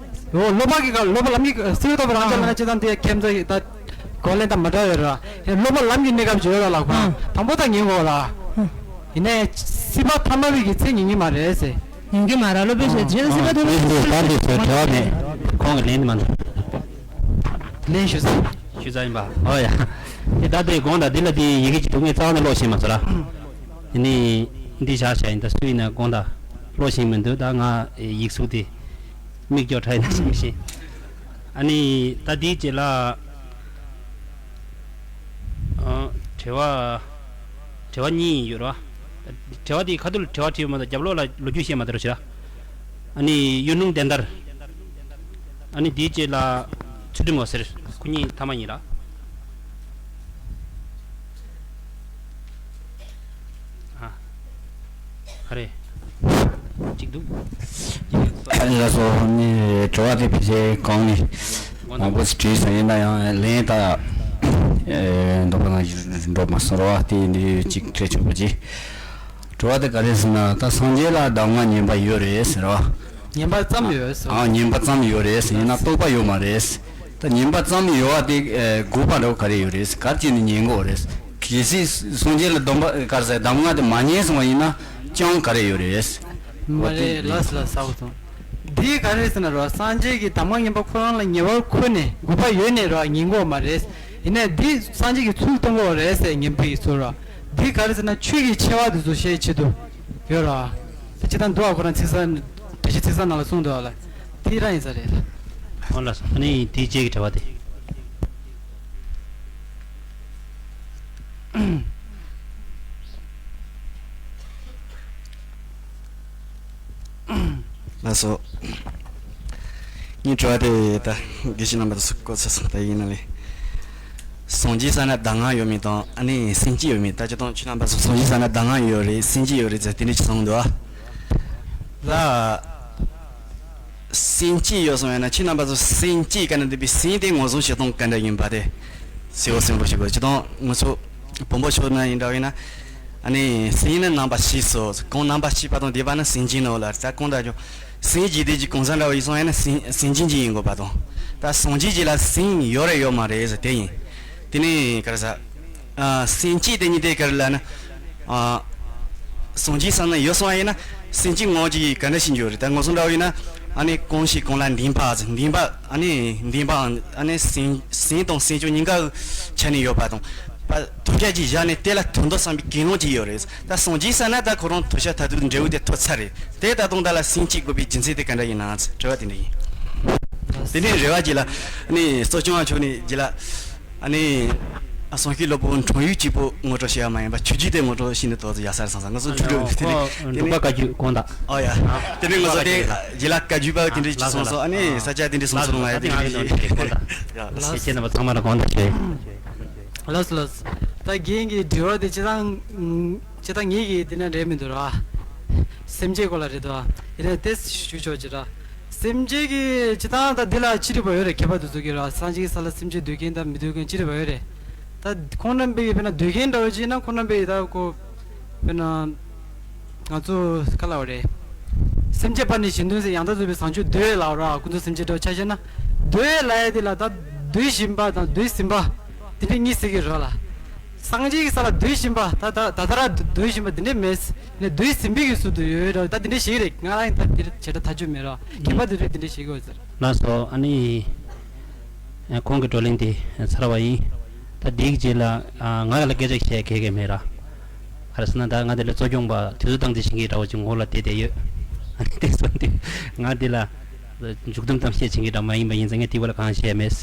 འོ་སློབ་པ་གི་ག་སློབ་པ་ལམ་གྱི་བསེ་རུ་ལྟ་བུའི་རང་རྒྱལ་ལབ་ན་ཅི་ཙམ་དེ་ཁྱད་མཚར་ཡིན། ད་གོ་ལེན་དང་མ་འདྲ་ཡོད་ར། ཡང་སློབ་པ་ལམ་གྱི་གནས་སྐབས་ཅིག་ཡོད་ར་ལ། ཁོ་ཨང་། དང་པོ་ད་ཉན་དགོས་ར། ཡིན་ནའི་སྲིད་པ་ཐ་མལ་པའི་གི་ཚེ་ཉན་གྱི་མ་རེད་ཟེར། ཉན་གྱི་མ་ར། སློབ་དཔོན་ཞེས་བྱས་ན་སྲིད་པ་ཐ་མལ་པའི་ཚེ་ད་དེ་ཚོའི་དྲི་བ་མེད། ཁོང་གི་ལན་དེ་མ་འདུག་ལན་ཞུ་ས། ཞུ་ས་ཡིན་པ། ཨོ་ཡ། དེ་ད་དེ་དགོངས་དག་འདི་ལ་དེ་ཡི་གེ་ཅིག་འདུག་ངས་རྩ་བ་ནས་ཀློག་ཤེས་མ་སོང་ར། ཡིན་ནའི་འདི་བཞག་བྱ་ཡིན། ད་སུ་ཡིན་ན་དགོངས་དག་ཀློག་ཤེས་མི་འདུག་ད་ང་ཡིག་གཟུགས་དེ་མིག་ཀྱོག་ཁྲ་ཡིན་ན་ཤེས་མི་ཤེས། ཨ་ནི་ད་དེའི་རྗེས་ལ། ཨ། དྲི་བ། དྲི་བ་གཉིས་ཡོད་རེད་བ། དྲི་བ་དེ་ཁ་ཐུག་ལ་དྲི་བ་དྲིས་པ་མ་གཏོགས་རྒྱབ་ལོགས་ལ་ལོ་རྒྱུས་བཤད་མ་ཐུབ་ར་ཞེ་དྲག་ཨ་ནི་གཡུ་སྣུམ་ལྡན་དར། ཨ་ནི་དེའི་རྗེས་ལ་ཚུལ་ཁྲིམས་འོད་ཟེར། ཁོ་གཉིས་ཐ་མ་ཡིན་ར། ཨ། ག་རེ། གཅིག་འདུག་ལགས་སོ། ནི་དྲི་བ་དེ་ཕལ་ཆེར་གོང་ནས་མང་པོ་ཞིག་དྲིས་སོང་། ཡིན་ན་ཡང་ལན་ད་ཨེ་འདོད་པ་ནང་བཞིན་འགྲོ་མ་སོང་ར་བ། དེ་འདི་གཅིག་སྤྲད་ཆོག་པ་ཅིག་དྲི་བ་དེ་ག་རེ་ཟེར་ན། ད་སངས་རྒྱས་ལ་གདམས་ངག་ཉན་པ་ཡོད་རེད་ཟེར་བ། ཉན་པ་ཙམ་ཡོད་ཟེར་བ། ཨ། ཉན་པ་ཙམ་ཡོད་རེད་ཟེར། ཡིན་ན་རྟོགས་པ་ཡོད་མ་རེད་ཟེར། ད་ཉན་པ་ཙམ་ཡོད་པ་དེ་ཨེ་དགོས་པ་འདྲ་བོ་ག་རེ་ཡོད་རེད་ཟེར། ག་རེ་བྱས་ནས་ཉན་དགོས་རེད་ཟེར། གལ་སྲིད་སངས་རྒྱས་ལ་སྡོམ་པ་ག་རེ་ཟེར་གདམས་ངག་དེ་མ་ཉན་སོང་བ་ཡིན་ན་སྐྱོན་ག་རེ་ཡོད་རེད་ཟེར། མ་རེད། ལགས་སོ་ལགས་སོ། འདི་ག་རེ་ཟེར་ན་རོ། སངས་རྒྱས་ཀྱི་གདམས་ངག་ཉན་པ་ཁོ་རང་ལ་ཉེ་བར་མཁོ་ནས་དགོས་པ་ཡོད་ནས་རོ་ཉན་དགོས་མ་རེད། ཡིན་ནའི་འདི་སངས་རྒྱས་ཀྱི་ཚུལ་སྟོན་དགོས་རེད་ཟེར་ཉན་པའི་ཚུལ་རོ། འདི་ག་རེ་ཟེར་ན་ཆོས་ཀྱི་ཆེ་བ་དེ་ཚོ་ཤེས་ཆེད་དུ་ཡོད་རོ། དེ་ཅི་ལྟར་འདུག་ཨ། ཁོ་རང་ཚིག་གསར་འགྲེལ་བཤད་ཚིག་གསར་ནང་ལ་གསུངས་འདུག་ཨ་ལ། དེ་རང་ཡིན་ས་རེད། འོ་ལགས་སོ། ཨ་ནི་དེའི་རྗེས་ཀྱི་དྲི་བ་དེ། ལགས་སོ། ངའི་དྲི་བ་དེ་ད་དགེ་བཤེས་རྣམ་པ་ཚོས་གོ་ཚར་སོང་། ད་ཡིན་ན་ལས། སངས་རྒྱས་ས་ན་གདམས་ངག་ཡོད་མེད་དང་། ཨ་ནི་སེམས་བསྐྱེད་ཡོད་མེད། ད་ཅི་དང་ཁྱེད་རྣམ་པ་ཚོ་སངས་རྒྱས་ས་ན་གདམས་ངག་ཡོད་རེད། སེམས་བསྐྱེད་ཡོད་རེད་ཟེར་དེ་འདྲ་ཅིག་གསུངས་འདུག་ཨ། ད་སེམས་བསྐྱེད་ཡོད་སོང་ཡོད་ན། ཁྱེད་རྣམ་པ་ཚོ་སེམས་བསྐྱེད་ག་ན་འདུག་པའི་སེམས་དེ་ངོས་བཟུང་བྱེད་སྟངས་ག་འདྲ་ཡིན་པ་དེ་གསལ་བོ་གསལ་པོ་ཞིག་དགོས། ཅི་དང་ང་ཚོ་བོན་པོ་ཆོས་ན་ཡིན་འདྲ་བ་ཡིན་ན། ཨ་ནི་སེམས་ནི་རྣམ་པར་ཤེས་སོ། གང་རྣམ་པར་ཤེས་པ་དང་ལྡན་པ་ནི་སེམས་ཅན་ནོ་ལ། ད་གང་ལྟར་ཀྱང་སེམས་ཀྱི་དེ་ཀྱི་གང་ཟག་འདྲ་བ་ཡིན་སོང་ཡིན་ན་སེམས་སེམས་ཅན་གྱི་ཡིན་དགོས་པ་དང་། ད་སངས་རྒྱས་ཀྱི་ལ་སེམས་ཡོད་རེད་ཡོད་མ་རེད་ཟེར་དེ་ཡིན། དེ་ནི་ག་རེ་ཟ། ཨ། སེམས་བསྐྱེད་དེ་ཉིད་དེ་ག་རེ་ལ་ན། ཨ། སངས་རྒྱས་ས་ན་ཡོད་སོང་ཡིན་ན་སེམས་ཅན་ངོ་ཅིག་ག་འདྲ་ཞིག་འགྱུར་རེད། ད་ངོ་སོང་འདྲ་བ་ཡིན་ན། ཨ་ནི་གང་ཞིག་གང་ལ་འདུན་པ་ཟེར། འདུན་པ། ཨ་ནི་འདུན་པའང་ཨ་ནི་སེམས་སེམས་དང་སེམས་བྱུང་གཉིས་ཀའི་ཆ་ནས་ཡོད་པ་དང་། པ་ཐོབ་བྱ་ཅིག་བཞག་ནས་དེ་ལ་དོན་དུ་བསམ་པའི་ཀུན་སློང་ཅིག་ཡོད་རེད། ད་སངས་རྒྱས་ས་ན་ད་ཁོ་རང་ཐོབ་བྱ་མཐར་ཐུག་འབྲས་བུ་དེ་ཐོབ་ཚར་རེད། དེ་ད་དུང་ད་ལ་སེམས་བསྐྱེད་དགོས་པའི་རྒྱུ་མཚན་དེ་ག་འདྲ་ཡིན་ན་ཟེར་དྲི་བ་དེ་འདྲ་ཡིན། དེ་ནས་རེ་བ་ཅིག་ལ་ནི་གཙོ་སྐྱོང་བ་མཆོག་ནས་ཅིག་ལ། ཨ་ནི། ཨ། སངས་རྒྱས་སློབ་དཔོན་འཁྲུངས་ཡུལ་གཅིག་པོ་ངོ་སྤྲོད་བྱས་པ་མ་ཡིན་པར་ཆོས་བརྒྱུད་དེ་ངོ་སྤྲོད་ཤེས་ནི་ཐོག་ཏུ་ཡག་ས་རེད་བསམ་སོང་། ང་ཚོ་འཁྲུག་འགྲོ་དེ་ནི་འབྲུག་པ་བཀའ་བརྒྱུད་དགོངས་དག་ཨོ་ཡ། དེ་ནི་ང་ཚོ་དེ་རྗེས་ལ་བཀའ་བརྒྱུད་པ་དེ་འདྲ་ཅིག་སོང་སོང་། ཨ་ནི་ས་ཆ་དེ་འདྲ་སོང་སོང་ང་ཡ་དེ་འདྲ་ཅིག་དགོངས་དག་ཡ་ལགས་སོ། ཁྱེད་རྣམ་པ་ཚང་མ་ལ་དགོངས་དག་ཞུ། ལགས་སོ་ལགས་སོ། ད་རྒན་གྱི་དྲི་བ་དེ་སྤྱིར་བཏང་སྤྱིར་བཏང་ངེད་ཀྱི་དེ་ན་འདྲ་མི་འདུག་ར། སེམས་བསྐྱེད་སྐོར་ལ་རེད་དོ། ཡིན་ནའི་དེ་ཞུ་ཆོག་ཅིག་ར། སེམས་བསྐྱེད་ཀྱི་སྤྱིར་བཏང་ད་འདི་ལ་ཅི་རིགས་པ་ཡོད་རེད། མཁས་པ་དེ་ཚོ་གིས་ར། སངས་རྒྱས་ས་ལ་སེམས་བསྐྱེད་སྡོད་མཁན་དང་མི་སྡོད་མཁན་ཅི་རིགས་པ་ཡོད་རེད། ད་ཁོང་རྣམ་པས་དཔེར་ན་སྡོད་མཁན་འདྲ་བོ་ཅིག་ཡིན་ན་ཁོང་རྣམ་པས་ད་ཁོ་དཔེར་ན་ང་ཚོ་ག་ལབ་རེད། སེམས་བསྐྱེད་པ་ནི་གཞན་དོན་ཟེར། ཡང་དག་རྫོགས་པའི་བཟང་སྤྱོད་འདོད་ལབ་ར། ཁོང་ཚོ་སེམས་བསྐྱེད་འདྲ་བོ་ཆ་བཞག་ན། འདོད་ལབ་ཡ་དེ་ལ་ད་འདོད་བཞིན་པ་དང་འདོད་ཟིན་པ་དེ་འདྲ་གཉིས་ཟེར་གྱི་རེད་ལ། སངས་རྒྱས་ཀྱི་ས་ལ་སྡོད་བཞིན་པ། ད་ད་ད་ལྟ་ར་སྡོད་བཞིན་པ་འདི་འདྲ་མེད། ནས་སྡོད་ཟིན་པའི་གི་ཟུར་དུ་ཡོད་ར། ད་འདི་འདྲ་ཞིག་རེད། ང་རང་ད་འདིར་བྱེ་བྲག་ཐག་གཅོད་མེད་ར། མཁས་པ་དེ་ཚོས་འདི་འདྲ་ཞིག་ཡོད་ཟེར། ལགས་སོ། ཨ་ནི། ཨ། ཁོང་གི་བགྲོ་གླེང་དེ་ཚར་བ་ཡིན། ད་འདིའི་རྗེས་ལ། ཨ། ང་ལ་སྐད་ཆ་བཤད་མཁན་གང་ཡང་མེད་ར། ག་རེ་ཟེར་ན་ད་ང་འདི་ལ་གཙོ་སྐྱོང་པ་དུས་ཚོད་བཏང་སྟེ་བྱེད་མཁན་འདྲ་བོ་ཅིག་ངོ་ལ་བསྡད་བསྡད་ཡོད། ཨ་ནི་དེ་སོང་དུས་ང་འདི་ལ་མཇུག་སྡོམ་གཏམ་བཤད་བྱེད་མཁན་འདྲ་མ་ཡིན་པ་ཡིན་ཙང་ངས་དེའི་བར་ལ་གང་བཤད་མེད།